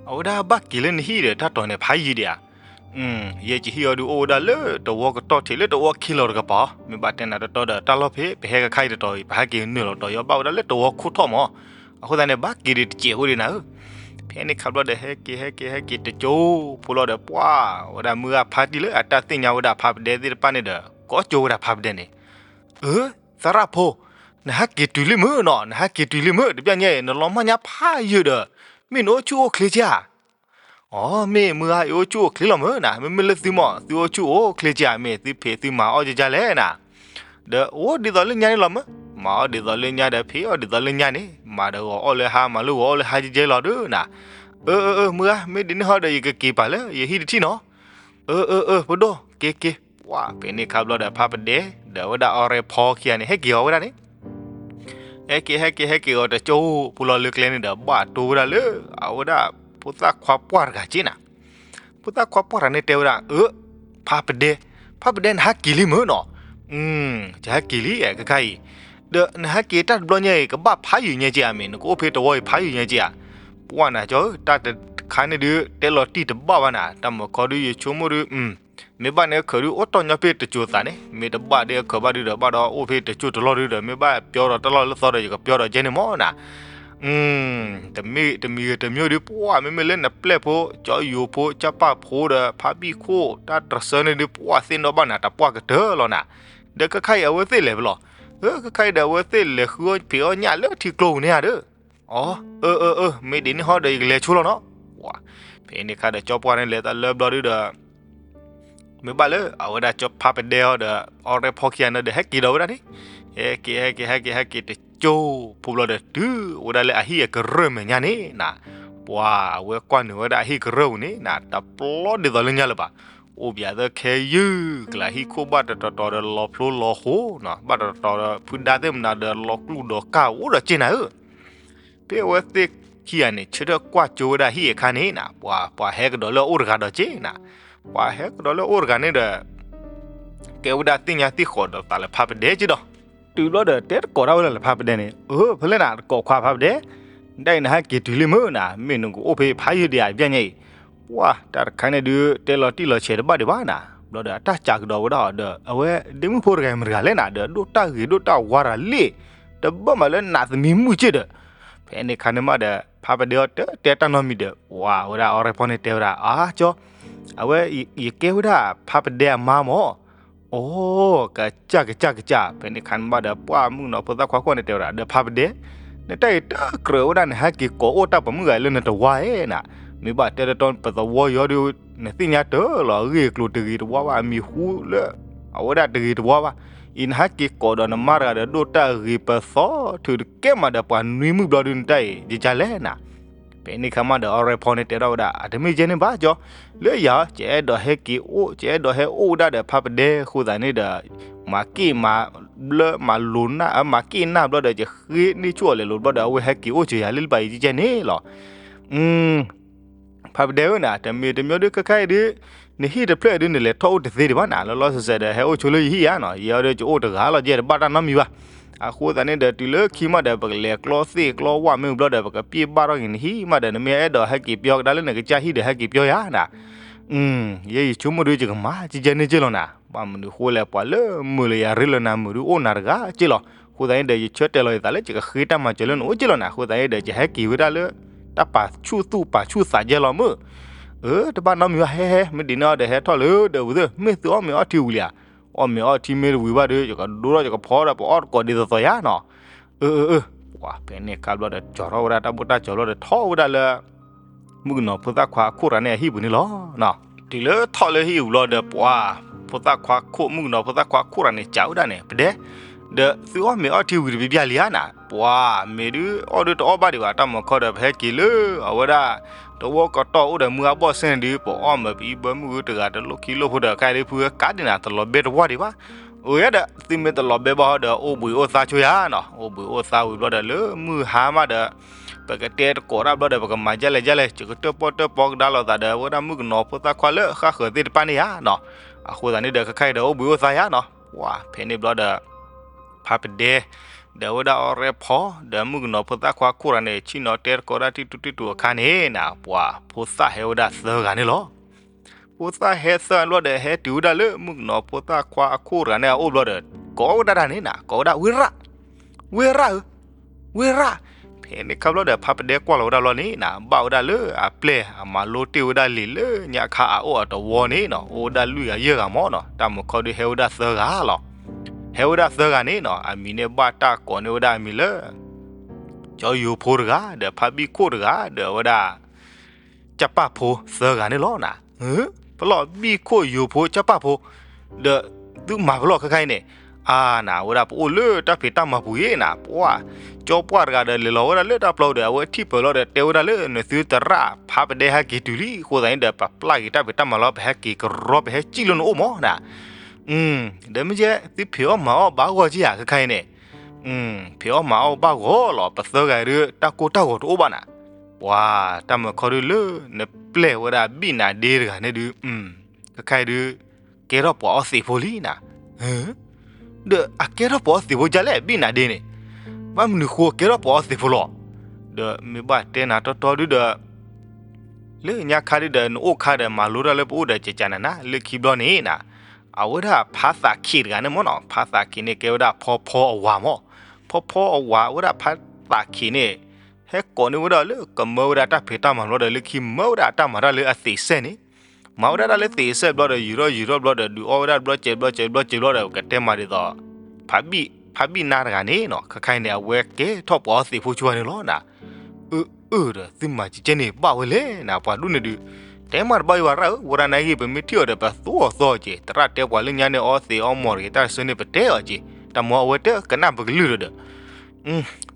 အဝဲဒၣ်ဘၣ်က့ၤလၢနဟံၣ်ဒီး တၢ်တီၤန့ၣ်ဖးယံာ်ဒံးဧါ. ယဲယဟံၣ်အီၤဒုးအိၣ်ဝဲဒၣ်လၢတဝီကတီၢ်ထံးလၢတဝီခံလီၤတကပၤ, မ့ၢ်ဘၣ်တဲနၤတတီဒီး တၢ်လီၢ်ဖဲပဟဲကခါအံၤတတီၤအံၤ ပဟဲက့ၤနုာ်လီၤတီၤယီၤဘၣ်ဝဲဒၣ်လၢတဝီခိၣ်ထီၣ်မး. အဃိသတးန့ၣ် ဘၣ်က့ၤဒံးတစဲးဖိဒံးနၤဧၢ. ဖဲန့ၣ်ခါဘျီဒီး ဟဲက့ၤဟဲက့ၤဟဲက့ၤတကၠိဖိလီၤဒီး ပှၤဝဲဒၣ်မုၢ်ဂၤဖါတံၢ်လၢအတၢ်သ့ၣ်ညါဝဲဒၣ်ဖးပဒဲသ့ၣ်တဖၣ်န့ၣ်ဒီး ကိးကၠိဝဲဒၣ်ဖးပဒဲန့ၣ်, အၢ သရၣ်ဖိ, နဟးက့ၤတုၤလံမုၢ်နီၤ, နဟးက့ၤတုၤလံမုၢ်, တဘျီညါအံၤ နလီၤမၢ်ညါဖးယံာ်ဒီး မ့ၢ်နအိၣ်ဆူၣ်အိၣ်ချ့က့ဧါ. အိ မ့ၢ်မုၢ်ဂၤ ယအိၣ်ဆူၣ်အိၣ်ချ့လီၤမုၢ်နၤ, မ့မ့ၢ်လၢသုမး သုအိၣ်ဆူၣ်အိၣ်ချ့က့ဧါ, မ့ၢ်သုဖံးသုမၤအီၣ်ကကလဲၣ်နၤ. ဒီးအိၣ်ဒ်သိးလၢညါန့ၣ်လီၤမုၢ်, မၤအီၣ်ဒ်သိးလၢညါဒီး ဖံးအီၣ်ဒ်သိးလၢညါန့ၣ်, မၤဒီးဂီၤအီၣ်လၢဟါ မၤလၢဂီၤအီၣ်လၢဟါကကဲလီၤဒုးနၤ. အၢ အၢ အၢ မုၢ်ဂၤ မ့ၢ်ဒ်န့ၣ်ဟီဒီး ယကက့ၤပာ်လၢယဟံၣ်တထံၣ်နီၤ. အၢ အၢ အၢ ပဒိၣ် က့ၤက့ၤ. ပှၤဖဲန့ၣ်ခါဘျီဒီး ဖးပဒဲ ဒီးဝဲဒၣ်အီၤရဲဖီခံဂၤန့ၣ် ဟဲက့ၤအီၤဝဲဒၣ်န့ၣ် ဟဲက့ၤဟဲက့ၤဟဲက့ၤအီၤတကၠိဖိလီၤလၢကျဲန့ၣ်ဒီး ဘၣ်တိၢ်ဝဲဒၣ်လၢ အဝဲဒၣ် ဖိသၣ်ခွါပှၢ်တဂၤက့နၤ. ဖိသၣ်ခွါပှၢ်တဂၤန့ၣ်တဲဝဲဒၣ် အၢ ဖးပဒဲ, ဖးပဒဲ နဟးက့ၤလံမုၢ်နီၤ. ယဟဲက့ၤလံ ခဲခါအံၤ, ဒီးနဟဲက့ၤတၢ်တဘျီညါအံၤ ကဘၣ်ဖးယံာ်ညါက့ဧါ, မ့ၢ်နကအိၣ်ဖဲတဝီအံၤ ဖးယံာ်ညါက့ဧါ. ပှၢ်နၤကၠီဧၢ, တၢ်တခါန့ၣ်ဒုး တဲလီၤတံၢ်တဘၣ်ဘၣ်နၤ, တၢ်မုၢ်ခီဒုး ယဆိကမိၣ်ဒုး မ့ၢ်ဘၣ်န့ၣ်အခၢးဒုး အိၣ်တီၢ်ညီဖဲတစိၤသးန့ၣ်, မ့ၢ်တဘၣ်ဒီးအခၢးဘၣ်ဒုးဒီး ဘၣ်ဒီးအိၣ်ဖဲတစိၤတလီၢ်ဒုးဒီး မ့ၢ်ဘၣ်ပျီဒီးတၢ်လီၢ်လၢသီဒီး ယကပျီဒီးကဲန့ၣ်မးနၤ. တမ့ၢ်တမံၤဂ့ၤတမံၤဒုး ပှၢ်မ့မ့ၢ်လၢနပျဲၢ်ဖိ ကၠီယိၤဖိ ကၢ်ပၢ်ဖိဒီး ဖးဘံၣ်ခိၣ် တၢ်တဆၢန့ၣ်ဒုး ပှၢ်သ့ၣ်နီၣ်ဘၣ်နၤ တပှၢ်ကတၢၢ်လီၤနၤ. ဒီးခဲခါအံၤအဝဲသ့ၣ်လဲၤဖဲလဲၣ်. အၢ ခဲခါအံၤဒီး အဝဲသ့ၣ်လဲၤဃုအီၣ်ဖံးအီၣ်ညၣ်လၢထံကျိပူၤန့ၣ်ဧါဒီး. အီ အၢ အၢ အၢ မ့ၢ်ဒ်န့ၣ်ဟီဒီး ယကလဲၤဆိလီၤနီၤ. ဝါ ဖဲန့ၣ်ခါဒီး ကၠီပှၢ်န့ၣ်လဲၤတၢ်လၢဘျီဒုးဒီး မ့ၢ်ဘၣ်လၢ အဝဲဒၣ်ကၠီဖးပဒဲအီၤဒီး အီၤရဲဖီခံဂၤန့ၣ်ဒီး ဟဲက့ၤဒီးဝဲဒၣ်န့ၣ်, ဟဲက့ၤ ဟဲက့ၤ ဟဲက့ၤ ဟဲက့ၤတကၠိဖိဘျီဒီး တုၤဝဲဒၣ်လၢအဟံၣ်အကရၢၢ်မဲာ်ညါန့ၣ်နၤ. ပှၤအဝဲကွၢ်နုာ်ဝဲဒၣ်အဟံၣ်ကရၢၢ်ပူၤန့ၣ်နၤ တပျီဒ်သိးလၢညါလၢၤဘၣ်. အိၣ်ဘၣ်သၢခဲယုၢ်ကလး ဟံၣ်ခိၣ်ဘၣ်တတီၤတီၤဒီးလီၤဖျိလီၤဃိၤနီၤ ဘၣ်တတီၤတီၤဒီးဖုဒါသ့ၣ်မနၤဒီးလီၤကျူၣ်ဒီးကၢ်အိၣ်ဒီးက့နၤဧၢ ဖဲအဝဲသ့ၣ်ခံဂၤန့ၣ် ဆၢထၢၣ်ကွၢ်ကၠိဝဲဒၣ်ဟံၣ်အခါန့ၣ်နၤ ပှၤ ပှၤဟဲကဒီးလၢအအိၣ်တဂၤဒီးက့နၤ, ပှၤဟဲကဒီးလၢအအိၣ်တဂၤန့ၣ်ဒီး ကဲဝဲဒၣ်သ့ၣ်ညါသ့ၣ်ဃီးဒီးသးလၢဖးပဒဲက့ဒီး, တုၤဘျီဒီးတဲတကိးဒၣ်ဝဲလၢဖးပဒဲန့ၣ်, အၢ ဖဲလဲၣ်နၤ တကိးခွါဖးပဒဲ, ဒ်အံၤနဟဲက့ၤတုၤလံမုၢ်နၤ မ့ၢ်နကအိၣ်ဖဲဖးယုၢ်ဒံးဧါ ပျဲညါအံၤ, ပှၤ တၢ်တခါန့ၣ်ဒုး တဲလီၤတံၢ်လီၤဆဲးတဘၣ်ဒံးဘၣ်နၤ, ဘျီဒီးအတၢ်စးကဒီးဝဲဒၣ်အီၤဒီး အဝဲဒ့မုၣ်ဖိတဂၤမတၤတဂၤလဲၣ်နၤ ဒီးဒိၣ်တၢ်ဂ့ၤဒိၣ်တၢ်ဝါရၤလံ, တဘၣ်မးလၢနးသမံမုၢ်က့ဒီး, ဖဲန့ၣ်ခါန့ၣ်မးဒီး ဖးပဒဲအီၤတတဲတၢ်နီတမံၤဒီး ပှၤဝဲဒၣ်အီၤရဲဖီန့ၣ်တဲဝဲဒၣ် အါကၠီ, အဝဲ ယကဲဝဲဒၣ်ဖးပဒဲအမါမၢ်, အိ ကစၢ်ကစၢ်ကစၢ် ဖဲန့ၣ်ခါန့ၣ်မးဒီး ပှၤမုၣ်ကနီၤဖိသၣ်ခွါခိၣ်န့ၣ်တဲဝဲဒၣ် ဒီးဖးပဒဲ, နတၢ်အံၤတကြၢးဝဲဒၣ် နဟဲက့ၤကိးအိၣ်တၢ်ပှၤမုၣ်ဂၤလၢနတဝါဧါနၤ, မ့ၢ်ဘၣ်တဲတတီပသဝီယီၤဒီး နသ့ၣ်ညါတၢ်လီၤ အဂ့ၢ်အကျိၤတဂ့ၤတဝါဘၣ် အမံၤဟူလၢ အဝဲဒၣ်တဂ့ၤတဝါဘၣ်, အံၤနဟဲက့ၤကိးဒီးနမါတဂၤဒီး ဒိၣ်တၢ်ဂ့ၤပသီ ထုးတကဲမးဒီးပှၤနွံမုၣ်ဘျီဒုး နတၢ်အံၤ ကကလဲၣ်နၤ ဖဲန့ၣ်ခါမးဒီး အီၤရဲဖီန့ၣ်တဲထီၣ်ဝဲဒၣ် အတမ့ၢ်ကဲန့ၣ်ဘၣ်ကၠီ, လၢယၤ ယအဲၣ်ဒိးဟဲက့ၤအိၣ် ယအဲၣ်ဒိးဟဲအိၣ်ဝဲဒၣ်ဒီးဖးပဒဲအဃိသတးန့ၣ်ဒီး, မၤက့ၣ်မၤဘျၢမၤလိၤနၢ် မၤက့ၣ်နၢ်ဘျီဒီး ယဃ့န့ၢ်ဆူၣ်အီၤလဲၤလိၤဘျီဒီး အဝဲဟဲက့ၤအိၣ်ကၢယၤလၢလၢပှၤအံၤကကဲန့ၣ်လီၤ. ဖးပဒဲဧၢနၤ တမ့ၢ်တမ့ၢ်ဒုးခဲခါအံၤဒုး, နဟံၣ်တဖျၢၣ်အံၤဒုး နလဲၤထီၣ်အိၣ်တသ့ဒံးဘၣ်နၤ လီၤလီၤဆဲးဆဲးဒီး ဟဲအိၣ်ဆိလၢယဟံၣ်ဧါနီၤ ယဲအီၤဒီးယအိၣ်တဂၤလီၤ ယဲတဘၣ်တၢ်နီတမံၤဘၣ်. အဃိသတးန့ၣ်ဒီး တုၤလၢခံမးဒီး ပကလဲၤကျီသ့ၣ်ကျီဝၣ်မ့ၢ်ဘျီဒီး ပကပျ့ၢ်ဘၣ်ထီၣ်က့ၤနဟံၣ်မးဒီး နမ့ၢ်အဲၣ်ဒိးဟဲက့ၤပျီကဒါလၢနကစၢ်ဟံၣ်ဒီး ဟဲက့ၤပျီယၤနၤ ယဲယဆိကမိၣ်ဒုးယကမၤကကဲန့ၣ်က့လီၤနၤ, ဘၣ်မနုၤဃိလဲၣ် ပှၤလၢမုာ်လၢယၤရ့လီၤနၤ မုာ်ဒုးအိၣ်နၤတဂၤက့လီၤ. အဃိသတးန့ၣ်ဒီး ယဆၢတဲာ်လီၤယသးလၢယကဃ့တၢ်မၤစၢၤလၢနအိၣ်က့လီၤနၤ အဃိသတးန့ၣ်ဒီး ယဟဲက့ၤဝဲဒၣ်လၢ တၢ်ပာ်ဆူၣ်သူၣ်ပာ်ဆူၣ်သးကဲလီၤမုၢ်, အၢ တဘၣ်နီတမံၤဘၣ် ဟဲဟဲ မ့ၢ်ဒ်န့ၣ်အီၤဒီး ဟဲထီၣ်လၢဒီးဝံၤသ့ၣ် မ့ၢ်သုအီၣ်မ့ၤအီထံဝံၤလံဧါ, အီၣ်မ့ၤအီထံမ့ၢ်တဝံၤဘၣ်ဒီး ယကဒိထီၣ်ယကဖီဒီး ပအီၣ်တကိးဒ်သိးသိးယၤနီၤ, အၢ အၢ အၢ ပှၤဖဲန့ၣ်ခါဘျီဒီး ကၠီထီၣ်ဝဲဒၣ်တၢ်ဘူၣ်တၢ်ကၠီဘျီဒီး ထီၣ်ဝဲဒၣ်လၢ မုၣ်ကနီၤဖိသၣ်ခွါအခိၣ်တဂၤန့ၣ်အဟံၣ်ပူၤန့ၣ်လီၤ. တုၤလၢထီၣ်လၢဟံၣ်ပူၤလီၤဒီး ပှၤ ဖိသၣ်ခွါခိၣ် မုၣ်ကနီၤဖိသၣ်ခွါခိၣ်တဂၤန့ၣ် စံးဝဲဒၣ်န့ၣ် ပဒဲ, ဒီးသုအီၣ်မ့ၤအီထံဝံၤတဘျီဘျီလံဧါနၤ, ပှၤ မ့ၢ်ဒုးအီၣ်ဒုးတအီၣ်ဘၣ်ဒံးဘၣ် တၢ်မၤခီဒီး ပဟဲက့ၤလၢအဝဲဒၣ် တဝီကတီၢ်အိၣ်ဒီးမုၢ်အဘီၣ်စဲန့ၣ်ဒုး ပအီၣ်မ့ၤပအံၤဘၢမုၢ်ဂုတဂၤတလိၣ်ခံလိၣ်ဖိဒီး ခဲအံၤဒုးဖုကါဒံးနၤ တလီၤဘဲတဝီဒံးဘၣ်. အၢ ယဲဒီး သုမ့ၢ်တလီၤဘဲဘၣ်ဟီဒီး အိၣ်ဘှံးအိၣ်သါဆိယၤနီၤ, အိၣ်ဘှံးအိၣ်သါဝံၤဘျီဒီး လၢမုၢ်ဟါမးဒီး ပကတဲတကိးတၢ်ဘျီဒီး ပကမၤဒ်လဲၣ်ဒ်လဲၣ် ယကတၢၣ်ပီၣ်တၢၣ်ပီကဒါလိာ်သးဒီး အဝဲဒၣ်မုၣ်ကနီၤဖိသၣ်ခွါလၢဃၣ်ဃၢၤသ့ၣ်တဖၣ်န့ၣ်ဧါနီၤ, အဃိသတးန့ၣ်ဒီး ခဲခါအံၤဒီး အိၣ်ဘှံးအိၣ်သါယၤနီၤ, ပှၤဖဲန့ၣ်ဘျီဒီး ဖးပဒဲ ဒီးအဝဲဒၣ်အီၤရဲဖီ ဒီးမုၣ်ကနီၤဖိသၣ်ခွါခိၣ်တဂၤန့ၣ် ဆ့ၣ်နီၤတဲတကိးဒၣ်တံၢ်တူၢ်တံၢ်တူၢ်အခါန့ၣ်နၤ ပှၤဖိသၣ်ဟဲဝဲဒၣ်သၢဂၤန့ၣ်လီၤ. ဖိသၣ်ဟဲသၢဂၤဘျီဒီး ဟဲတုၤဝဲဒၣ်လၢမုၣ်ကနီၤဖိသၣ်ခွါအခိၣ်တဂၤန့ၣ်အအိၣ်ဘျီဒီး ကိးဝဲဒၣ်တၢ်န့ၣ်နၤ ကိးဝဲဒၣ်ဝ့ၢ်ရၣ်, ဝ့ၢ်ရၣ်ဧၢ, ဝ့ၢ်ရၣ်, ဖဲန့ၣ်ခါဘျီဒီး ဖးပဒဲကွၢ်လီၤဝဲဒၣ်လီၤန့ၣ်နၤ ဘၣ်ဝဲဒၣ်လၢအပျဲၢ်အမၤလိတ့ၢ်ဝဲဒၣ်လံာ်လၢညါခါအအိၣ်အတဝီန့ၣ်နီၤ အိၣ်ဝဲဒၣ်လွံၢ်ဂၤယဲၢ်ဂၤမၢ်နီၤ တၢ်မၤခီဒုးဟဲဝဲဒၣ်သၢဂၤလီၤ. ဟဲဝဲဒၣ်သၢဂၤန့ၣ်နီၤ အမံၤန့ၣ်ဘၣ်တၢ်ကိးန့ၢ်ဝဲဒၣ်အမံၤလၢ ကၠီယိၤဖိတဂၤ ဒီးဖးဘံၣ်ခိၣ်တဂၤ ဒီးအဝဲဒၣ် ကၠၢ်ပၢ်ဖိသၢဂၤန့ၣ်လီၤနၤ, ပလီၢ်ဘံၣ်ခိၣ်ယိၤဖိကၠၢ်ပၢ်ဖိ, ဒီးသုမၤပလီၢ်ခဲခါအံၤန့ၣ်, အါနၤ အဝဲဒၣ်ပအိၣ်လၢတၢ်ဖံးတၢ်မၤပူၤအံၤနၤ ပှၤ ကၠီပှၢ်တဂၤဒီးလဲၤလီၤဝဲဒၣ်လၢတၢ်ပျီဒီး အဝဲထံၣ်ပၢၢ်လီၤဒီးတဲဝဲဒၣ်လၢ နသုသရၣ်ဖးပဒဲဟဲက့ၤတုၤလံ အဃိသတးန့ၣ်ဒီး ပပျၢ်က့ၤတၢ်ဖံးတၢ်မၤလီၤ ပဟဲက့ၤကရီပဟဲစံၣ်လၢနအိၣ်မၢ်နၤ, ဒီးမ့ၢ်ကဲ သုဖံးအီၣ်မၤအီၣ်ဘၣ်ဂီၢ်က့ဧါ ခဲခါအံၤန့ၣ်, ဖံးအီၣ်မၤအီၣ်ဘၣ်ဂီၢ်လီၤ ပသၢဂၤဒုး တၢ်ကိၢ်တၢ်ဂီၤတအိၣ်ဘၣ်နၤ, ပှၤ တၢ်မၤခီဒုးလၢ နပျဲၢ်ဝဲဒၣ်ဘံၣ်နၤဒ့တဂၤန့ၣ်ဒုး, ခဲခါအံၤဒုး ကဲထီၣ်ပှၤအီသံးဖိလံနၤ, ဒီးအကဲထီၣ်ပှၤအီသံးဖိဒ်လဲၣ် ဘံၣ်နၤဒ့န့ၣ်, ဘၣ်မနုၤဃိကဲထီၣ်ပှၤအီသံးဖိလီၤ, ဒီးမ့ၢ်ဘၣ်တဲနၤတီတီဒုးဒီး လၢညါခါဒုးဒီး နအိၣ်ခါဒီးမၤလိတၢ်လၢပအိၣ်ဒီးကကနၤနၤ လၢခံဘျီန့ၣ်နၤ, အဝဲဒၣ်ဖးသးခံးတဂၤန့ၣ်မၢ်နီၤ ဖးသးခံးန့ၣ် ကဲဝဲဒၣ်ဖီဖီအဝၤမၢ်, ဖီဖီအဝၤ အဝဲဒၣ်ဖးသးခံးန့ၣ် ဟဲကိးန့ၢ်ဝဲဒၣ်လၢကမၢဝဲဒၣ်တၢ်ဖံးတၢ်မၤဘျီဒီး လၢခံမၢဝဲဒၣ်အတၢ်မၤတၢ်လၢအသံးစဲန့ၣ်, မၤဝဲဒၣ်တၢ်လၢသံးစဲဘျီဒီး ယူၤထီၣ်ယူၤထီၣ်ဘျီဒီး ဒုးအီၣ်ဝဲဒၣ်တဘျီစဲးဘျီစဲးဘျီစဲးဘျီဒီး ကတဲမၤဒ်သိး ဖးဘံၣ်နၤတဂၤန့ၣ်နီၤ ခဲခါအံၤန့ၣ် အဝဲကဲထီၣ်ပှၤအီသံးဖိဆိန့ၣ်လီၤနၤ, အၢ အၢ ဒီးသုမၤကကဲန့ၣ်ဘၣ်ဝဲလဲၣ်နၤ ပှၤဒူၣ်န့ၣ်ဒုး, တဲမၤတဘၣ်ယဝဲရၣ်ဧၢ ဝဲဒၣ်နဂ့ၢ် ပမ့ၢ်ထံၣ်အီၤဒီး ပသူအီၤသီက့ၤ သရၣ်တဲပှၤလၢညါန့ၣ် အီသံးအီမီၤတဂ့ၤ တၢ်တဆၢန့ၣ် ပတဲအီၤက့ၤ တၢ်မၤအဝဲတကနၣ်ပကလုၢ်ဒီး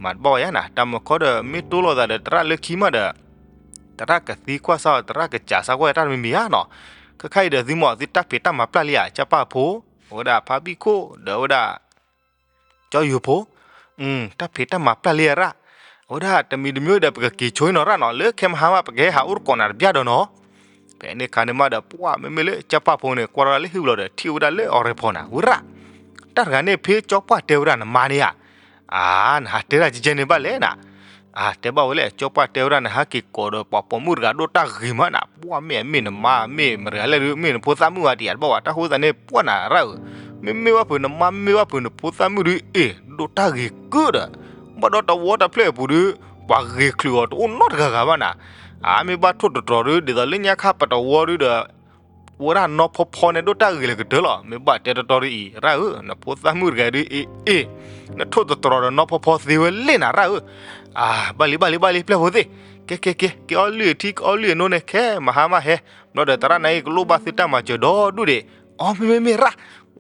မၤတဘၣ်ဝဲယါနၤ တၢ်မၤခီဒီး မ့ၢ်တိလိာ်သးဒီးသရၣ်လၢခံမးဒီး သရၣ်ကသံကွၢ်စၢ်အီၤ သရၣ်ကစံးစၢ်ကွၢ်တၢ်တမံၤမံၤဧါနီၤ. ခဲခါအံၤဒီးသုမ့ၢ်သုတၢ်ဖံးတၢ်မၤပျၢ်လံဧါ, ကၠၢ်ပၢ်ဖိ, အဝဲဒၣ်ဖါဘံၣ်ခိၣ် ဒီးအဝဲဒၣ် ကၠီယိၤဖိ, တၢ်ဖံးတၢ်မၤပျၢ်လံဧါရၣ်. အဝဲဒၣ်တမံၤတမံၤဒီး ပကက့ၤဆိနီၤရၣ်နီၤ, လၢခဲမဟါမး ပကဟဲဟးအိၣ်တကိးနၤတဘျီဒီးနီၤ. ဖဲန့ၣ်အခါန့ၣ်မးဒီး ပှၢ်မ့မ့ၢ်လၢကၠၢ်ပၢ်ဖိန့ၣ် ကွၢ်ထီၣ်လၢဟံၣ်ဝံၤလီၤဒီး ထံၣ်ဝဲဒၣ်လၢအီၤရဲဖီနၤ, ဝဲရၣ်, တၢ်တဂၤန့ၣ် ဖဲကၠီပှၢ်တဲဝဲဒၣ်နမါန့ၣ်ဧါ. အါ, နဟးတဲဒၣ်ကဲကဲန့ၣ်ဘၣ်လဲၣ်နၤ. အါ, တဲဘၣ်ဝဲလဲၣ်, ကၠီပှၢ်တဲဝဲဒၣ် နဟဲက့ၤကိးဒီးပှၤပိာ်မုၣ်တဂၤဒိၣ်တၢ်ဂ့ၤမးနၤ, ပှၢ်မ့ၢ်အမ့ၢ်နမါ မ့ၢ်မတၤတဂၤလဲၣ်ဒုး မ့ၢ်နဖိသၣ်မုၣ်ဧါ တယၤတဘၣ်ဝဲ, တၢ်ဃိသတးန့ၣ် ပှၢ်နၤရၣ်ဧၢ, မ့မ့ၢ်ဘၣ်ဖုးနမါ မ့မ့ၢ်ဘၣ်ဖုးနဖိသၣ်မုၣ်ဒုး အ့ၣ် ဒိၣ်တၢ်ဂ့ၤကၢဒီး, ဘၣ်ဒီးတဝီတဖျၢၣ်အပူၤဒုး ပှၤဂ့ၤချုးအီၤတအိၣ်နီတဂၤဂၤဘၣ်နၤ. အါ, မ့ၢ်ဘၣ်ထိၣ်သတြီၤဒုး ဒ်သိးလၢညါခါပတဝီဒုးဒီး ဝဲဒၣ်နီၢ်ဖီဖီန့ၣ်ဒိၣ်တၢ်ဂ့ၤလၢကတၢၢ်လီၤ. မ့ၢ်ဘၣ်တဲတီတီဒ်အံၤ ရၣ်ဧၢ, နဖိသၣ်မုၣ်တဂၤဒုး အ့ၣ်အ့ၣ်, နထိၣ်သတြီၤဒီးနီၢ်ဖီဖီသ့ဝဲလဲၣ်နၤရၣ်ဧၢ. အါ, ဘၣ်လံဘၣ်လံဘၣ်လံ ပျဲၢ်ဖိသ့ၣ်, ကဲကဲကဲ ကအီၣ်လုၢ်အထံ ကအီၣ်လုၢ်အနိန့ၣ် ခဲမဟါမးဟဲ, ဘျီဒီးသရၣ်န့ၣ်အံၤ ကလိၣ်ဘၣ်သုတၢ်မၤစၢၤဒီဒူၣ်ဒံး. အီ မ့မ့ၢ်မ့ၢ်ရၣ်.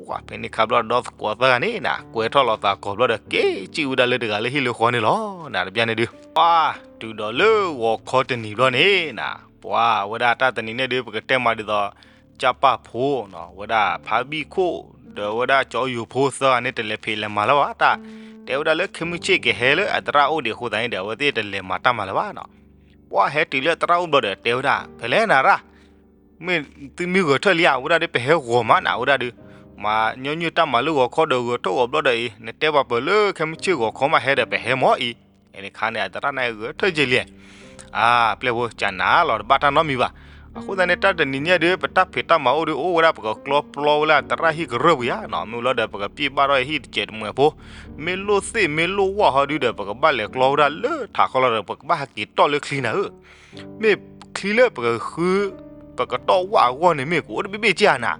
ဝဲဖဲန့ၣ်ခါဘျီဒီးသကိးသၢဂၤန့ၣ်နၤ ကွဲထီၣ်လီၤသးကီးဘျီဒီး က့ၤစံၣ်ဝဲဒၣ်လၢတဂၤလၢဟံၣ်လၢဃီန့ၣ်လီၤ. နၤတဘျီန့ၣ်ဒုး ပှၢ်တုၤဒီးလၢဂီၤခီတနံၤဘျီန့ၣ်နၤ, ပှၢ်ဝဲဒၣ်တၢ်တနံၤန့ၣ်ဒုး ပကတဲမးဒ်သိး ကၠၢ်ပၢ်ဖိနီၤ, ဝဲဒၣ်ဖါဘံၣ်ခိၣ် ဒီးဝဲဒၣ်ကၠီယိၤဖိသၢဂၤန့ၣ် တလဲၤဖံးလဲၤမၤလၢၤဘၣ်တၢ်, တဲဝဲဒၣ်လၢခဲမုၢ်ဆ့ၣ်ကဟဲလၢအသရၣ်အိၣ်ဒံးအဃိသတးန့ၣ်ဒီး အဝဲသ့ၣ်တလဲၤမၤတၢ်မၤလၢၤဘၣ်နီၤ. ပှၢ်ဟဲတုၤလၢအသရၣ်အိၣ်ဘျီဒီး တဲဝဲဒၣ် ဖဲလဲၣ်နၤရၣ်, မ့ၢ်သုမ့ၢ်ဂဲၤထၢၣ်လံဧါ, ဝဲဒၣ်ဒုး ပဟဲဂီၤမးနၤ, ဝဲဒၣ်ဒုး မၤညီနုၢ်တၢ်မၤလၢဂီၤခီဒီး ဂဲၤထၢၣ်ဂီၤဘျီဒီးအံၤ နတဲပှၤပၢၤလၢခဲမုၢ်ဆ့ၣ်ဂီၤခီမးဟဲဒီး ပဟဲမၢ်အံၤ. ဖဲန့ၣ်ခါန့ၣ် အသရၣ်န့ၣ်ဂဲၤထၢၣ်က့ၤလံ. အါ, ပျဲၢ်ဖိ ကနၤလီၤတဘၣ်တၢ်နီတမံၤဘၣ်. အဃိသတးန့ၣ် တၢ်တနံၤညါဒုး ပတၢ်ဖံးတၢ်မၤအိၣ်ဒုး အိၣ်ဝဲဒၣ် ပကကျီပျီဝဲလၢအသရၣ်ဟံၣ်ကရၢၢ်ပူၤဧါနီၤ, မ့ၢ်လီၤဒီး ပကပျၢ်ဘၣ်ထီၣ်ဟံၣ်တစဲးတမှဲးဖိ, မ့ၢ်လိၣ်သ့ၣ်မ့ၢ်လိၣ်ဝၣ်ဟီဒုးဒီး ပကဘၣ်လဲၤကျီဝဲဒၣ်လၢထးခီလီၤဒီး ပကဘၣ်ဟဲက့ၤတီၢ်လၢချံနၤဧၢ. မ့ၢ်ချံလၢပကဃု ပကတီၢ်ဝၣ်အဂီၢ်န့ၣ် မ့ၢ်ကအိၣ်တဘ့ၣ်ဘ့ၣ်က့ဧါနၤ.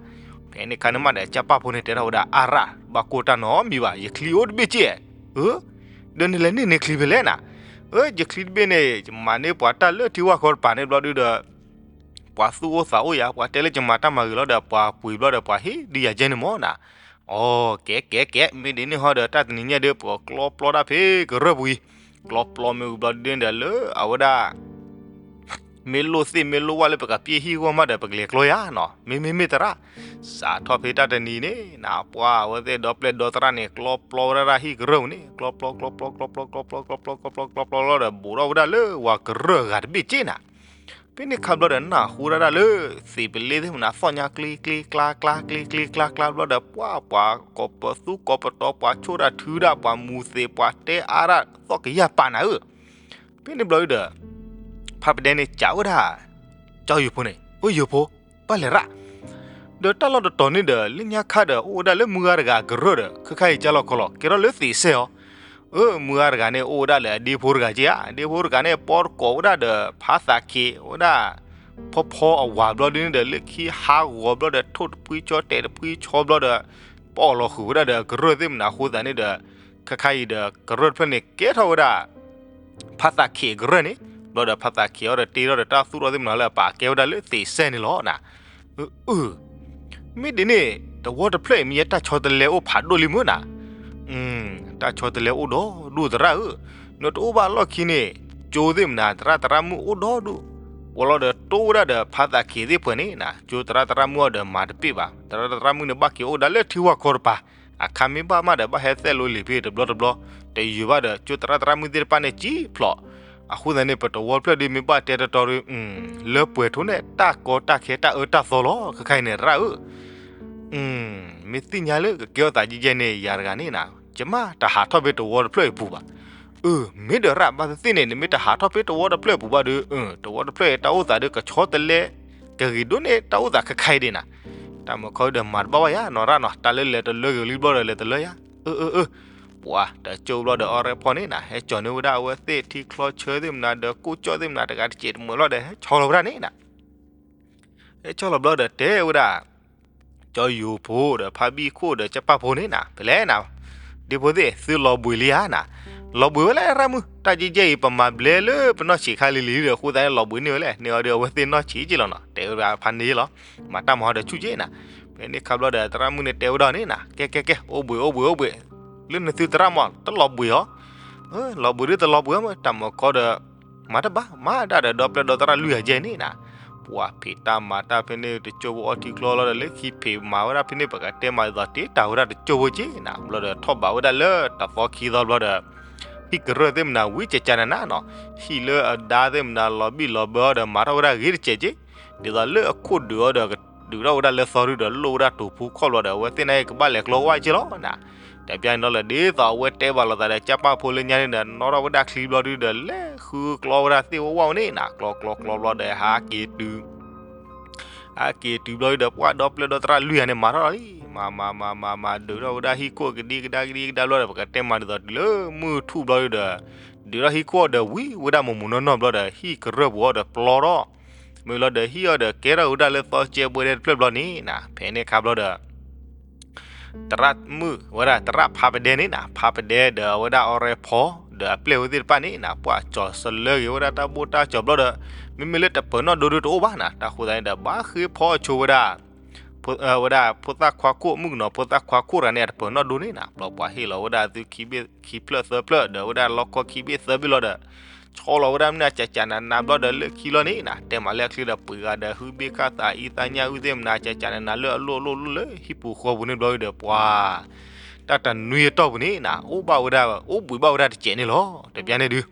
ဖဲန့ၣ်ခါန့ၣ်မးဒီး ကၠၢ်ပၢ်ဖိန့ၣ် တဲထီၣ်ဝဲဒၣ် အါရၣ်, ဘၣ်ကိၢ်တၢ်နီတမံၤဘၣ်, ယချံအိၣ်တဘ့ၣ်က့. အၢ, ဒီးနလဲၤန့ၢ်န့ၢ်ချံဖဲလဲၣ်နၤ. အၢ, ယချံတဘ့ၣ်န့ၣ် ယမၤန့ၢ်ပှၤတၢ်လၢထံဝၣ်ဃီတပၤန့ၣ်ဘျီဒုးဒီး ပှၤသူၣ်အိၣ်သးအိၣ်ယၤ, ပှၤတဲလၢယမၤတၢ်မၤဂ့ၤလီၤဒီး ပှၤပှ့ၤဘျီဒီး ပှၤဟ့ၣ်ဒုးယၤကဲန့ၣ်မၢ်နၤ. အီ, ကဲကဲကဲ, မ့ၢ်ဒ်န့ၣ်ဟီဒီး တၢ်တနံၤညါဒီး ပကကျီပျီတၢ်ဖဲကရၢၢ်ပူၤအံၤ, ကျီပျီမ့ၢ်ဝံၤဘျီဒုးဒီး လၢအဝဲဒၣ် မ့ၢ်လိၣ်သ့ၣ်မ့ၢ်လိၣ်ဝၣ်လၢပကပျၢ်ဟံၣ်အဂီၢ်မးဒီး ပကလဲၤကျီယၤနီၤ, မ့မ့ၢ်မ့ၢ်သရၣ်. စးထီၣ်ဖဲတၢ်တနံၤန့ၣ်နၤ, ပှၤအဝဲသ့ၣ်ဒီပျဲၢ်ဒီသရၣ်န့ၣ် ကျီပျီဝဲဒၣ်ဟံၣ်ကရၢၢ်ပူၤန့ၣ် ကျီပျီ ကျီပျီ ကျီပျီ ကျီပျီ ကျီပျီ ကျီပျီ ကျီပျီလီၤဒီး ဘူးထီၣ်ဝဲဒၣ်လၢဝၤကရၢၢ်အဂၤတဘ့ၣ်က့နၤ. ဖဲန့ၣ်ခါဘျီဒီး နၢ်ဟူဒၣ်ဒၣ်လၢ သ့ၣ်ပလ့သ့ၣ်မနၤ သီၣ်ညါ ကျ့ကျ့ကျါကျါ ကျ့ကျ့ကျါကျါဘျီဒီး ပှၤ ပှၤကိးပသူကိးပတီၤ ပှၤဆိၣ်တၢ်ထုဒၣ် ပှၤမူၤသ့ၣ် ပှၤတဲအါဒၣ် သီၣ်ကယၢ်ပာ်နၤဧၢ. ဖဲန့ၣ်ဘျီဒုးဒီး ဖါပဒဲန့ၣ် စံးဝဲဒၣ် ကၠီယိၤဖိန့ၣ်, အိၣ်ယိၤဖိ, ဘၣ်လဲၤရၣ်. ဒီးတၢ်လီၢ်တတီၤန့ၣ်ဒီး လၢညါခါဒီး အိၣ်ဝဲဒၣ်လၢမုၢ်ဂၤတဂၤအကရၢၢ်ဒီး ခဲခါအံၤကၢ်လီၤခီလီၤ ကဲထီၣ်လၢသ့ၣ်စဲအီၤ. အၢ မုၢ်ဂၤတဂၤန့ၣ် အိၣ်ဝဲဒၣ်လၢအဒ့ဖိတဂၤက့ဧါ, အဒ့ဖိတဂၤန့ၣ် ပီတကိးဝဲဒၣ်ဒီး ဖါသးခ့ ဝဲဒၣ် ဖီဖီအဝၤဘျီဒုးန့ၣ်ဒီး လၢခံဟးဂီၤဘျီဒီး ထိၣ်တဖှံဆီတဲာ်တဖှံဆီဘျီဒီး ပီၣ်လီၤဃုာ်ဝဲဒၣ်ဒီးအကရၢၢ်သ့ၣ်မနၤအဃိသတးန့ၣ်ဒီး ခဲခါအံၤဒီးကရၢၢ်တဖျၢၣ်န့ၣ် ကဲထီၣ်ဝဲဒၣ် ဖါသးခ့အကရၢၢ်န့ၣ်, ဘျီဒီးဖါသးခ့အီၤဒီးတ့ထီၣ်ဒီးတၢ်သူၣ်ထီၣ်သ့ၣ်မနၤလၢအပာ်ကဲဝဲဒၣ်လၢသ့ၣ်စဲန့ၣ်လီၤနၤ. အၢ မ့ၢ်ဒ်န့ၣ် တဝီတဖျၢၣ်အံၤ မ့ၢ်ယဲတၢ်ဆီတလဲအိၣ်ဖးဒိၣ်လံမုၢ်နၤ. တၢ်ဆီတလဲအိၣ်ဒီဒူၣ်သရၣ်ဧၢ, နတအိၣ်ဘၣ်အလီၢ်ခံန့ၣ် ကၠိသ့ၣ်မနၤ သရၣ်သရၣ်မုၣ်အိၣ်ဒီဒူၣ်, ဝံၤလီၤဒီးတိၢ်ဝဲဒၣ်ဒီးဖါသးခ့သ့ၣ်ပှဲၤန့ၣ်နၤ, ကၠိသရၣ်သရၣ်မုၣ်အီၤဒီးမၤတပ့ၢ်ဘၣ်, သရၣ်သရၣ်မုၣ်န့ၣ် ဘၣ်က့ၤအိၣ်ဒၣ်လၢထံဝၣ်ခီတပၤ, အခါမ့ၢ်ဘၣ်မးဒီး ဘၣ်ဟဲသဲၣ်လိလံာ်ဖဲတဘျီတဘျီ, တယုာ်ဘၣ်ဒီး ကၠိသရၣ်သရၣ်မုၣ်သ့ၣ်တဖၣ်န့ၣ် ကံဖျိး အဃိသတးန့ၣ် ပတဝီတဖျၢၣ်ဒုးမ့ၢ်ဘၣ်တဲတီတီဒီး လၢပှဲၤထူန့ၣ် တၢ်ကီတၢ်ခဲတၢ်အၢတၢ်သီလီၤ ခဲခါအံၤန့ၣ်ရၣ်ဧၢ. မ့ၢ်သ့ၣ်ညါလၢကကဲထီၣ်သးယဲၢ်ယဲၢ်န့ၣ် ယၤတဂၤန့ၣ်နၤ, ယမ့ၢ်တဟးထီၣ်ဖဲတဝီတဖျၢၣ်အံၤပူၤဘၣ်. အၢ မ့ၢ်ဒီးရၣ်ဘၣ်သ့ၣ်သ့ၣ်န့ၣ် နမ့ၢ်တဟးထီၣ်ဖဲတဝီတဖျၢၣ်အံၤပူၤဘၣ်ဒီး တဝီတဖျၢၣ်အံၤတၢ်အိၣ်သးဒီးကဆီတလဲ ကဂ့ၤဒိၣ်န့ၢ်တၢ်အိၣ်သးခဲခါအံၤဒံးနၤ, တၢ်မၤခီဒီးမၤတဘၣ်ဘၣ်ယၤနီၤရၣ်နီၤ, တၢ်လၢလဲၤတလၢဂ့ၤလံဘျီဒီးလဲၤတလၢယၤ. အၢ အၢ အၢ ပှၤတကၠိဘျီဒီးအီၤရဲဖီန့ၣ်နၤ ဟဲကၠီၤန့ၢ်ဝဲဒၣ်အဝဲသ့ၣ်ထံချီဆၢသ့ၣ်မနၤဒီး ကိၣ်ကၠီၣ်သ့ၣ်မနၤ တဂၤတစဲးတမှဲးလီၤဒီး ဟဲဆီလီၤဝဲဒၣ်န့ၣ်နၤ. ဟဲဆီလီၤဘျီဒီးတဲဝဲဒၣ် ကၠီယိၤဖိဒီးဖါဘံၣ်ခိၣ်ဒီးကၠၢ်ပၢ်ဖိန့ၣ်နၤ ဖဲလဲၣ်နၤ, ဒ့ဖိသ့ၣ် သုလီၤဘှံးလံဧါနၤ. လီၤဘှံးဝဲလဲၣ်ရၣ်မုၣ်, တၢ်ယဲၢ်ယဲၢ်အံၤ ပမၤဘျဲလၢပနီၢ်ဆံးခါလံၤလံၤဒီး အဃိသတးန့ၣ် လီၤဘှံးန့ၢ်ဝဲလဲၣ်, န့ၢ်အီၤဒီးအဝဲသ့ၣ်နီၢ်ဆံးက့လီၤနီၤ, တဲဝဲဒၣ်ဖါန့ၢ်လီၤ, မၤတၢ်မၤဟီဒီးဆူၣ်က့နၤ. ဖဲန့ၣ်ခါဘျီဒီး သရၣ်မုၣ်န့ၣ်တဲဝဲဒၣ်န့ၣ်နၤ, ကဲကဲကဲ အိၣ်ဘှံးအိၣ်ဘှံးအိၣ်ဘှံး, လၢနသုသရၣ်မး တလီၤဘှံးအီၤ, လီၤဘှံးဒ်တလီၤဘှံးမး တၢ်မၤခီဒီး မၤတဘၣ် မၤဒၣ်ဒီးဒီပျဲၢ်ဒီသရၣ်လွံၢ်ဂၤယဲၢ်န့ၣ်နၤ, ပှၤဖံးတၢ်မၤတၢ်ဖဲန့ၣ် တကၠိဖိအီထံကျီလီၤဒီး လၢခံဖံးမၤဝဲဒၣ်ဖဲန့ၣ် ပကတဲမၤဒ်သိးတ့တၢ်ဝဲဒၣ်တကၠိဖိက့နၤ, ဘျီဒီးထီၣ်ဘးဝဲဒၣ်လၢတသီခံသီဘျီဒီး ဟံၣ်ကရၢၢ်သ့ၣ်မနၤဝံၤကကနၤနၤနီၤ, ဟံၣ်လၢအဒါသ့ၣ်မနၤလီၤဘံၣ်လီၤဘၢအီၤဒီး မၤထီၣ်ဝဲဒၣ်ဂ့ၤတကဲးက့, ဒ်သိးလၢအခိၣ်ဒုးအီၤဒီး ဒုးထီၣ်ဝဲဒၣ်လၢသီဒုဒီး လိၣ်ဝဲဒၣ်တိာ်ဖူခီၣ်ဘျီဒီး အဝဲသ့ၣ်န့ၣ်ကဘၣ်လဲၤကျီဝဲက့လီၤနၤ. တဘျီန့ၣ်ဒီး ဒ်သိးအဝဲတဲဘၣ်လိာ်သးဒီး ကၢ်ပၢ်ဖိလၢညါန့ၣ်ဒီး နီၣ်ထီၣ်ဝဲဒၣ်ချံဘျီဒုဒီး လဲၤဃုကျီဝဲဒၣ်သ့ၣ်ဝဲဝဲန့ၣ်နၤ, ကျီကျီကျီဘျီဒီး ဟးက့ၤတုၤ ဟးက့ၤတုၤဘျီဒုဒီး ပှၤဒီပျဲၢ်ဒီသရၣ်လွံၢ်ဂၤန့ၣ် မၤထီၣ်လီၤလံ, မၤမၤမၤမၤမၤ ဒုးထီၣ်ဝဲဒၣ်ဟံၣ်ခိၣ်ကဒံကဒါကဒံကဒါဘျီဒီး ပကတဲမၤဒ်သိးတုၤလၢမုၢ်ထူၣ်ဘျီဒုဒီး ဒုးထီၣ်ဟံၣ်ခိၣ်အီၤဒီးဝံၤဝဲဒၣ်မိၢ်မိၢ်နီၢ်နီၢ်ဘျီဒီး ဟံၣ်ကရၢၢ်ပူၤအီၤဒီးပျီထီၣ် မ့ၢ်လီၤဒီးဟံၣ်အီၤဒီး ကဲထီၣ်ဝဲဒၣ်လၢသီကဲဘှဲဒဲတဖျၢၣ်ဘျီန့ၣ်နၤ, ဖဲန့ၣ်ခါဘျီဒီး သရၣ်မုၣ်ဝဲဒၣ် သရၣ်ဖးပဒဲန့ၣ်နၤ, ဖးပဒဲဒီးအဝဲဒၣ်အီရဲဖီ ဒီးအပျဲၢ်ဝဲသ့ၣ်တဖၣ်န့ၣ်နၤ, ပှၤကၠီၤစလၢက့ၤဝဲဒၣ်တၢ်ဘိၣ်တၢ်ကၠီၤဘျီဒီး မ့မ့ၢ်လၢတပၢၤနီၣ်ဒိဒုတအိၣ်ဘၣ်နၤ, တၢ်ဃိသတးန့ၣ်ဒီး ဘၣ်ဃ့ဖီအီၤဆိဝဲဒၣ် ဝဲဒၣ်ဖိသၣ်ခွါခိၣ် မုၣ်ကနီၤဖိသၣ်ခွါခိၣ်တဂၤန့ၣ် အတပၢၤနီၣ်ဒိန့ၣ်နၤ, ဘျီပှၤဟ့ၣ်လီၤဝဲဒၣ်သုခံဘ့ၣ်ခံဖျၢၣ်သၢဖျၢၣ်ဒီး ဝဲဒၣ်လီခီခံဘ့ၣ်သၢဘ့ၣ်လီၤဒီး ဆီလီၤဝဲဒၣ်မနုၤကကနးနးဘျီဒီး လၢခံလီၤန့ၣ်နၤ, တဲမၤလၢအချ့ဒီး ပှ့ၤဂၤဒီး ဟုဘ့ၣ်ဃၣ်သးအံသးညၣ်အုၣ်သ့ၣ်မနၤ ကကနးနးလၢအလိၣ်အလိၣ်လၢဟံၣ်ပူၤဃီပူၤန့ၣ်ဘျီဒီး ပှၤ တၢ်တနွံအတီၢ်ပူၤန့ၣ်နၤ အိၣ်ဘၣ်ဝဲဒၣ် အိၣ်ဘှံးဘၣ်ဝဲဒၣ်တစဲးန့ၣ်လီၤ. တဘျီန့ၣ်ဒုး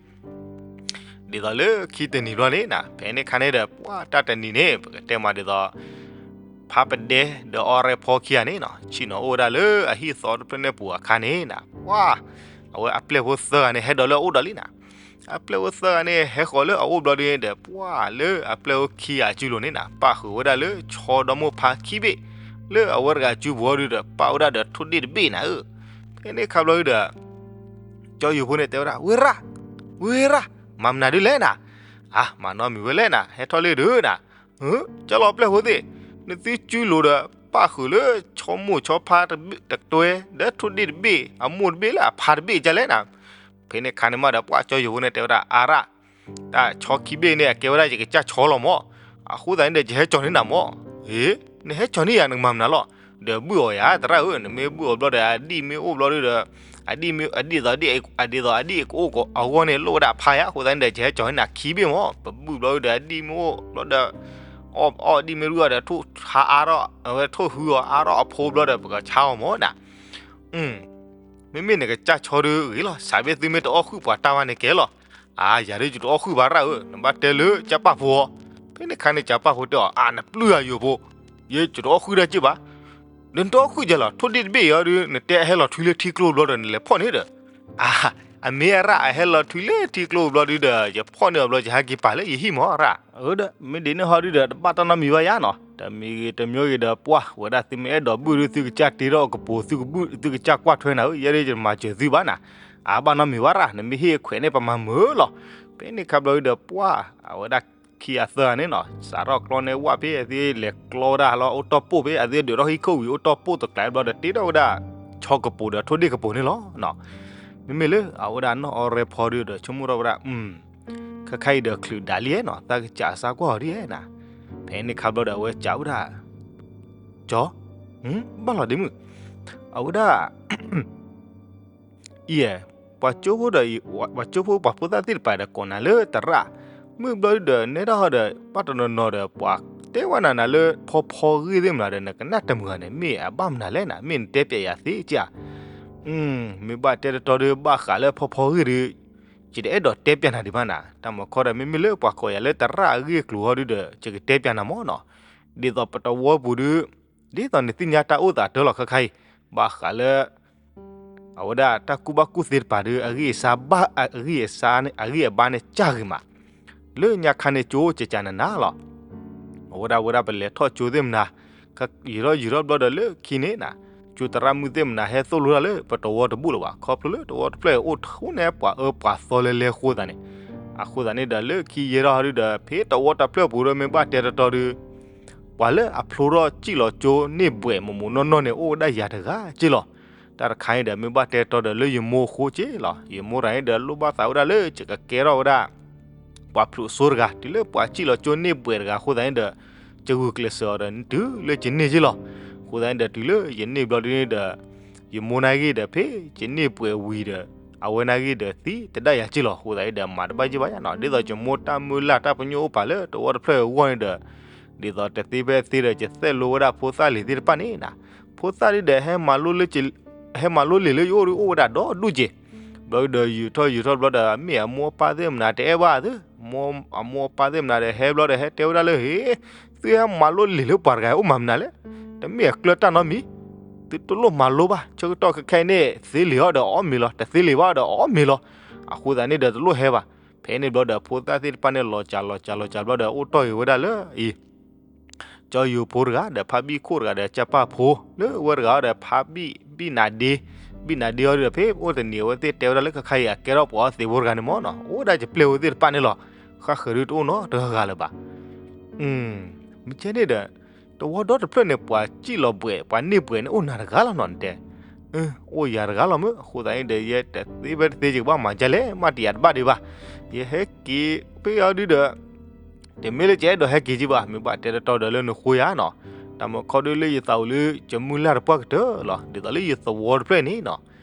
ဒ်သိးလၢခံတနံၤဘျီန့ၣ်နၤ, ဖဲန့ၣ်ခါန့ၣ်ဒီး ပှၤတၢ်တနံၤန့ၣ် ပကတဲမၤဒ်သိး ဖးပဒဲဒီးအီရဲဖီခံဂၤန့ၣ်နၤ ဆ့ၣ်နီၤအိၣ်ဝဲဒၣ်လၢအဟံၣ်သီတဖျၢၣ်န့ၣ်ပူၤအခါန့ၣ်နၤ, ပှၤ အဝဲအပျဲၢ်ဖိသၢဂၤန့ၣ် ဟဲဒီးလၢအအိၣ်ဒီးလံနၤ, အပျဲၢ်ဖိသၢဂၤန့ၣ် ဟဲဃီၤလၢအအိၣ်ဘျီဒုန့ၣ်ဒီး ပှၤလၢအပျဲၢ်ဖိခံဂၤအစုလိၤန့ၣ်နၤ ပၣ်ဃုာ်ဝဲဒၣ်လၢဆီဒီမါဖးခံဘ့ၣ်, လၢအဝဲတဂၤစုပူၤအီၤဒုဒီး ပၣ်ဝဲဒၣ်ဒီးထိၣ်ဒ့ၣ်တဘ့ၣ်နၤဧၢ, ဖဲန့ၣ်ခါဘျီဒုဒီး ကၠီယိၤဖိန့ၣ်တဲဝဲဒၣ် ဝ့ရၣ်, ဝ့ရၣ်, မၤမနုၤဒုလဲၣ်နၤ, အါ မၤနီတမံၤဝဲလဲၣ်နၤ ဟဲထီၣ်လံဒုနၤ, ကၠီလီၤပျဲၢ်ဖိသ့ၣ်, နသုစုလိၤဒီး ပၣ်ဃုာ်လၢဆီမိၢ်ဆီဖါတတွဲ ဒီးထိၣ်ဒ့ၣ်တဘ့ၣ် အမိၢ်တဘ့ၣ်လၢအဖါတဘ့ၣ်ကလဲၣ်နၤ, ဖဲန့ၣ်ခါန့ၣ်မးဒီး ပှၤကၠီယိၤဖိန့ၣ်တဲဝဲဒၣ် အါရၣ် တၢ်ဆီခံဘ့ၣ်န့ၣ် အကဲဝဲဒၣ်ယကစၢ်ဆီလီၤမး, အဃိသတးန့ၣ်ဒီး ယဟဲကၠီၤန့ၢ်နၤမး, အ့ နဟဲကၠီၤန့ၢ်ယၤ နကမၤမနုၤလီၤ, ဒီးဘုၣ်အီၤယၤ သရၣ်ဧၢ, နမ့ၢ်ဘုၣ်အီၤဘျီဒီး အဒံၣ်မ့ၢ်အိၣ်ဘျီဒုဒီး အဒံၣ်မ့ၢ် အဒံၣ်သိး အဒံၣ်အကအိၣ်အဂီၢ်န့ၣ် လိၣ်ဝဲဒၣ်အဖါယၤ, အဃိသတးန့ၣ်ဒီး ယဟဲကၠီၤန့ၢ်နၤခံဘ့ၣ်မး, ပဘုၣ်ဘျီဒုဒီး အဒံၣ်မ့ၢ်အိၣ်ဘျီဒီး အီၣ်အီၣ်ဒံၣ်မ့ၢ်ရူၢ်ဒီး ထိၣ်ဟးအါထီၣ် အဝဲထိၣ်ဟုအီၤအါထီၣ်အဖိဘျီဒီး ပကဆါအီၤမးနၤ, မ့မ့ၢ်နကစၢ်ဆီဒုဂ့ၤလီၤ, စးဘ့ၣ်သုမ့ၢ်တအီၣ်ဃုာ်ပှၤတၢ်ဝဲန့ၣ်ကဲလီၤ, အါ ယၤဒုးယတအီၣ်ဃုာ်ဘၣ်ရၣ်ဧၢ, နဘၣ်တဲလၢကၢ်ပၢ်ဖိအီၤ, ဖဲန့ၣ်ခါန့ၣ် ကၢ်ပၢ်ဖိတဲအီၤ အါ နပျုၢ်ယၤယိၤဖိ, ယတအီၣ်ဃုာ်ဒၣ်က့ၢ်ဘၣ်, ဒီးနတအီၣ်ဃုာ်ယၤလီၤ, ထိၣ်ဒ့ၣ်တဘ့ၣ်အံၤအီၤဒုး နတဲအဟဲလီၤထွံလၢထံကျိဘျီဒီး နလဲၤဖီၣ်န့ၣ်ဒီး, အါ အမ့ၢ်အရၣ်အဟဲလီၤထွံလၢထံကျိဘျီဒုဒီး ယဖီၣ်န့ၢ်အီၤဘျီ ယဟဲက့ၤပာ်လၢယဟံၣ်မးရၣ်, အၢဒီး မ့ၢ်ဒ်န့ၣ်ဟီဒုဒီး တဘၣ်တၢ်နီတမံၤဘၣ်ယၤနီၤ, တမံၤဂ့ၤတမံၤဂ့ၤဒီး ပှၢ်ဝဲဒၣ်သုမ့ၢ်အဲၣ်ဒိးဘုၣ်ဒု သုကစၢ်တ့ထီၣ်အကပိၤ သုကဘုၣ်သုကစၢ်ကွၢ်ထွဲနၤဧၢ, ယဲဒၣ်ယတမၤစၢၤသုဘၣ်နၤ, အါဘၣ်နီတမံၤဘၣ်ရၣ်, နမ့ၢ်ဟ့ၣ်အခွဲးန့ၣ် ပမၤမုာ်လီၤ, ဖဲန့ၣ်ခါဘျီဒုဒီး ပှၢ်အဝဲဒၣ်ခံဂၤသၢဂၤန့ၣ်နီၤ စးထီၣ်ကျီန့ၢ်ဝၣ်ဖဲ အသုလဲၤကျီဝဲဒၣ်လီၤ အိၣ်တီၢ်ပိၢ်ဖဲ အသုဒုးထီၣ်ဟံၣ်ခိၣ်ဝံၤ အိၣ်တီၢ်ပိၢ်တကျးဘျီဒီး တ့ထီၣ်ဝဲဒၣ် ဆီကပိၤဒီးထိၣ်ဒ့ၣ်ကပိၤန့ၣ်လီၤနီၤ, မ့မ့ၢ်လၢအဝဲဒၣ်နီၢ်အီရဲဖီဒုဒီး ဆိကမိၣ်ထီၣ်ဝဲဒၣ် ခဲခါအံၤဒီးချုးဒၣ်လံနီၤ သးကစးစါကွၢ်အီၤဒ်နၤ, ဖဲန့ၣ်ခါဘျီဒီး အဝဲစံးဝဲဒၣ် ကၠီ, ဘၣ်လီၤဒ့မုၣ်, အဝဲဒၣ် အံၤ ပှၤကၠိဖိဒီး ပှၤကၠိဖိပှၤဖိသၣ်သ့ၣ်တဖၣ်ဒီးကိးနၤလၢသရၣ်, မုၢ်ဘျီဒုဒီးနဲဒၣ်ဟီဒီး ဘၣ်တနီၤနီၤဒီး ပှၤတဲဝဲနၤနၤလၢ ဖီဖီဂ့ၢ်သ့ၣ်မနၤဒီး နကနၣ်တမုာ်ဂၤန့ၣ် မ့ၢ်အဘၣ်မနုၤလဲၣ်နၤ မ့ၢ်နတဲပျးယၤသ့ကၢ် မ့ၢ်ဘၣ်တဲတတီဒီး ဘၣ်ဃးလၢဖီဖီဂ့ၢ်ဒီး ယတအဲၣ်ဒိးတဲပျးနၤဒံးဘၣ်နၤ, တၢ်မၤခီဒီး မ့မ့ၢ်လၢပှၤကိးယၤလၢသရၣ်အဂ့ၢ်အကျိၤဟီဒုဒီး ယကတဲပျးနၤမးနီၤ, ဒ်သိးပတဝီပူၤဒု ဒ်သိးနသ့ၣ်ညါတၢ်အိၣ်သးတၢ်လီၤခဲခါအံၤ, ဘၣ်ဃးလၢ အဝဲဒၣ်တၢ်ကူၣ်ဘၣ်ကူၣ်သ့တပၤဒီး အဂံၢ်အစၢ်ဘၣ် အဂံၢ်အဘါန့ၣ်ကၢ်ဂ့ၤမး, လၢညါခါန့ၣ်ကၠိကကနၤနၤလီၤ, အဝဲဒၣ်ဝဲဒၣ်ပလဲၤထီၣ်ကၠိ သ့ၣ်မနၤ, ယံာ်ထီၣ်ယံာ်ထီၣ်ဘျီဒီးလၢခံန့ၣ်နၤ, ကၠိသရၣ်မုၣ်သ့ၣ်မနၤဟဲသိၣ်လိတၢ်လၢပတဝီတဘူၣ်လၢၤဘၣ်, ခီဖျိလၢတဝီတဖျၢၣ်အံၤအိၣ်ထူၣ်န့ၢ်ပှၤအၢပှၤသီလဲၤလဲၤအဃိသတးန့ၣ်, အဃိသတးန့ၣ်ဒီးလၢခံယဲၢ်ထီၣ်ဟီဒုဒီး ဖဲတဝီတဖျၢၣ်ပူၤဒီးမ့ၢ်ဘၣ်တဲတတီဒီး ပှၤလၢအဖျိထီၣ်စံၣ်လီၤကၠိန့ၢ်ဘှဲးမိၢ်မိၢ်နီၢ်နီၢ်န့ၣ် အိၣ်ဝဲဒၣ်ယၤတဂၤက့လီၤ. တၢ်တခါအံၤဒီး မ့ၢ်ဘၣ်တဲတီဒီးလၢယမိၢ်အဃိက့လီၤ. ယမိၢ်တဂၤန့ၣ်ဒီး လိၣ်ဘၣ်သးဝဲဒၣ်လၢ ယကကဲထီၣ်ဝဲဒၣ် ပှၤဖျိးစိတဂၤ တုၤလၢပှၤစံၣ်လီၤကၠိန့ၢ်ဘှဲးတဂၤအဃိသတးန့ၣ်ဒီး ယဂုာ်ကျဲးစၢးအီၤဒီး တုၤလၢယန့ၢ်က့လီၤ. အဃိသတးန့ၣ်ဒီး တုၤလၢယန့ၢ်ဘျီဒ်န့ၣ်ဒီး ယမိၢ်န့ၣ်ဂ့ၤဒီး ဖဲယန့ၢ်ဘှဲးဝံၤဒီး အဝဲန့ၣ်ဂ့ၤဒီးသံတဒၣ်ယၤက့လီၤ. အဃိသတးအံၤဒီး မၤတဘၣ်ယ့ၢ်ဘၣ်ယၤနီၤ, ဒ်သိးယမိၢ်တၢ်မုၢ်လၢ်တၢ်ပညိၣ်အိၣ်ပာ်လၢတဝီတဖျၢၣ်အဂီၢ်န့ၣ်ဒီး ဒ်သိးတသ့ဖဲသ့ဒီး ယသဲးလိဝဲဒၣ်ဖိသၣ်လံၤသ့ၣ်တဖၣ်န့ၣ်နီၤ, ဖိသၣ်ဒ်ဒီး ဟဲမၤလိလံာ်လၢယအိၣ်ဒီးအိၣ်ဝဲဒၣ်ဒီဒူၣ်က့ၤ, ဘျီဒီး ယူာ်ထီၣ်ယူာ်ထီၣ်ဘျီဒီး မ့ၢ်အမိၢ်အပၢ်သ့ၣ်မနၤတအဲၣ်ဘၣ်သု, အမိၢ်အပၢ်သ့ၣ်မနၤဒီး ဟဲဘျီဒီး ဟဲတဲဝဲဒၣ်လၢ ဟ့, သုဟဲမၤလိလံာ်လၢပှၤတဂၤအိၣ်မၤမနုၤလဲၣ်, တမ့ၢ်အကျၢၤတၢ်နီတမံၤ, သုတလိၣ်မၤလိဘၣ်, ဆၢကတီၢ်ခဲခဲအံၤန့ၣ် သ့လံာ်အီၤဒီးအီၣ်မ့ၤလီၤ, တသ့လံာ်ဘၣ်ဒီးအီၣ်မ့ၤလီၤ. အဃိသတးန့ၣ်ဒီးတလိၣ်ဟဲဘၣ်. ဖဲန့ၣ်ဘျီဒီး ဖိသၣ်သ့ၣ်တဖၣ်န့ၣ် လီၤစှၤလီၤစှၤလီၤစှၤဘျီဒီး အိၣ်တီၢ်ဂ့ၤဝဲဒၣ်လၢအံၤ ကၠီယိၤဖိတဂၤဒီး ဖါဘံၣ်ခိၣ်တဂၤဒီး ကၠၢ်ပၢ်ဖိလၢဝဲတဂၤအံၤဒီး ဖါဘံၣ် ဘံၣ်နၤဒ့, ဘံၣ်နၤဒ့အီၤဒီး ဖဲအိၣ်တနံၤအဝဲသ့ၣ်တဲဝဲဒၣ်လၢ ခဲခါအံၤအကဲထီၣ်ပှၤအီသံးဖိတဂၤန့ၣ်မ့ၢ်နီၤ, အိၣ်ဝဲဒၣ်ယပျဲၢ်ဖိသ့ၣ်တဖၣ်န့ၣ်လီၤ. ဃၣ်ဃၢၤဒုတအိၣ်နီတဂၤလၢၤဘၣ်. မ့ၢ်ကဲန့ၣ်ဒီး တဝီဒီတဖျၢၣ်န့ၣ် ပှၤစံၣ်လီၤဘှဲး ပှၤန့ၢ်ဘှဲးန့ၣ် အိၣ်နၤတဂၤလီၤနီၤ နတဲ အိၣ်ယၤတဂၤလီၤမ့ၢ်, အဃိသတးန့ၣ်ဒီး ယဲတသ့ဖဲတသ့ ယကဘၣ်မၤဒ်လဲၣ် မ့ၢ်တယၤတဘၣ်ဒံးဘၣ်. ယဟဲက့ၤဖဲအီၤဒုဒီး တမ့ၢ်လၢယအဲၣ်ဒိးဟဲက့ၤက့ဘၣ်, မ့ၢ်ဘၣ်တဲတတီဒီးလၢနဃိယၤနီၤ, တၢ်မခီဒုလၢယသးဝံၤလၢ ယမုၢ်လၢ်တပှၢ်ကတၢၢ်လီၤ. ဒ်သိးလၢယသဝီတဖျၢၣ်န့ၣ်နီၤ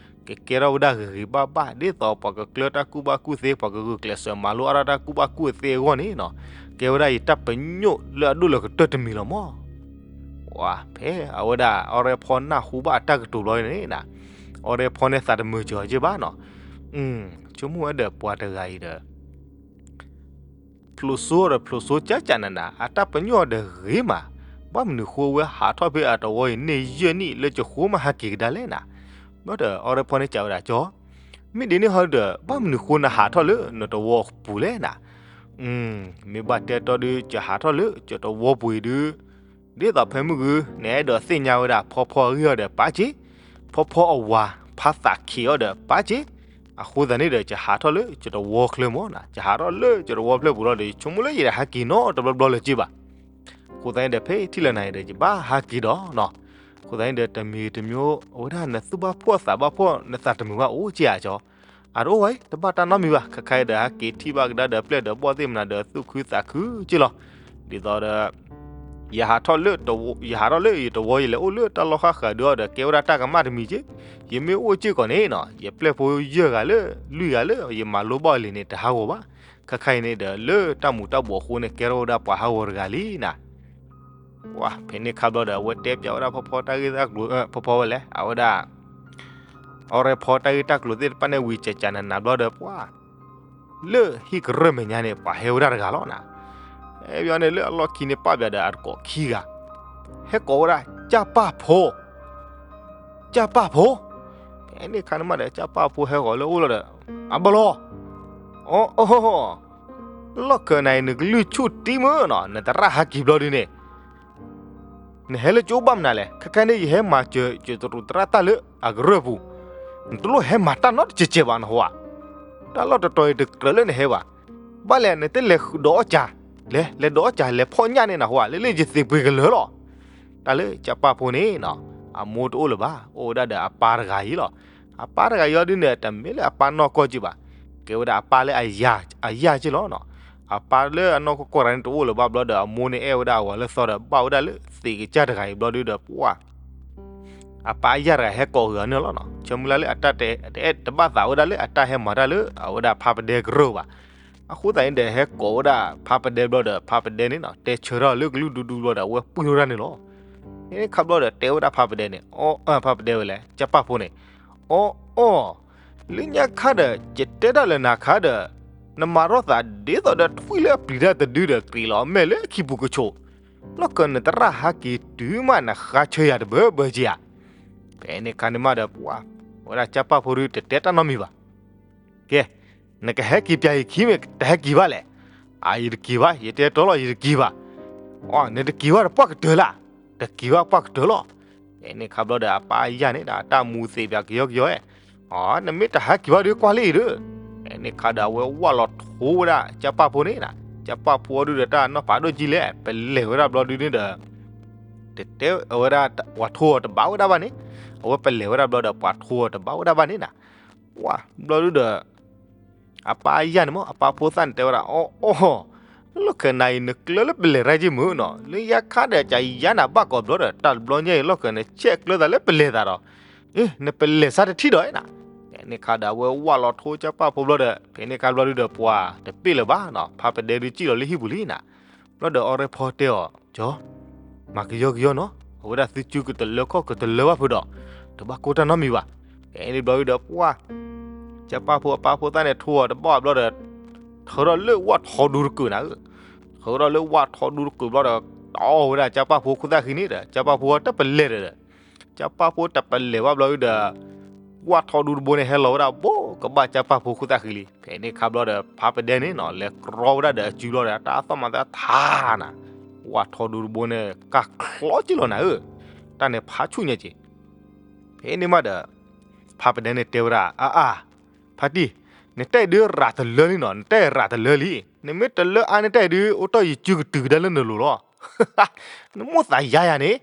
ကကဲထီၣ်ဝဲဒၣ်ဂ့ၤဂ့ၤဘၣ်ဘၣ် ဒ်သိးပှၤကကျၢၤတၢ်ကူၣ်ဘၣ်ကူၣ်သ့ ပှၤကဂုာ်ကျဲးစၢးမၤလိအါထီၣ်တၢ်ကူၣ်ဘၣ်ကူၣ်သ့အဂီၢ်န့ၣ်နီၤ, ကဲဝဲဒၣ်ယတၢ်ပညိၣ်လၢအဒိၣ်လၢကတၢၢ်တမံၤလီၤမ့ၢ်. ဝါ ဖဲအဝဲဒၣ် အီရဲဖီနၢ်ဟူဘၣ်အတၢ်ကတိၤဘျီန့ၣ်နီၤ, အီရဲဖီန့ၣ်သးတမုာ်စၢၤအီၤက့ဘၣ်နီၤ. ဆိကမိၣ်ဝဲဒီးပှၤတဂၤအံၤဒီး ဖျိးစိဒီးဖျိးစိကၢ်ကၢ်နးနး အတၢ်ပညိၣ်အီၤဒီးဂ့ၤမး, ဘၣ်မနုၤဃိဝဲဟးထီၣ်ဖဲအတဝီအံၤန့ၢ်ယဲၢ်နံၣ်လၢကဃိမးဟဲက့ၤကဒါလဲၣ်နၤ. ဘျီဒီးအီရဲဖီန့ၣ်စံးဝဲဒၣ် ကၠီ, မ့ၢ်ဒ်န့ၣ်ဟီဒီး ဘၣ်မနုၤဃိနဟးထီၣ်လၢနတဝီပူၤလဲၣ်နၤ. မ့ၢ်ဘၣ်တဲတီဒု ယဟးထီၣ်လၢယတဝီပူၤအံၤဒု ဒ်သိးဖဲမုၢ်ဂုၤ နအဲၣ်ဒိးသ့ၣ်ညါဝဲဒၣ် ဖီဖီအဂ့ၢ်အီၤဒီးပာ်စ့, ဖီဖီအဝၤဖးသးခံးအီၤဒီးပာ်စ့, အဃိသတးန့ၣ်ဒီး ယဟးထီၣ်လၢယတဝီချၢမ့ၢ်နီၤ, ယဟးထီၣ်လၢယတဝီဖျၢၣ်ပူၤလီၤဒီး ယဆိကမိၣ်လၢယတဟဲက့ၤနီတဘျီဘျီလၢၤက့ဘၣ်. အဃိသတးန့ၣ်ဒီး ဖဲထံၣ်လၢနၤအံၤဒီး ယဘၣ်ဟဲက့ၤဒီးနီၤ. အဃိသတးန့ၣ်ဒီး တမံၤတမံၤ အဝဲဒၣ်နသူၣ်ဘၣ်ဖှီၣ်သးဘၣ်ဖှီၣ် နသးတမုာ်ဘၣ်အိၣ်က့ဧါကၠီ. အတအိၣ်ဝဲ တဘၣ်တၢ်နီတမံၤဘၣ်, ခဲခါအံၤဒီး ဟဲက့ၤထံၣ်ဘၣ်ကဒါဒီးပျဲၢ်ဒီးဘီၣ်သ့ၣ်မနၤဒီး သူၣ်ခုသးခုက့လီၤ. ဒ်သိးဒီး ယဟးထီၣ်လၢ ယဟးထီၣ်လၢယတဝီ ယလဲၤအိၣ်လၢတၢ်လီၢ်ဃၣ်ဃၢၤဒုအီၤဒီး ကဲဝဲဒၣ်တၢ်ကမၣ်တမံၤက့, ယမ့ၢ်အိၣ်စ့ၢ်ကီးန့ၣ်နီၤ ယပျဲၢ်ဖိယဲၢ်ဂၤလၢ လွံၢ်ဂၤလၢ ယမၤလိဘၣ်အီၤလံန့ၣ် တဟးဂီၤဘၣ်. ခဲခါအံၤန့ၣ်ဒီး လၢတၢ်မူၤတၢ်ဘှီးအဃိန့ၣ် ကဲထီၣ်ဝဲဒၣ်ပှၤဟးဂီၤတဂၤလံနၤ. ဝါ ဖဲန့ၣ်ခါဘျီဒီး အဝဲတဲပျးဝဲဒၣ်ဖီဖီတၢ်ဂ့ၢ်တၢ်ကျိၤ ဖီဖီဝဲလဲၣ် အဝဲဒၣ် အီရဲဖီတၢ်ဂ့ၢ်တၢ်ကျိၤသ့ၣ်တဖၣ်န့ၣ်ဝံၤ ကကနနၤဘျီဒီး ပှၤ လၢဟံၣ်ကရၢၢ်မဲာ်ညါန့ၣ် ပှၤဟဲဝဲဒၣ်တဂၤလီၤနၤ. ဟဲပျီန့ၣ်လၢအလီၢ်ခံန့ၣ် ပာ်ပျးဒီးအတကိးခံဂၤ ဟဲကိးဝဲဒၣ် ကၢ်ပၢ်ဖိ ကၢ်ပၢ်ဖိ. ဖဲန့ၣ်ခါန့ၣ်မးဒီး ကၢ်ပၢ်ဖိဟဲဂီၤလၢအိၣ်လီၤဒီး အဘၣ်လီၤ အိၣ်အိၣ် လီၢ်ခၢၣ်နၤအံၤ နကလုၢ်ဆူၣ်တံၢ်မုၢ်နီၤ နသရၣ်ဟးက့ၤဘျီဒုန့ၣ် နဟဲလၢကၠိဘၣ်မနုၤလဲၣ်. ခဲခါန့ၣ် ယဟဲမၤစၢၤ ယတရူးသရၣ်တၢ်လၢအကရၢၢ်ပူၤ, နတလိၣ်ဟဲမၤတၢ်နီတစဲးစဲးဘၣ်နဟါ. တၢ်လီၢ်တတီၤအံၤတကြၢးလၢနဟဲဘၣ်. ဘၣ်လဲၣ် နတလဲၤဃုာ်ဒီးအီၣ်ကၢ်, လဲၤ လဲၤဒီးအီၣ်ကၢ် လဲၤဖီၣ်ညၣ်န့ၣ်နဟါ လၢလၢယသ့ၣ်ပှ့ၤကလၢာ်လီၤ. တၢ်လၢကၢ်ပၢ်ဖိန့ၣ်နီၤ အမိၢ်တအိၣ်လၢၤဘၣ်, အိၣ်ဝဲဒၣ်ဒီးအပၢ်တဂၤအံၤလီၤ. အပၢ်တဂၤအံၤအီၤဒုန့ၣ် တမ့ၢ်လၢအပၢ်နီၢ်ကီၢ်က့ဘၣ်, ကဲဝဲဒၣ်အပၢ်လၢအယၢ်က့လီၤနီၤ. အပၢ်လၢအနီၢ်ကီၢ်ကီၢ်တဂၤန့ၣ် တအိၣ်လၢၤဘၣ်ဘျီဒီး အမိၢ်န့ၣ်အဲၣ်ဝဲဒၣ်အဝၤလၢသီဒီး ဘၣ်ဝဲဒၣ်လၢသ့ၣ်ကစၢ်တဂၤအံၤဘျီဒုဒီး ပှၤ အပၢ်အယၢ်တဂၤဟဲကိးဂ့ၤအီၤန့ၣ်လီၤနီၤ. ဆၢမုၢ်လၢ်လၢအတၢ်တအဲၣ်တဘၣ်သးဝဲဒၣ်လၢအတၢ်ဟဲမၤတၢ်လၢအဝဲဒၣ်ဖါပဒဲကရၢၢ်ဘၣ်. အဃိသတးန့ၣ်ဒီး ဟဲကိးဝဲဒၣ်ဖါပဒဲဘျီဒီး ဖါပဒဲန့ၣ်နီၤ တဲဆၢထီၣ်လၢကလုၢ်ဒူဒူဘျီဒီး အဝဲပှံၢ်ထီၣ်တၢ်န့ၣ်လီၤ. ဖဲန့ၣ်ခါဘျီဒီး တဲဝဲဒၣ်ဖါပဒဲန့ၣ် အီ ဖါပဒဲဝဲလဲၣ် ကၢ်ပၢ်ဖိန့ၣ် အီၣ်အီၣ် လၢညါခါဒီး ယတဲတၢ်လၢနၤခါဒီး နမၤထီၣ်သးဒ်သိးဒီးထွံၣ်လၢအပျံၤတၢ်တဒုဒီး ကြံးလီၤအမဲာ်လၢခံပူၤကဆိး, လီၢ်ခၢၣ်နသရၣ်ဟးက့ၤတုၤမးနဃါဆၢယၤတဘၢဘၢက့ဧါ. ဖဲန့ၣ်ခါန့ၣ်မးဒီး ပှၤ ဝဲဒၣ်ကၢ်ပၢ်ဖိဒုတတဲတၢ်နီတမံၤဘၣ်. ကဲ, နကဟဲက့ၤပၠးယခံမ့ၢ်တဟဲက့ၤဘၣ်လဲၣ်. အါ ယတက့ၤဘၣ်, ယတဲတီလီၤ ယတက့ၤဘၣ်. အီ နတက့ၤဘၣ်ဒီးပှၢ်ကတၢၢ်လၢ်, တက့ၤဘၣ်ပှၢ်ကတၢၢ်လီၤ. ဖဲန့ၣ်ခါဘျီဒီး အပၢ်ယၢ်န့ၣ်ဒီး အတၢ်မူသ့ၣ်ပၠးကယီကယီဧါ. အီ နမ့ၢ်တဟဲက့ၤဘၣ်ဒီးကွၢ်လံအံၤဒီး, ဖဲန့ၣ်ခါဒီး အဝဲဝၢ်လီၤထိဝဲဒၣ်ကၢ်ပၢ်ဖိန့ၣ်, ကၢ်ပၢ်ဖိအီၤဒုဒီး တၢ်နီၢ်ဖးဒိၣ်ကံလဲၣ်, ပလဲၤဝဲဒၣ်ဘျီဒုန့ၣ်ဒီး တတဲဝဲဒၣ် ပှၤထိအီၤတဘၣ်ဝဲဒၣ်ဘၣ်န့ၣ်, အဝဲပလဲၤဝဲဒၣ်ဘျီဒီး ပှၤထိအီၤတဘၣ်ဝဲဒၣ်ဘၣ်န့ၣ်နၤ. ဝါ ဘျီဒုဒီး အပၢ်ယၢ်န့ၣ်မ့ၢ် အပၢ်ဖိသၣ်န့ၣ်တဲဝဲဒၣ် အီ အီ လီၢ်ခၢၣ်နၤအံၤ နကျၢၤလၢပလဲၤတၢ်က့မုၢ်နီၤ, လၢညါခါဒီး ကယါနၤဘၣ်ကိးဘျီဒီး တၢ်တဘျီညါအံၤ လီၢ်ခၢၣ်နဆဲးကျၢသးလၢပလဲၤသးဒီး, နပလဲၤဆါတထံၣ်ဒီးနၤ. ဖဲန့ၣ်ခါဒီးအဝဲဝၢ်လီၤထိကၠၢ်ပၢ်ဖိဘျီဒီး ဖဲန့ၣ်ခါဘျီဒုဒီးပှၤတပ့ၢ်လၢၤဘၣ်နီၤ, ဖးပဒဲဒုစံၣ်လီၤလၢဟံၣ်ပူၤလံနၤ. ဘျီဒီးအီရဲၣ်ဖီတဲအီၤ, ကၠီ, မၤကယီကယီနီၤ, အဝဲဒၣ်သုစုကတလၢခီၣ်ကတလၢဘၣ်ဖုဒီး တဘၣ်ကိၢ်တၢ်နီတမံၤဘၣ်. ဖဲန့ၣ်ဘျီဒုဒီးပှၤ ကၠၢ်ပၢ်ဖိအပၢ်ဖိသၣ်န့ၣ်ထိအီၤတဘၣ်ဘျီဒီး ထုးထီၣ်လၢဝၣ်ထီဒူတကုာ်နၤဧၢ, ထုးထီၣ်လၢဝၣ်ထီဒူတကုာ်ဘျီဒီး တီဝဲဒၣ်ကၠၢ်ပၢ်ဖိခိၣ်သၣ်ဃံန့ၣ်ဒီး ကၠၢ်ပၢ်ဖိတပလဲၤဒီး ကၠၢ်ပၢ်ဖိတပလဲၤဘၣ်ဘျီဒုဒီး ဝၣ်ထီဒူတဘိန့ၣ်ဟဲလီၤဝဲဒၣ်ဘိကဘၣ်ကၠၢ်ပၢ်ဖိခိၣ်သၣ်ဃံလံ. ဖဲန့ၣ်ခါဘျီဒီး ဖးပဒဲန့ၣ်နီၤ လဲၤကြီဝဲဒၣ်ဒီးအစုဘျီဒီး တၢ်သီၣ်မၤသးထါနၤ, ဝၣ်ထီဒူတဘိန့ၣ် ကၢ်ချီက့ၤလီၤနၤဧၢ, တၢ်န့ၣ်ဖးဆူၣ်ညါက့ၤ. ဖဲန့ၣ်မးဒီး ဖးပဒဲန့ၣ်တဲဝဲဒၣ် အါအါ, ဖါတံၢ်, နတဲဒုရၤတလၢလံနီၤ, နတဲရၤတလၢလံ, နမ့ၢ်တလၢအါန့ၣ်တဲဒု အိၣ်တီၢ်ယစုကတုၤကဒါလၢနလိၤလီၤ. နမိၣ်သးယါယၤန့ၣ်,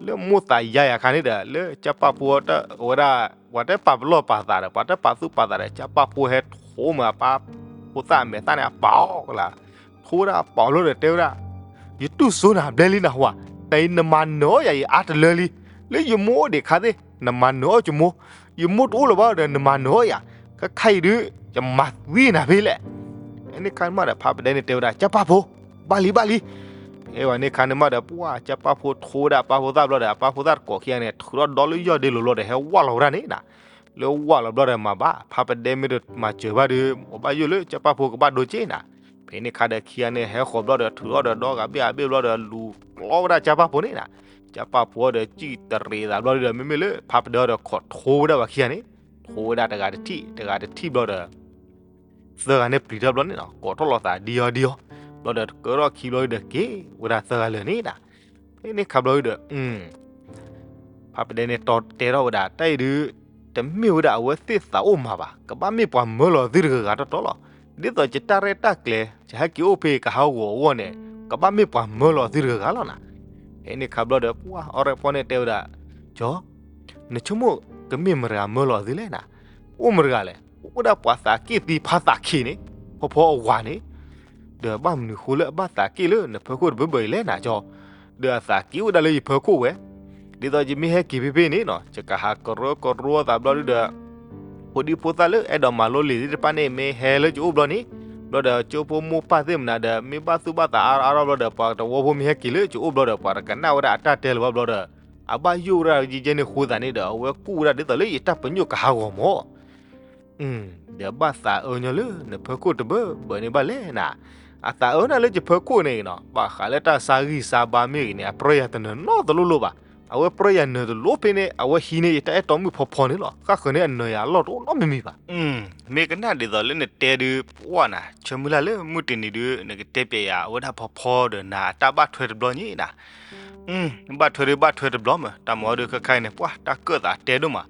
လၢမိၣ်သးယါယၤခါန့ၣ်ဒီး လၢကၠၢ်ပၢ်ဖိအဝဲဒၣ် ပှၤတပာ်ပလီၢ်ပာ်သးဒီး ပှၤတပာ်သူၣ်ပာ်သးဒီး ကၠၢ်ပၢ်ဖိဟဲထိးမးအပၢ်ဖိသၣ်အမဲာ်သၣ်န့ၣ် အပာ်အီၤကလါ, ထိဝဲဒၣ်အပာ်အီၤလီၤဒီးတဲဝဲဒၣ် ယတူၢ်စိနၤဘျဲလံနဟူဧါ, တၢ်အံၤနမၤနၢၤအီၣ်ယၤ ယအါတလၢလံ, လၢယမိၢ်အိၣ်ဒံးခါသ့ၣ် နမၤနၢၤအီၣ်ယမိၢ်, ယမိၢ်တအိၣ်လၢၤဘၣ်ဒီး နမၤနၢၤအီၣ်ယၤ, ခဲခါအံၤဒု ယမၤသံနၤဖဲလဲၣ်. ဖဲန့ၣ်ခါန့ၣ်မးဒီးဖးပဒဲန့ၣ်တဲဝဲဒၣ် ကၠၢ်ပၢ်ဖိ, ဘၣ်လံဘၣ်လံ. ဖဲဝဲန့ၣ်ခါန့ၣ်မးဒီး ပှၤကၠၢ်ပၢ်ဖိထိဝဲဒၣ်အပၢ်ဖိသၣ်ဘျီဒီး အပၢ်ဖိသၣ်တကိးခံဂၤန့ၣ် ထုးထီၣ်ဒီလၢယီၢ်ဒ့လိၤလီၤဒီး ဟဲဝၢ်လီၤဝဲဒၣ်န့ၣ်နၤ, လၢဝၢ်လီၤဘျီဒီးမၤဘၣ် ဖးပဒဲမ့ၢ်တမၤစၢၤဘၣ်ဒီး အဘၣ်ယိၣ်လၢကၠၢ်ပၢ်ဖိကဘၣ်ဒိက့နၤ. ဖဲန့ၣ်ခါဒီးခံဂၤန့ၣ် ဟဲဃီၤဘျီဒီး ထုးထီၣ်ဒီးဒီဂၤဘ့ၣ်အဘ့ၣ်ဘျီဒီး လူၤကျီဝဲဒၣ်ကၠၢ်ပၢ်ဖိန့ၣ်နၤ, ကၠၢ်ပၢ်ဖိဒီးစံၣ်တရံးသးဘျီဒီး မ့မ့ၢ်လၢဖးပဒဲဒီးခိးထိဝဲဒၣ်ပှၤခံဂၤန့ၣ်, ထိဝဲဒၣ်တဂၤတထံၣ် တဂၤတထံၣ်ဘျီဒီး သၢဂၤန့ၣ်ပျံၤထီၣ်ဘျီန့ၣ်နီၤ ကိးထီၣ်လီၤသးဒံအီၤဒံအီၤ, ဘျီဒီးကၢထီၣ်ခံဘျီဒီးက့ၤဝဲဒၣ်သၢဂၤလၢာ်န့ၣ်နၤ. ဖဲန့ၣ်ခါဘျီဒီး ဖးပဒဲန့ၣ်တဲထီၣ်ဝဲဒၣ် တၢ်အံၤဒု တမ့ၢ်ဝဲဒၣ်အဝဲသ့ၣ်သးအိၣ်မၤဘၣ်, ကဘၣ်မ့ၢ်ပှၤမၢလီၤသုတဂၤဂၤတီတီလီၤ. ဒ်သိးယတၢ်ရဲၣ်တၢ်ကျဲၤ ယဟဲက့ၤအိၣ်ဖဲကဟးဂီၤအဂီၢ်န့ၣ် ကဘၣ်မ့ၢ်ပှၤမၢလီၤသုတဂၤဂၤလီၤနၤ. ဖဲန့ၣ်ခါဘျီဒီး ပှၤအီရဲၣ်ဖီန့ၣ်တဲဝဲဒၣ် ကၠီ, နဆိကမိၣ်ကမ့ၢ်မတၤဂၤမၢလီၤသုလဲၣ်နၤ. အိၣ်မတၤဂၤလဲၣ်, အိၣ်ဝဲဒၣ်ပှၤသးက့ၣ်သံဖါသးခံးန့ၣ်, ဖီဖီအဝၤန့ၣ်, ဒီးဘၣ်မနုၤဃိလၢအဘၣ်သးက့ၣ်လၢနဖၢခိၣ်တဘၢဘၢအံၤလဲၣ်နၤကၠီ, ဒီးအသးက့ၣ်အိၣ်ဝဲဒၣ်လၢယဖၢခိၣ်ဝဲ, ဒ်သိးယမ့ၢ်ဟဲက့ၤဖဲဖဲန့ၣ်နီၤ ယကဟးကရၢကရိအသးဘျီဒုဒီး ဖိဒံဖိသၣ်လၢအဲၣ်ဒိးမၤလိလံာ်သ့ၣ်တဖၣ်န့ၣ် မ့ၢ်ဟဲလၢယအိၣ်ဘျီန့ၣ်, ဘျီဒီးကၠိဖိမိၢ်ပၢ်သ့ၣ်မနုၤဒီး မ့ၢ်ဘၣ်သူၣ်ဘၣ်သးအါအါထီၣ်ဘျီဒီး ပှၤတဝီဖိမ့ၢ်ဟဲက့ၤလၢယအိၣ်ဘျီဒီး ပှၤတကနၣ်ဝဲဒၣ်အတၢ်တဲလၢၤဘၣ်ဘျီဒီး အဘၣ်ယိၣ်ဝဲဒၣ်ယဲယဲန့ၣ်ဃိသးန့ၣ်ဒီး အဝဲကူၣ်ဝဲဒၣ်ဒ်သိးလၢယတၢ်ပညိၣ်ကဟးဂီၤမၢ် ဒီးဘၣ်သးအၢညီလၢနဖၢခိၣ်တဘၢဘၢန့ၣ်ဘၣ်လဲၣ်နၤ. အသးအၢနၤလၢယဖၢခိၣ်န့ၣ်နီၤ ဘၣ်ဃးလၢတၢ်ဆါဂံၢ်ဆါဘါမ့ၢ်ဂ့ၤန့ၣ် အပြၢယၤတနၢၤနီတလိၣ်လိၣ်ဘၣ်. အဝဲပြၢယၤနၢၤတလိၣ်ဖဲန့ၣ် အဝဲဟံးန့ၢ်ယတၢ်အဲၣ်တီမုၣ်ဖီဖီန့ၣ်လီၤ. ဃၣ်ဃၢၤန့ၢ်အနၢၤယၤအလီၢ်တအိၣ်နီတမံၤမံၤဘၣ်. မ့ၢ်ကနၣ်ဒ်သိးလၢနတဲဒုး ပှၢ်နၤ ဆၢမုၢ်လၢ်လၢမုၢ်တနံၤဒုး နကတဲပျဲယၤအဝဲဒၣ်ဖီဖီဒီးနၤအတၢ်ဘၣ်ထွဲတဘျီညါနၤ. ဘၣ်ထွဲဒုးဘၣ်ထွဲတဘျီမး တၢ်မၤအီၤဒုးခဲခါအံၤန့ၣ် ပှၢ်တၢ်ကၢၣ်သးတဲဒိၣ်မး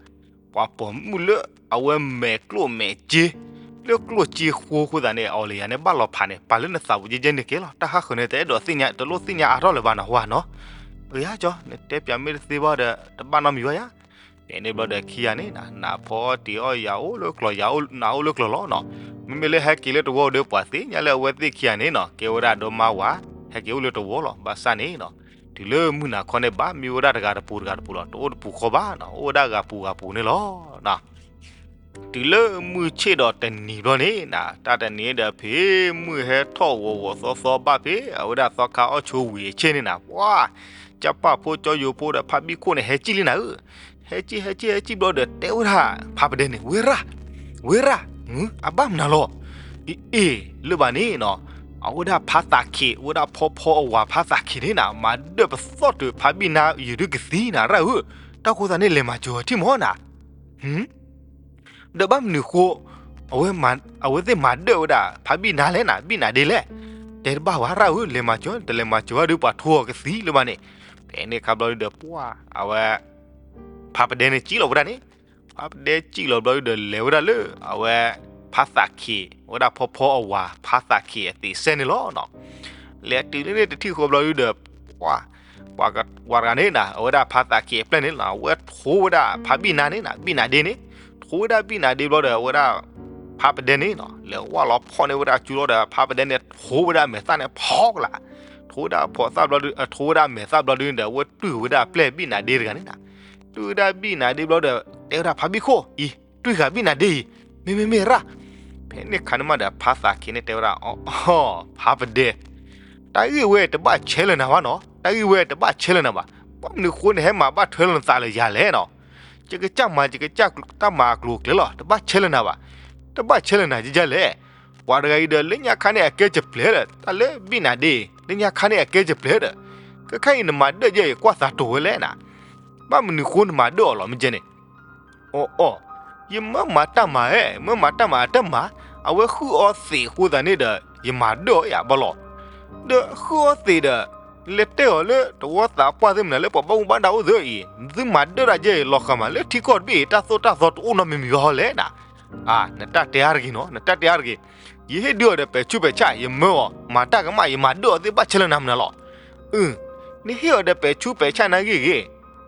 ပှၤပိာ်မုၣ်လၢအဝဲမဲာ်ကျိၣ်မဲာ်စ့ လၢကျိၣ်စ့ဃိအဃိသတးန့ၣ် အီၤလၢယၤန့ၣ် ဘၣ်လီၤဖးန့ၣ် ပာ်လၢနသးပူၤယဲယဲန့ၣ်က့ၤလီၤ. တၢ်ဃၣ်ဃၢၤန့ၣ် တအဲၣ်ဒိးသ့ၣ်ညါ တလိၣ်သ့ၣ်ညါအါထီၣ်လၢၤဘၣ်နဟူဧါနီၤ. အယါကၠီ နတဲပျးမ့ၢ်တသ့ဘၣ်ဒီး တဘၣ်နီတမံၤဘၣ်ယါ. ဖဲန့ၣ်ဘျီဒီးခံဂၤန့ၣ် နဖီအီၣ်တ့ၤအီၣ် ယၤအိၣ်လၢကျီၢ် ယၤအိၣ်နၤအိၣ်လၢကျီၢ်လီၤနီၤ. မ့မ့ၢ်လၢဟဲက့ၤလၢတဝီဒီး ပှၤသ့ၣ်ညါလၢအဝဲသ့ၣ်ခံဂၤန့ၣ်နီၤ ကဲဝဲဒၣ်ဒီမါဝၤ ဟဲက့ၤအိၣ်လၢတဝီလီၤ. ဘၣ်ဆၣ်န့ၣ်နီၤ တုၤလၢမုၢ်နၤခီန့ၣ် ဘၣ်မ့ၢ်ဝဲဒၣ်တဂၤတပူၤတဂၤတပူၤလီၤ. တအိၣ်တပူၤဃီဘၣ်နီၤ အိၣ်ဝဲဒၣ်ဂၤပူၤဂၤပူၤန့ၣ်လီၤ. တုၤလၢမုၢ်ဆ့ၣ်ဒီးတနံၤဘျီန့ၣ်နၤ တၢ်တနံၤဒီး ဖဲမုၢ်ဟဲထီၣ်ဂီၤဂီၤသီသီဘၣ်ဖဲ အဝဲဒၣ်သီခါအီၣ်ဆိဝံၤအဆ့ၣ်န့ၣ်နၤ ပှၢ် ကၠၢ်ပၢ်ဖိကၠီယိၤဖိဒီးဖးဘံၣ်ခိၣ်န့ၣ် ဟဲစံၣ်လံနၤဧၢ. ဟဲစံၣ် ဟဲစံၣ် ဟဲစံၣ်ဘျီဒီး တဲဝဲဒၣ်ဖးပဒဲန့ၣ် ဝ့ရၣ် ဝ့ရၣ် အဘၣ်မနုၤလီၤ. အ့ အ့ လၢၤဘၣ်န့ၣ်နီၤ အဝဲဒၣ်ဖးသးခံး အဝဲဒၣ်ဖီဖီအဝၤဖးသးခံးန့ၣ်နၤ မၤဒၢၣ်ပသီၣ်တုၤဖးဘံၣ်နါယုာ်ဒုကသံနၤရၣ်ဧၢ. တၢ်ဃိသးန့ၣ် လဲၤမၤစၢၤထံၣ်မီၢ်နၤ ဒီးဘၣ်မနုၤဃိ အဝဲသ့ၣ်မၤဒၢၣ်ဝဲဒၣ် ဖးဘံၣ်နါလဲၣ်နၤ ဘံၣ်နါဒ့လဲၣ်. တဲတဘၣ်ဝဲရၣ်ဧၢ လဲၤမၤစၢၤ တလဲၤမၤစၢၤဘၣ်ဒီးပှၤထိအီၤကသံလၢၤဘၣ်န့ၣ်. ဖဲန့ၣ်ခါဘျီဒုဒီး ပှၢ် အဝဲ ဖးပဒဲန့ၣ်စံၣ်လီၤဝဲဒၣ်န့ၣ် ဖးပဒဲစံၣ်လီၤဘျီဒုဒီး လဲၤဝဲဒၣ်လၢ အဝဲ ဖးသးခံး ဝဲဒၣ်ဖီဖီအဝၤ ဖးသးခံးအသံးစဲန့ၣ်လီၤနီၤ. လဲၤတုၤလၢန့ၣ်တထံၣ်ဃီဘျီဒုဒီး ပှၢ် ပှၤတဂၤန့ၣ်နၤ အဝဲဒၣ်ဖးသးခံးအပျဲၢ်န့ၣ်လီၤ အဝဲထိဝဲဒၣ်ဖးဘံၣ်နါန့ၣ်နၤ ဘံၣ်နါဒ့န့ၣ် ထိဝဲဒၣ်ဘံၣ်နါဒ့ဘျီဒီး အဝဲဒၣ် ဖးပဒဲန့ၣ်နီၤ လဲၤဝၢ်လီၤဖီၣ်န့ၢ်ဝဲဒၣ်ကၠူလီၤဒီး ဖးပဒဲန့ၣ် ထိဝဲဒၣ်မဲာ်သၣ်န့ၣ်ဖီကလာ် ထိဝဲဒၣ်ဖီသၣ်ဘျီဒု ထိဝဲဒၣ်မဲာ်သၣ်ဘျီဒုဒီး အဝဲတွံၢ်ဝဲဒၣ်အပျဲၢ်ဘံၣ်နါဒ့တဂၤန့ၣ်နၤ တွံၢ်ဝဲဒၣ်ဘံၣ်နါဒ့ဘျီဒီး တဲဝဲဒၣ်ဖးဘံၣ်ခိၣ်အံၤ တွံၢ်ဃာ်ဘံၣ်နၤဒ့အံၤ, မ့မ့ၢ်မ့ၢ်ရၣ်. ဖဲန့ၣ်အခါန့ၣ်မးဒီး ဖါသးခံးန့ၣ်တဲဝဲဒၣ်, အိ ဖါပဒဲ, တၢ်ဂ့ၢ်ဝဲတဘၣ်ဆဲးလၢၤနၤဘၣ်နီၤ, တၢ်ဂ့ၢ်ဝဲတဘၣ်ဆဲးလၢၤနၤဘၣ်. ဘၣ်မနုၤဃိနဟဲမၤဘၣ်ထွဲလီၤနသးလၢယၤလဲၣ်နီၤ. ယကစၢ်မၤ ယကစၢ်တၢ်မၤအကျိၤအကျဲလီၤ, တဘၣ်ဆဲးလၢၤနၤဘၣ်. တဘၣ်ဆဲးလၢၤနၤဒ်လဲၣ်. ပှၤတဂၤအံၤဒီး လၢညါခါန့ၣ်အကဲစပျဲးဒီး တၢ်လၢဘံၣ်နၤဒ့, လၢညါခါန့ၣ်အကဲစပျဲးဒီး, ခဲခါအံၤနမၤဒၢၣ်ယဲအံၤ ကွၢ်သးတိၤဝဲလဲၣ်နၤ. ဘၣ်မနုၤဃိနမၤဒၢၣ်အီၤလီၤ မ့ၢ်ကဲန့ၣ်. အိ အိ ယမၢမၤတၢ်မၤဧဲ, မၢမၤတၢ်မၤအတၢ်မၤ, အဝဲဟုၣ်အီသံးအဃိသတးန့ၣ်ဒီး ယမၤဒၢၣ်အီၤယၤဘၣ်လီၤ. ဒီးဟုၣ်အီသံးဒီး လဲၤတဲအီၤလၢတဝီသးပှၢ်သ့ၣ်မနုၤလၢပှၤဘၣ်မူဘၣ်ဒါအိၣ်သ့ၣ်အံၤ, သုမၤဒၢၣ်ဒၣ်ယဲအံၤ လီၤဃာ်မးလၢထံကီၢ်တဘ့ၣ်အံၤ တၢ်သိၣ်တၢ်သီတအိၣ်နီတမံၤမံၤဘၣ်ဟီလဲၣ်နၤ. အါ, နတၢ်တဲအါတဂ့ၤနီၤ, နတၢ်တဲအါတဂ့ၤ. ယဟ့ၣ်ဒုးအီၤဒီးပဲာ်ဆူးပဲာ်ဆၣ်, ယမၢအီၤ, မၤတၢ်ကမၣ်, ယမၤဒၢၣ်အီၤသ့ၣ် ဘၣ်ဆဲးလၢနၤမနုၤလီၤ. အၢ, နဟ့ၣ်အီၤဒီးပဲာ်ဆူးပဲာ်ဆၣ်နၤဂ့ၤဂ့ၤ,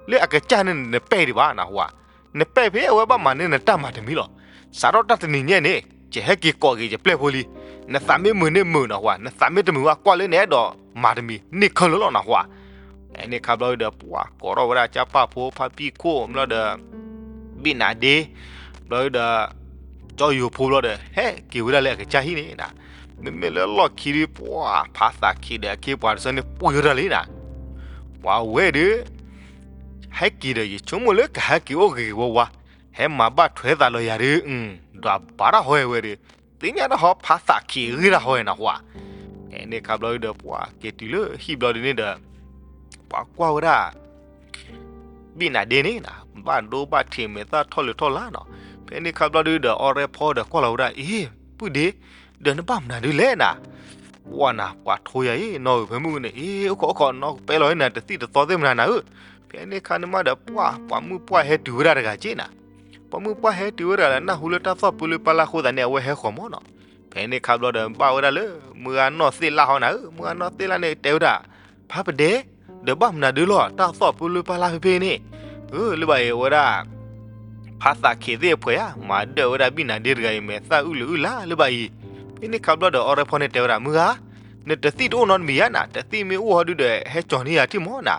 လၢအကစၢ်န့ၣ်နပဲာ်ဒံးဘၣ်နဟူဧါ. နပဲာ်ဖဲ အဝဲဘၣ်မၤန့ၢ်နတၢ်မၤတမံၤလီၤ. စးထီၣ်တၢ်တနံၤညါန့ၣ် ယဟဲက့ၤကိးက့ၤယပျဲၢ်ဖိလံ. နသးမ့ၢ်မုာ်န့ၣ်မုာ်နဟူဧါ, နသးမ့ၢ်တမုာ်ဘၣ် ကွၢ်လၢနအဲၣ်ဒိးမၤတမံၤန့ၢ်ခဲလၢာ်လီၤနဟူဧါ. ဖဲန့ၣ်ခါဘျီဒီး ပှၤကိးထီၣ်ဝဲဒၣ်ကၠၢ်ပၢ်ဖိ ဖါပံၣ်ခိၣ် ဘျီဒီး ဘံၣ်နၤဒ့, ဘျီဒီး ကၠီယိၤဖိ ဘျီဒီး ဟဲက့ၤဝဲဒၣ်လၢအကစၢ်ဟံၣ်န့ၣ်နၤ. မ့မ့ၢ်လၢလီၢ်ခံဒီး ပှၤဖါသးခံးဒီးအခ့အပှၤတဆၢန့ၣ် ပိာ်ယိာ်တၢ်လံနၤ. ပှၤဝဲဒီး ဟဲက့ၤဒီး ယဆိကမိၣ်လၢကဟဲက့ၤအိၣ်ဂ့ၤဂ့ၤဝါဝါ, ဟဲမၤဘၣ်ထွဲသးလီၤယၤဒီး ဒွးဘၣ်တၢ်ဟီဝဲဒီး သ့ၣ်ညါတၢ်ဟီ ဖါသးခံးအဂ့ၢ်တၢ်ဟီဝဲနဟူဧါ. ဖဲန့ၣ်ခါဘျီဒီး ပှၤက့ၤတုၤလၢဟံၣ်ဘျီဒ်န့ၣ်ဒီး ပှၤကွၢ်ဝဲဒၣ် ဘံၣ်နၤဒ့န့ၣ်နၤ ဘၣ်ဒိဘၣ်ထံး မဲာ်သၣ်ထီၣ်လၢထီၣ်လါနီၤ. ဖဲန့ၣ်ခါဘျီဒုဒီး အီရဲဖီဒီးကွၢ်လီၤဝဲဒၣ်, အ့, ပုၢ်ဒ့, ဒီးနဘၣ်မနုၤဒုလဲၣ်နၤ. ပှၤနၤ ပှၤထိယၤအံၤ နီၢ်ဧၢ ဖဲမုၢ်န့ၣ် အ့ အိၣ်ခိးအိၣ်ခိး နီၢ်ကပဲလီၤနၤ တသံၣ်တသီသ့ၣ်မနုၤနၤဧၢ. ဖဲန့ၣ်ခါန့ၣ်မးဒီး ပှၤ ပှၤမုၣ်ပှၢ်ဟဲတုၤဝဲဒၣ်တဂၤက့နၤ. ပှၤမုၣ်ပှၢ်ဟဲတုၤဝဲဒၣ်လၢနၢ်ဟူလၢတၢ်သီၣ်ပၢလၢပၢ်လၢ်အဃိသတးန့ၣ် အဝဲဟဲဃီၤမးနီၤ. ဖဲန့ၣ်ခါဘျီဒီး ဘၣ်ဝဲဒၣ်လၢ မုၢ်ဂၤနီၢ်သ့ၣ်လၢ်ဟီနၤဧၢ, မုၢ်ဂၤနီၢ်သ့ၣ်လၢ်န့ၣ်တဲဝဲဒၣ်, ဖါပဒဲ, ဒီးဘၣ်မနုၤဒုလီၤ တၢ်သီၣ်ပၢလၢပၢ်လၢ်ဖဲဖဲန့ၣ်. အၢ လၢဘၣ်အံၤ အဝဲဒၣ် ဖါသးခံးသ့ၣ်အဖှဲးဧါ မၤဒၢၣ်ဝဲဒၣ်ဘံၣ်နၤဒ့တဂၤအံၤ မဲာ်သၣ်အုၣ်လၢအုၣ်လါလၢဘၣ်အံၤ. ဖဲန့ၣ်ခါဘျီဒီး အီရဲဖီန့ၣ်တဲဝဲဒၣ် မုၢ်ဂၤ, နတသံၣ်တအိၣ်နီတမံၤဧါနၤ, တသံၣ်မ့ၢ်အိၣ်ဟီဒုဒီး ဟဲကၠီၤန့ၢ်ယၤထံၣ်မးနၤ.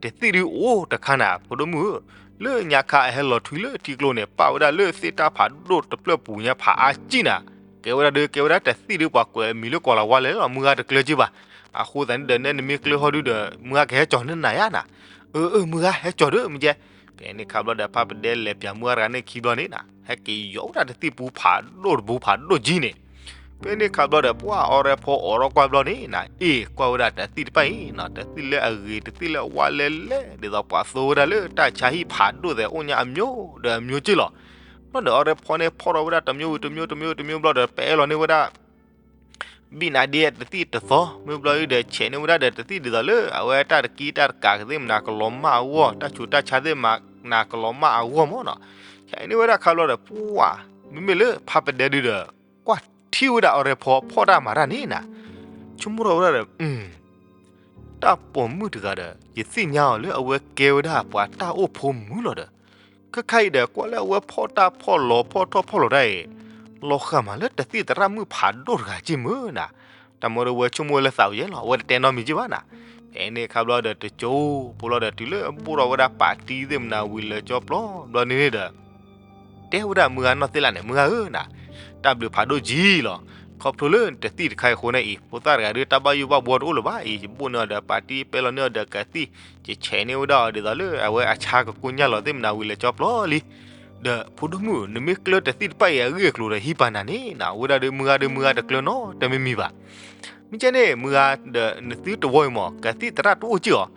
တသံၣ်ဒုအိၣ်တခါနၤ ဖိဒိၣ်မုၣ်ဧၢ, လၢညါခါအဟဲလီၤထွံလၢထံကျိန့ၣ် ပာ်ဝဲဒၣ်လၢသ့ၣ်တၢ်ဖးဒိၣ်တဖျၢၣ်ပူၤညါဖးအါကံၢ်နၤ. ကဲဝဲဒၣ်ဒီး ကဲဝဲဒၣ်တသံၣ်ဒုပှၤကွဲးအမံၤလၢကွၢ်လီၤဝါလဲၣ်လီၤ မုၢ်ဂၤတကျၢၤက့ဘၣ်. အဃိသတးန့ၣ်ဒီး နဲနမ့ၢ်ကျၢၤဟီဒုဒီး မုၢ်ဂၤကဟဲကၠီၤန့ၢ်နၤယါနၤ. အၢ အၢ မုၢ်ဂၤဟဲကၠီၤဒီးမ့ၢ်ကဲ. ဖဲန့ၣ်ခါဘျီဒီး ဖါပဒဲလဲၤပၠးမုၢ်ဂၤတဂၤန့ၣ်ခံဘျီန့ၣ်နၤ ဟဲက့ၤယီၤဝဲဒၣ်တသံၣ်ပူၤဖးဒိၣ်တပူၤဖးဒိၣ်ကံၢ်န့ၣ်. ဖဲန့ၣ်ခါဘျီဒီး ပှၤအီရဲဖီအိးထီၣ်ကွၢ်ဘျီန့ၣ်နၤ အ့ၣ် ကွၢ်ဝဲဒၣ်တသံၣ်တဖၣ်အံၤနၤ တသံၣ်လၢအဂ့ၤ တသံၣ်လၢအဝါလဲလဲ ဒ်သိးပှၤသိဝဲဒၣ်လၢတၢ်ဆါဟံၣ်ဖးဒိၣ်သဲး အိၣ်ညါအမျိုးဒီးအမျိုးက့လီၤ. ဘျီဒီးအီရဲဖီန့ၣ်ဖီၣ်ထီၣ်ဝဲဒၣ်တမျိုးဝံၤတမျိုး တမျိုးတမျိုးဘျီဒီး ပအဲၣ်လီၤန့ၢ်ဝဲဒၣ် ဘံၣ်နၤဒ့တသံၣ်တသီ မ့ၢ်ဘျီဒီး ဆဲးန့ၢ်ဝဲဒၣ်ဒီးတသံၣ်ဒ်သိးလၢ အဝဲတၢ်တကံတၢ်တကးကသ့ၣ်မနၤကလီၤမၢ်အဂီၢ် တၢ်ဆူးတၢ်ဆါသ့ၣ်မနၤကလီၤမၢ်အဂီၢ်မးနီၤ. ဆဲးန့ၢ်ဝဲဒၣ်ခါဘျီဒီး ပှၤ မ့မ့ၢ်လၢဖါပဒဲဒုဒီး ကွၢ်ထံၣ်ဝဲဒၣ်အီရဲဖီဖီၣ်တၢ်မၤတၢ်န့ၣ်နၤ ဆိကမိၣ်ထီၣ်ဝဲဒၣ်ဒီး တၢ်ပိာ်မုၣ်တဂၤဒီး ယသ့ၣ်ညါအီၤလၢအဝဲကဲဝဲဒၣ်ပှၤတၢ်အိၣ်ဖိမုၣ်လီၤဒီး ခဲခါအံၤဒီး ကွၢ်လၢအဝဲဖီၣ်တၢ်ဖီၣ်လီၤဖီၣ်ထီၣ်ဖီၣ်လီၤတၢ်အံၤ လီၤဃာ်မးလၢတသံၣ်သရၣ်မုၣ်ဖးဒိၣ်တဂၤက့မုၢ်နၤ. တၢ်မ့ၢ်ဒီးဝဲဆိကမိၣ်ဝဲလၢသးဝဲယဲလီၤ အဝဲတတဲနီတမံၤက့ဘၣ်နၤ. ဖဲန့ၣ်ခါဘျီဒီး တကၠိဖိလီၤဒီး တုၤလၢအဘိၣ်ထီၣ်ဝဲဒၣ်ပာ်တံၢ်သ့ၣ်မနၤဝံၤလၢကၠီပျီဘျီန့ၣ်ဒီး တဲဝဲဒၣ်မုၢ်ဂၤနီၢ်သ့ၣ်လၢ်န့ၣ် မုၢ်ဂၤဧၢနၤ, တၢ်ဘျုးဖးဒိၣ်ကံၢ်လီၤ. ခီဖျိလၢတသံၣ်တခါအံၤအဃိန့ၣ်အံၤ ဖိသၣ်တဂၤဒီးတၢ်ဘၣ်ယိၣ်ဘၣ်ဘှီတအိၣ်လၢၤဘၣ်အံၤ ယဘိၣ်န့ၢ်အီၤဒီးပာ်တံၢ် ပဲလီၤန့ၢ်အီၤဒီးကသံၣ် ယဆဲးန့ၢ်ဝဲဒၣ်အီၤဒ်သိးလၢအဝဲအဆါကကိၢ်ညါလီၤသ့ၣ်မနၤဝံၤလၢကၠီပျီလံ. ဒီးဖိဒိၣ်မုၣ် နမ့ၢ်ကျၢၤတသံၣ်တဖၣ်အံၤအဂ့ၢ်အကျိၤဒီးဟံးပာ်နၤန့ၣ်နၤ ဝဲဒၣ်ဒီးမုၢ်ဂၤဒီးမုၢ်ဂၤတကျၢၤနီတမံၤမံၤဘၣ်. မ့ၢ်ကဲန့ၣ် မုၢ်ဂၤဒီးနသုတဝီအံၤမး ကသံၣ်သရၣ်တအိၣ်က့ၢ်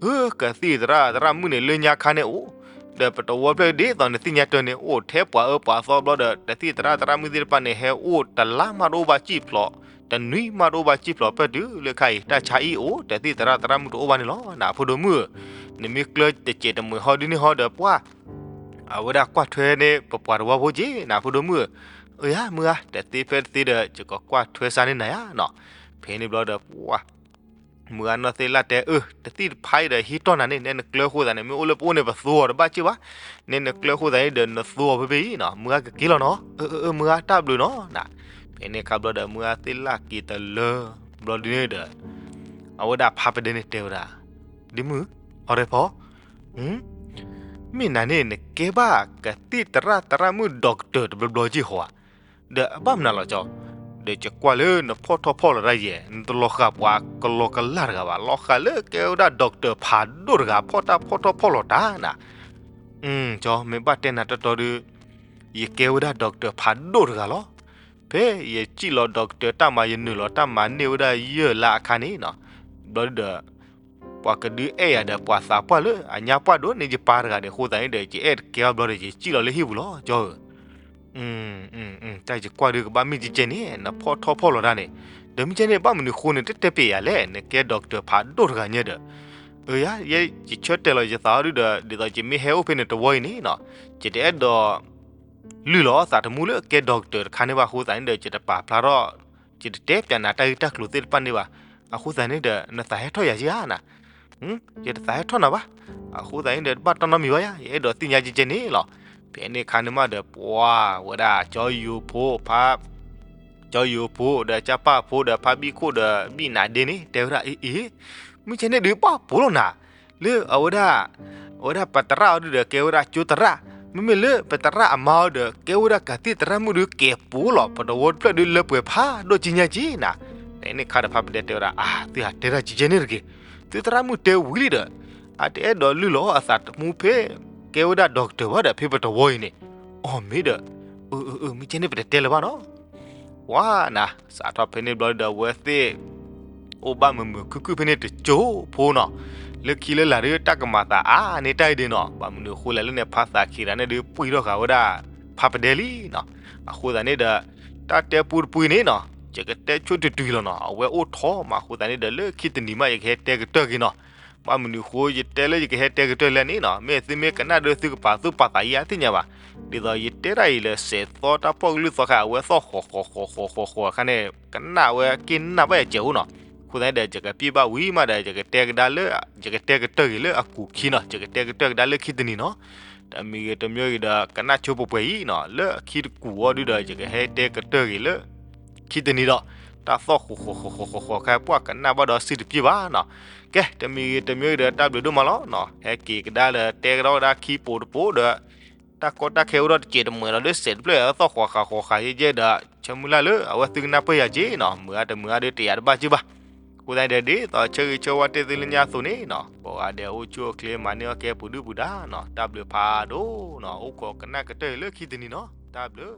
အီၤ. ဧၢ ကသံၣ်သရၣ်သရၣ်မုၣ်န့ၣ် လၢညါခါန့ၣ်အိၣ်, ဒီးပတဝီဖျၢၣ်ဒ်သိးနသ့ၣ်ညါတၢ်န့ၣ် အိၣ်ထဲပှၤအၢပှၤသီဘျီဒီး တသံၣ်သရၣ်သရၣ်မုၣ်သ့ၣ်တဖၣ်န့ၣ် ဟဲအိၣ်တလါမးတအိၣ်ဘၣ်စံၣ်ဖျိး, တနွံမးတအိၣ်ဘၣ်စံၣ်ဖျိး ဖဲတုၤလၢခါအံၤ တၢ်ဆါအံၤအိၣ် တသံၣ်သရၣ်သရၣ်မုၣ်တအိၣ်ဘၣ်န့ၣ်လီၤ. နဖိဒိၣ်မုၣ်ဧၢ, နမ့ၢ်ကျၢၤတစဲးတမှဲၤဟီဒ်န့ၣ်ဟီဒီးပှၤ အဝဲဒၣ်ကွၢ်ထွဲန့ၢ်ပပှၤတဝီဖိက့ၢ် နဖိဒိၣ်မုၣ်ဧၢ. အၢ ယၤ မုၢ်ဂၤ တသ့ဖဲတသ့ဒီး ယကကွၢ်ထွဲစါန့ၢ်နၤယါနီၤ. ဖဲန့ၣ်ဘျီဒီး ပှၤ မုၢ်ဂၤနီၢ်သ့ၣ်လၢ်တဲ အၢ တသံၣ်တဖၣ်အံၤဒီးဟံးတီၢ်နၤန့ၣ် နဲနကျၢၤဃိသးန့ၣ် မ့ၢ်အိၣ်လၢပအိၣ်န့ၣ် ပသူအီၤတဘၣ်က့ၢ်ဘၣ်, နဲနကျၢၤဃိသးန့ၣ်ဒီးနသူအီၤဖဲဖဲအံၤနီၤ မုၢ်ဂၤကက့ၤလီၤနီၤ. အၢ အၢ အၢ မုၢ်ဂၤတၢ်ဘျုးနီၤနၤ. ဖဲန့ၣ်ခါဘျီဒီး မုၢ်ဂၤသ့ၣ်လၢ်က့ၤတလၢ ဘျီဒ်န့ၣ်ဒီး အဝဲဒၣ်ဖါပဒဲန့ၣ်တဲဝဲဒၣ် ဒ်မုၢ် အီၤရဲဖီ မ့ၢ်နၤန့ၣ် နကဲဘၣ်ကသံၣ်သရၣ်သရၣ်မုၣ် doctor တဘျီဘျီက့ၢ်ဟီဧါ. ဒီးအဘၣ်မနုၤလီၤကၠီ, ဒီးယကွၢ်လၢနဖီၣ်ထီၣ်ဖီၣ်လီၤတၢ်ယဲၢ် နတလီၤဃာ်ပှၤကလီကလၢ်တဂၤဘၣ်, လီၤဃာ်လၢကဲဝဲဒၣ် doctor ဖးဒိၣ်တဂၤ ဖီၣ်တၢ်ဖီၣ်ထီၣ်ဖီၣ်လီၤတၢ်နၤ. ကၠီ မ့ၢ်ဘၣ်တဲနၤတီတီဒီး ယကဲဝဲဒၣ် doctor ဖးဒိၣ်တဂၤလီၤ. ဖဲယစံၣ်လီၤ doctor တၢ်မၤ ယနုာ်လီၤတၢ်မၤန့ၢ်ဝဲဒၣ်ယဲၢ်လါအခါန့ၣ်နီၤ, ဘျီဒုဒီး ပှၤကဒုးအဲၣ်ယၤဒီး ပှၤသးပှၢ်လၢအညါပှၢ်ဒိၣ်န့ၣ် ယပၢ်တဂၤန့ၣ် အဃိသတးန့ၣ်ဒီး ယအဲၣ်တကဲဘၣ်ဘျီဒီး ယစံၣ်လီၤလၢဟံၣ်ပူၤလီၤ ကၠီဧၢ. တၢ်ယကွၢ်ဒုးကဘၣ်မ့ၢ်ကဲကဲန့ၣ် နဖီၣ်ထီၣ်ဖီၣ်လီၤတၢ်န့ၣ်, ဒီးမ့ၢ်ကဲန့ၣ် ဘၣ်မနုၤဃိန့ၣ် တတဲပျဲယၤလဲၣ်, နကဲ doctor ဖးဒိၣ်တဂၤညါဒီး. အၢ ယၤ ယဲ ယဆၢတဲာ်လီၤယသးအီၤဒုဒီး ဒ်သိးယမ့ၢ်ဟဲအိၣ်ဖဲန့ၣ်တဝီအံၤန့ၣ်နီၤ, ယတအဲၣ်ဒိး လုၢ်လီၤအသးတမူလၢကဲ doctor တခါန့ၣ်ဘၣ် အဃိသတးန့ၣ်ဒီး ယတပာ်ဖျါထီၣ် ယတတဲပျဲနၤတၢ်ဂ့ၢ်တၢ်ကျိၤသ့ၣ်တဖၣ်န့ၣ်ဘၣ်. အဃိသတးန့ၣ်ဒီး နသးဟဲထီၣ်ယၤဧါနၤ. ယတသးဟဲထီၣ်နၤဘၣ်. အဃိသတးန့ၣ်ဒီး တဘၣ်တီနီတမံၤဘၣ်ယၤ, ယအဲၣ်ဒိးသ့ၣ်ညါကဲကဲန့ၣ်လီၤ. ဖဲန့ၣ်အခါန့ၣ်မးဒီး ပှၤဝဲဒၣ် ကၠီယိၤဖိ ဖါ ကၠီယိၤဖိဒီး ကၠၢ်ပၢ်ဖိဒီး ဖါဘံၣ်ခိၣ်ဒီး ဘံၣ်နးဒ့န့ၣ် တဲဝဲဒၣ် အ့ အ့ မ့ၢ်ကဲန့ၣ်ဒုး ပှၤပိာ်လီၤနၤ လၢအဝဲဒၣ် အဝဲဒၣ်ပသရၣ်အီၤဒုဒီး ကဲဝဲဒၣ်ကၠိသရၣ်, မ့မ့ၢ်လၢပသရၣ်အမါအီၤဒီး ကဲဝဲဒၣ်ကသံၣ်သရၣ်မုၣ်ဒု ကဲပိာ်လီၤ ပတဝီတဖျၢၣ်ဒု လၢပှဲၤဖးဒိၣ်ကံညါက့နၤ. ဖဲန့ၣ်အခါဒီး ဖါပဒဲတဲဝဲဒၣ် အါ သုဟးတဲတၢ်ကဲကဲန့ၣ်တဂ့ၤ, သုသရၣ်မုၣ်တဲဝံၤလံဒီး အတအဲၣ်ဒိးလုၢ်လီၤအသးတမူဖဲ ကဲဝဲဒၣ် doctor ဘၣ်ဒီး ဖဲပတဝီအံၤန့ၣ်. အီၣ်မ့ၢ်ဒီး အၢ အၢ အၢ မ့ၢ်ကဲန့ၣ် ပတတဲလၢၤဘၣ်နီၤ. ဝါနၤ စးထီၣ်ဖဲန့ၣ်ဘျီဒီး အဝဲသ့ၣ် အိၣ်ဘၣ်မုာ်မုာ်ခုၣ်ခုၣ်ဖဲန့ၣ်တစိၢ်ဖိနီၤ, လၢခံလၢလာ်ဒု တၢ်ကမၤသးအါန့ၢ်တၢ်အံၤဒ်နီၤ, ဘၣ်မနုၤအဃိလဲၣ်လၢန့ၣ် ဖါသးခံဂၤန့ၣ်ဒုး ပှံၢ်ထီၣ်ဃာ်ဝဲဒၣ် ဖါပဒဲလံနီၤ. အဃိသတးန့ၣ်ဒီး တၢ်တဲပူတပူအံၤန့ၣ်နီၤ ယကတဲဆိတတုၤလီၤနီၤ, အဝဲအိၣ်ထီၣ်မး အဃိသတးန့ၣ်ဒီး လၢခံတနံၤမး ယကဟဲတဲကတၢၢ်က့ၤနီၤ. ဘၣ်မနုၤအဃိ ယတဲလၢယကဟဲတဲကတၢၢ်လဲၣ်န့ၣ်နီၤ, မ့ၢ်သုမ့ၢ်ကနၣ်ဒီး သုကပာ်သူၣ်ပာ်သးယါသ့ၣ်ညါဘၣ်. ဒ်သိးယတဲတၢ်အံၤလၢ စဲးသီတၢ်ပီၣ်ကလုၢ်သီခါ အဝဲသီၣ်ဃီၤဃီၤဃီၤဃီၤဃီၤအခါန့ၣ် ကနၣ်ဝဲက့ၤနၢ်ဘၣ်ယစဲးအိၣ်နီၤ. အဃိသတးန့ၣ်ဒီး ယကပျံၢ်ဘၣ်ဝံၤမးဒီး ယကတဲကဒါလၢ ယကတဲကတၢၢ်က့ၤလၢအကူာ်ခံနီၤ, ယကတဲကတၢၢ်ကဒါလၢခံတနံၤနီၤ. တမံၤဂ့ၤတမံၤဂ့ၤဒီး ကနၣ်ဆိပှဲၤပှဲၤအံၤနီၤ, လၢခံတကူာ်အီၤဒုဒီး ယကဟဲတဲကတၢၢ်က့ၤလၢ ခံတနံၤဒီး တၢ်သီၣ်ဃီၤဃီၤဃီၤဃီၤဃီၤဃီၤခါ ပှၤကနၣ်ဘၣ်ဒီးစုတပျံၢ်ဘၣ်နီၤ. ကဲ တမံၤဂ့ၤတမံၤဂ့ၤဒီး တၢ်ဘျုးဒိၣ်မးလီၤနီၤ. ဟဲက့ၤကဒါလၢတဲကဒီးကဒါခံပိာ်တပိာ်ဒီး တၢ်ကီတၢ်ခဲအိၣ်ဒီးတစဲးတမှဲၤလီၤဒီး စဲးတဖျၢၣ်သီၣ်ဃီၤဃာ်ဃီၤဃာ်ယဲၢ်ယဲၢ်ဒီး ဆၢမုၢ်လၢ်လၢအဝဲသုကနၢ်ပၢၢ်ယၤက့ၤနီၤ, မုာ်အါတမုာ်အါဒီးတယာ်တဘၣ်က့ၤဘၣ်. အဃိသတးဒီး ဒ်သိးဆၢဂ့ၤဆၢဝါတဲသုလၢညါအသိးန့ၣ်နီၤ, ကိးဂၤဒဲးအိၣ်ဆူၣ်အိၣ်ချ့မၤန့ၢ်အီၣ်ကဲပူၤဒုၣ်ပူၤဒါနီၤ, တၢ်ဘျုးဖးဒိၣ်နီၤ, အိၣ်ခိးကနၣ်ကတၢၢ်လၢခံတနံၤနီၤ, တၢ်ဘျုး